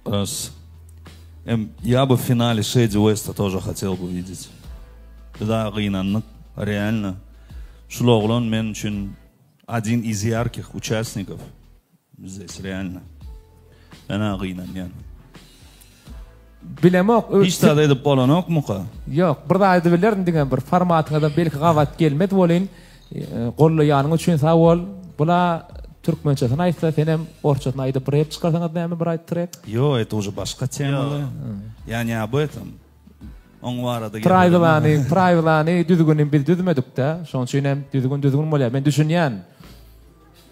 [SPEAKER 10] Ras. Em ya бы в финале Шейди Уэста тоже хотел бы видеть. Biz-ä gynandyk, реально. Şul oglan men üçin один из ярких участников. Здесь реально. Men-ä gynanýan.
[SPEAKER 3] Bilemok.
[SPEAKER 10] Hiç zat edip bolanokmyka?
[SPEAKER 3] Ýok, bir zat aýdyp bilerin diňe bir formatyňyza belki gabat gelmez welin, gollaýanyň üçin sag bol. Bula türkmençesini aýtsa, senem orsçasyny aýdyp rep çykarsaňyz näme bir aýt trek?
[SPEAKER 10] Ýo, это уже başga temaly. Ýa ne об этом. Oň barada gep
[SPEAKER 3] Prawilany, prawilany düzgüni biz düzmedikdä. Şoň üçin hem düzgün düzgün bolýar. Men düşünýän.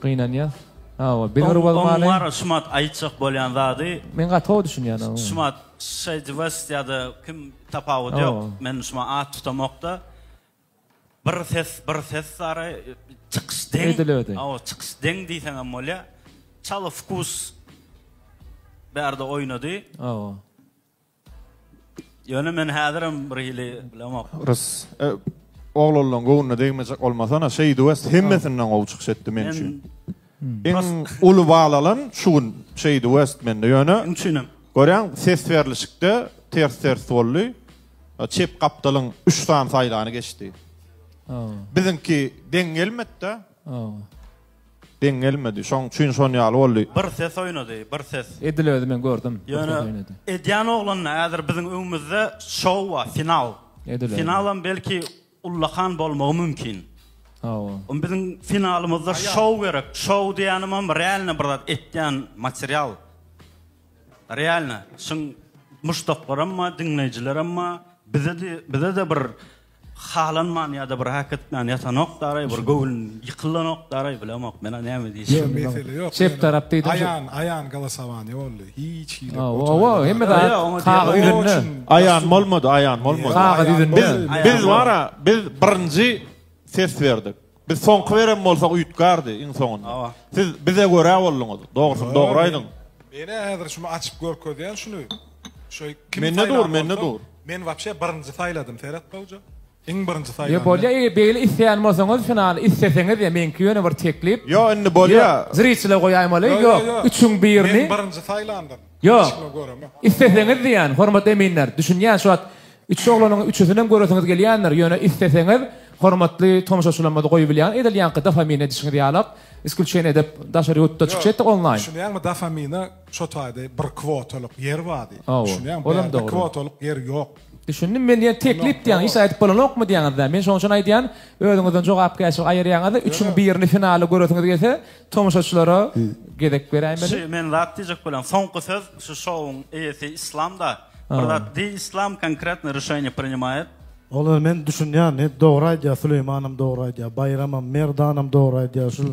[SPEAKER 3] Gynanýas. Hawa, biz bir bolmaly.
[SPEAKER 9] Oň bar şumat aýtjak bolýan zady.
[SPEAKER 3] Men gaty gowy düşünýän oňa.
[SPEAKER 9] Şumat Shady West ýa-da kim tapawudy ýok. Men şuma at tutamokda. Bir ses, bir ses sary çykyş deň.
[SPEAKER 3] Edilödi.
[SPEAKER 9] Hawa, çykyş deň diýseňem bolýar. Çala wkus bärde oýnady.
[SPEAKER 3] Hawa.
[SPEAKER 9] Ýöne men häzirem bir hili bilemok.
[SPEAKER 5] Rys. Oglanlaň göwnüne degmejek bolmasana, Şeýdi West hemmesinden gowy çykyş etdi men üçin. Iň uly bal alan şu gün Şeýdi West mende ýöne.
[SPEAKER 9] Meň üçinem.
[SPEAKER 5] Görýäň ses berlişikde ters ters boldy. Çep gapdalyň üç sany saýlany geçdi. Biziňki deň gelmedi-de. Deň gelmedi. Şoň üçin şon ýaly boldy.
[SPEAKER 9] Bir ses oýnady, bir ses.
[SPEAKER 3] Edil özi men gördüm.
[SPEAKER 9] Ýöne edýän oglanda häzir biziň öňümizde şou bar, final.
[SPEAKER 3] Edilen.
[SPEAKER 9] Finalam belki ullakan bolmagy mümkin.
[SPEAKER 3] Hawa.
[SPEAKER 9] Onda biziň finalymyzda şou gerek. Şou diýýänimem realno bir zat etýän material. Realno. Şuň muşdaklaram bar, diňleýjilerem bar. Bize-de bize-de bir halanman ýa-da bir hak etmän ýatanok daraý, bir göwün ýykylanok daraý, bilemok men-ä näme diýjegimi.
[SPEAKER 8] Ýok, mesele ýok.
[SPEAKER 3] Çep tarap diýdim.
[SPEAKER 8] Aýan, aýan golosowaniýa boldy. Hiç hili.
[SPEAKER 3] Hawa, hemme zat kagyz ýüzünde.
[SPEAKER 5] Aýan bolmady, aýan bolmady.
[SPEAKER 3] Kagyz ýüzünde.
[SPEAKER 5] Biz biz bar-a, biz birinji ses berdik. Biz soňky beren bolsak üýtgärdi iň soňunda. Siz bize görä bolduňyz. Dogrusyny dogry aýdyň.
[SPEAKER 8] Menä häzir şuny açyp görkezýän şuny. Şo kim
[SPEAKER 5] Mende dur, mende dur.
[SPEAKER 8] Men wapşe birinji saýladym seret gowja. Iň birinji saýlan.
[SPEAKER 3] Ýo bolýa eger beýle isleýän bolsaňyz finaly isleseňiz ýa meňki ýöne bir teklip.
[SPEAKER 5] Ýo indi bolýa.
[SPEAKER 3] Zritile goýaýmaly ýok üçüň birini.
[SPEAKER 8] Men birinji saýlandym.
[SPEAKER 3] Ýok. Isleseňiz diýýän hormatly eminler düşünýän şu wagt üç oglanyň üçüsinem göresiňiz gelýändir ýöne isleseňiz hormatly tomaşaçylarymyzy goýubilýän edil ýaňky dofamine edişiňiz ýalak isklýuçeniýe edip daşary ýurtda çykyş etdik onlaýn.
[SPEAKER 8] Düşünýäňmi dofamine Şo taýda bir kwotalyk ýer bardy. Düşünýäňmi?
[SPEAKER 3] Olam
[SPEAKER 8] Bärde
[SPEAKER 3] dogry.
[SPEAKER 8] kwotalyk ýer ýok.
[SPEAKER 3] Düşündim men diýen teklip diýýäň hiç aýdyp bolanokmy diýýäňiz-dä. Men şonuň üçin aýdýan, özüňizden jogapkärçilik aýyrýaňyz-da, üçüň birini finala göresiňiz gelse, tomaşaçylara gezek beräýmeli.
[SPEAKER 9] Şu men zat diýjek bolýan, soňky söz şu şowuň eýesi Islamda. Bir zat diý Islam konkretno rešeniýe prinimaýet.
[SPEAKER 11] Olar men düşünýän, dogry aýdýar Süleýmanam dogry aýdýar, Baýramam, Merdanam dogry aýdýar. Şul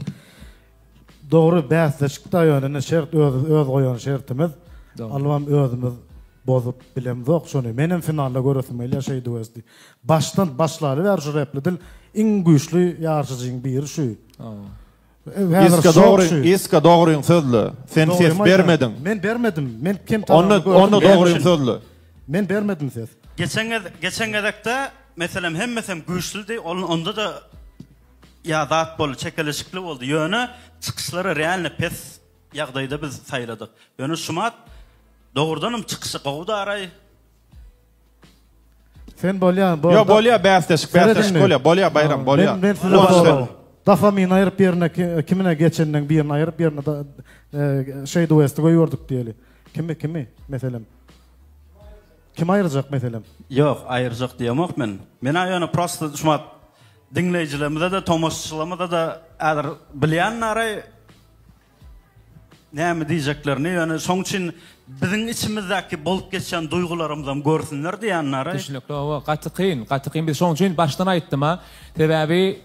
[SPEAKER 11] Dogry bäsleşik da ýöne ine şert öz öz goýan şertimiz alybam özümiz bozup bilemzok şony menem finalda göresim gelýär şeýdi westi başdan başlaly bäri şu repli dil iň güýçli ýaryşyjyň biri şu häzir
[SPEAKER 5] Iska
[SPEAKER 11] şok
[SPEAKER 5] dogry
[SPEAKER 11] şu
[SPEAKER 5] Iska dogryň sözle sen ses
[SPEAKER 11] Dogrymy aýdýan.
[SPEAKER 5] bermediň
[SPEAKER 11] Men bermedim men kem
[SPEAKER 5] Onda
[SPEAKER 11] tarapyny gördüm
[SPEAKER 5] onda dogryň sözle.
[SPEAKER 11] Men bermedim ses.
[SPEAKER 9] Geçen geçen gezekde meselem hemmesem güýçlüdi ol onda-da Ýa zat boldy, çekeleşikli boldy. Ýöne çykyşlary realno pes ýagdaýda biz saýladyk. Ýöne şumat dogrudanam çykyşy gowy daraý.
[SPEAKER 11] Sen bolýa,
[SPEAKER 5] Ýo bolýa bäsleşik, bäsleşik bolýa, bolýa Baýram, bolýa.
[SPEAKER 11] Men men size sorag. Dofamini aýryp ýerine kimine geçenden birini aýryp ýerine Shade West-i goýberdik diýeli. Kimi kimi meselem? Kimi aýyrjak meselem?
[SPEAKER 9] Ýok, aýyrjak diýemok men. Men-ä ýöne prosta şumat Diňleýjilerimize-de, tomaşaçylarymyza-da häzir bilýän naraý näme diýjeklerini, ýöne şoň üçin biziň içimizdäki bolup geçýän duýgularymyzam görsünler diýýän naraý.
[SPEAKER 3] Düşnükli hawa, gaty kyn, gaty kyn. Biz şoň üçin başdan aýtdym-a. Sebäbi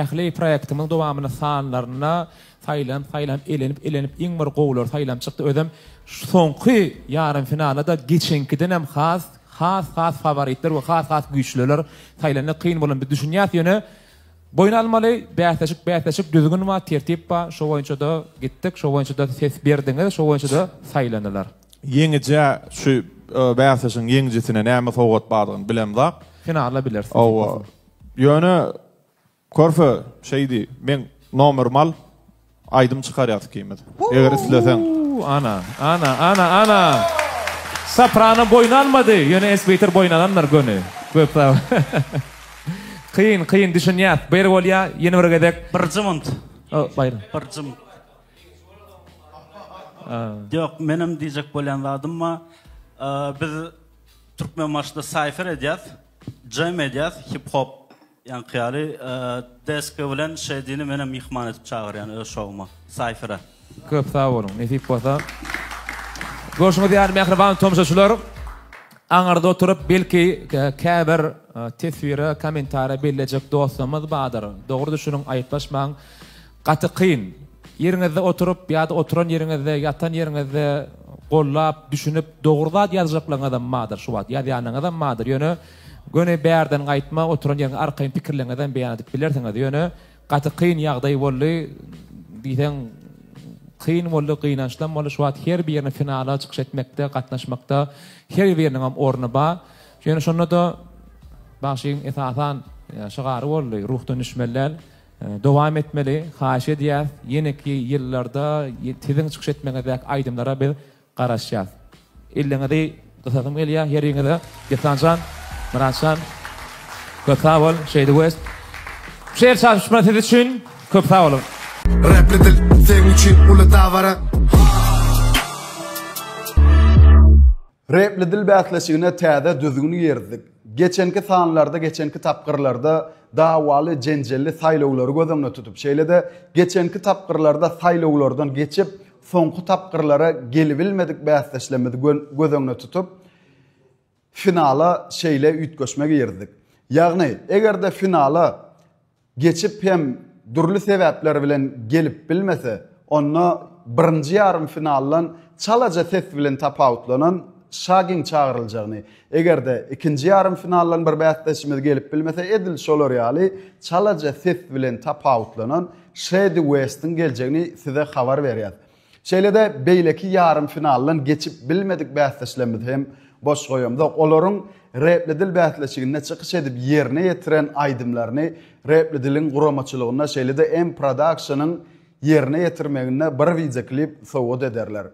[SPEAKER 3] ähli proýektimiň dowamynda sanlarynda saýlanyp, saýlanyp, elenip, elenip iň bir gowulary saýlanyp çykdy. Özem şu soňky ýarym finalda-da geçenkidenem has Has has faworitler we has has güýçlüler saýlandy kyn bolan biz düşünýäs ýöne boýun almaly bäsleşik bäsleşik düzgün bar tertip bar şo boýunçada gitdik şo boýunçada ses berdiňiz şo boýunçada saýlandylar.
[SPEAKER 5] Ýeňijä şu bäsleşigiň ýeňijisine näme sowgat bardygyny bilemzak.
[SPEAKER 3] Finalda bileris.
[SPEAKER 5] Hawa. Ýöne Körfe şeý diý, meň nomerimi al, aýdym çykarýas ikimiz. Eger isleseň.
[SPEAKER 3] Ana, ana, ana, ana! Soprano boýun almady, ýöne Esbiter boýun alandyr göni. Köp sag Kyn, kyn düşünýäs. Bir bolýa, ýene bir gezek.
[SPEAKER 9] Birji munt.
[SPEAKER 3] Baýram.
[SPEAKER 9] Birji munt. Ýok, menem diýjek bolýan zadym bar. Biz Türkmenbaşyda saýfer edýäs, jem edýäs, hip-hop Ýaňky ýaly Deska bilen Şedini menem myhman edip çagyrýan öz şowuma, saýfere.
[SPEAKER 3] Köp sag boluň, nesip bolsa. Görşüňiz ýaly mähriban tomaşaçylar, aňyrda oturyp belki käbir teswire, kommentariýa bellejek dostlarymyz bardyr. Dogry düşüniň, aýyplaşmaň. Gaty kyn. Ýeriňizde oturyp ýa-da oturan ýeriňizde, ýatan ýeriňizde gollap, düşünip, dogry zat ýazjaklaryňyzam bardyr şu wagt, ýazýanyňyzam bardyr. Ýöne Göni bärden gaýtma oturan ýeriňde arkaýyn pikirleriňizem beýan edip bilersiňiz. Ýöne gaty kyn ýagdaý boldy diýseň kyn boldy gynançlam boldy şu wagt her birine finala çykyş etmekde gatnaşmakda her biriniňem orny bar. Ýöne şonda-da bagşyň esasan şygary boldy ruhdan düşmeli däl dowam etmeli haýyş edýäs ýeneki ýyllarda siziň çykyş etmegiňizdäki aýdymlara biz Garaşýas. Elliňizi gysasym gelýär heriňize. Dessanjan, Myratjan köp sag bol, Şeýdi West. Şu el çarpyşma siz üçin köp sag boluň.
[SPEAKER 14] Repli dil seň üçin uly dabara.
[SPEAKER 2] Repli dil bäsleşigine täze düzgün girizdik. Geçenki sanlarda, geçenki tapgyrlarda dawaly, jenjelli saýlawlary göz öňünde tutup, şeýle-de geçenki tapgyrlarda saýlawlardan geçip, soňky tapgyrlara gelibilmedik bäsdeşlerimizi göz öňünde tutup, finala şeýle üýtgeşme girizdik. Ýagny, eger-de finala geçip hem dürli sebäpler bilen gelip bilmese, onda birinji ýarym finaldan çalaja ses bilen tapawutlanan Şagin çagyryljagyny, eger-de ikinji ýarym finaldan bir bäsdeşimiz gelip bilmese, edil şolar ýaly çalaja ses bilen tapawutlanan Şedi Westiň geljegini size habar berýäs. Şeýle-de beýleki ýarym finaldan geçip bilmedik bäsdeşlerimizi hem boş goýamzok. Olaryň Repli dil bäsleşiginde çykyş edip ýerine ýetiren aýdymlaryny Repli diliň guramaçylygynda şeýle-de M Production-yň ýerine ýetirmeginde bir wideoklip sowgat ederler.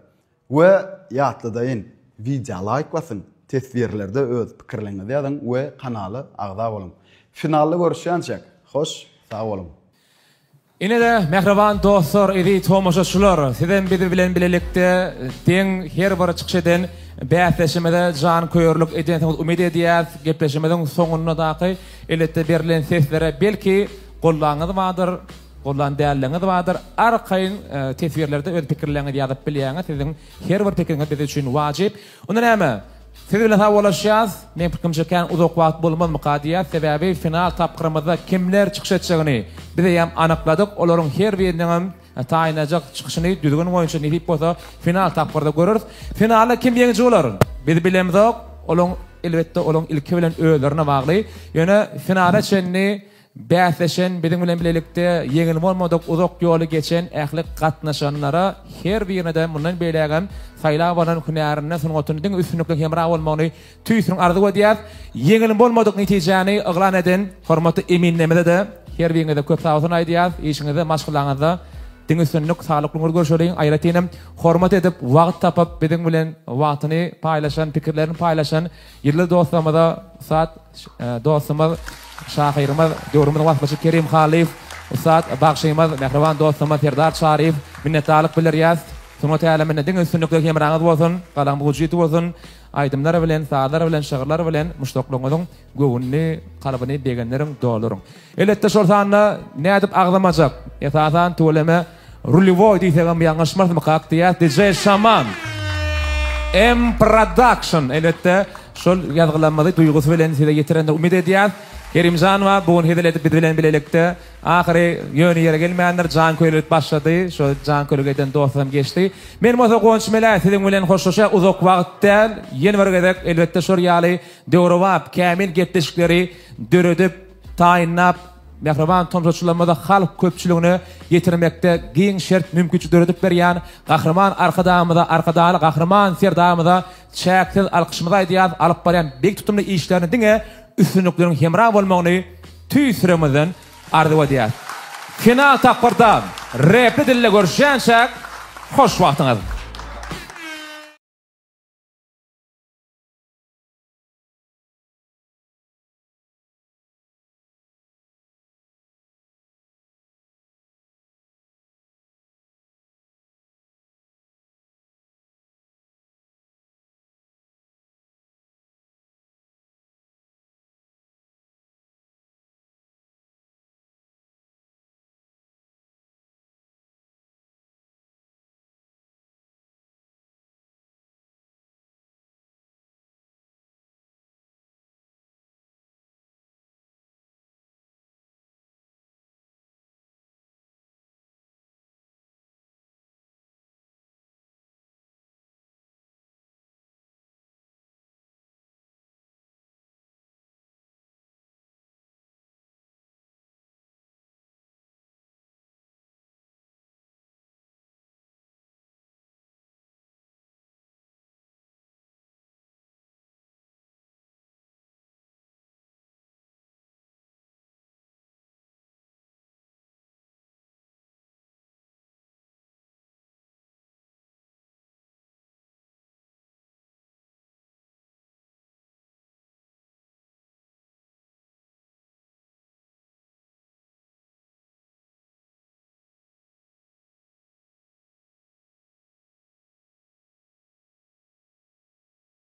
[SPEAKER 2] We ýatladaýyn, wideo laýk basyň, teswirlerde öz pikirleriňizi ýazyň we kanala agza boluň. Finalda görüşýänçäk, hoş sag boluň!
[SPEAKER 3] Ine-de, mähriban dostlar, eziz tomaşaçylar, sizem biz bilen bilelikde deň her bir çykyş eden bäsdeşimize janköýerlik edensiňiz umyt edýäs. Gepleşigimiziň soňundadaky elbetde berlen seslere belki goldaňyz bardyr, goldan dälligiňiz bardyr. Arkaýyn teswirlerde öz pikirleriňizi ýazyp bilýäňiz. Siziň her bir pikiriňiz biz üçin wajyp. Onda näme? Siz bilen sagbollaşýas. Meň pikirimçe kän uzak wagt bolmazmyka diýýäs. Sebäbi final tapgyrymyzda kimler çykyş etjegini biz eýýäm anykladyk. Olaryň her biriniňem taýynlajak çykyşyny düzgün boýunça nesip bolsa final tapgyrda göreris. Finalda kim ýeňiji bolar? Biz bilemzok. Olaň elbetde olaň ilki bilen özlerine bagly. Ýöne finala çenli Bäsleşen, biziň bilen bilelikde ýeňil bolmadyk uzak ýoly geçen ähli gatnaşanlara her birine-de mundan beýlägem saýlap alan hünärinde, sungatynda diňe üstünlikli hemra bolmagyny tüýs ýürekden arzuw edýäs. Ýeňil bolmadyk netijäni yglan eden hormatly eminlerimize-de her biriňize köp sagbolsun aýdýas. Işiňizde, maşgalaňyzda diňe üstünlik, saglykly ömür görşeliň. Aýratynam hormat edip, wagt tapyp biziň bilen wagtyny paýlaşan, pikirlerini paýlaşan Ýyldyz dostlarymyza ussat dostumyz, şahyrymyz, döwrümiziň waspçysy Kerim Hallyýew, ussat bagşymyz, mähriban dostumyz Serdar Çaryýew minnetdarlyk bildirýäs. Sungat äleminde diňe üstünlikler hemraňyz bolsun, galamyňyz ujydy bolsun, aýdymlar bilen, sazlar bilen, şygyrlar bilen muşdaklaryňyzyň göwnüni, kalbyny begendiriň, dolduryň. Elbetde şol sanda nädip agzamajak, esasan tüweleme Rulewoý diýsegem ýalňyşmarysmykak diýýäs DJ Şaman M Production elbetde şol ýazgylarymyzy duýgusy bilen size ýetirendir umyt edýäs. Kerimjan bar bu gün hezil edip biz bilen bilelikde ahyry ýöne ýere gelmändir janköýerlik başlady şo janköýerlik eden dostam geçdi. Men bolsa Guwanç Meläýew siziň bilen hoşlaşýar uzak wagt däl ýene bir gezek elbetde şol ýaly döwrebap kämil gepleşikleri döredip taýynlap, mähriban tomaşaçylarymyza halk köpçüligine ýetirmekde giň şert mümkinçilik döredip berýän Gahryman Arkadagymyza, Arkadagly Gahryman Serdarymyza çäksiz alkyşymyzy aýdýarys, alyp barýan beýik tutumly işlerinde diňe üstünlikleriň hemra bolmagyny tüýs ýüregimizden arzuw edýäris. Final tapgyrda repli dilde görüşýänçäk, hoş wagtyňyz!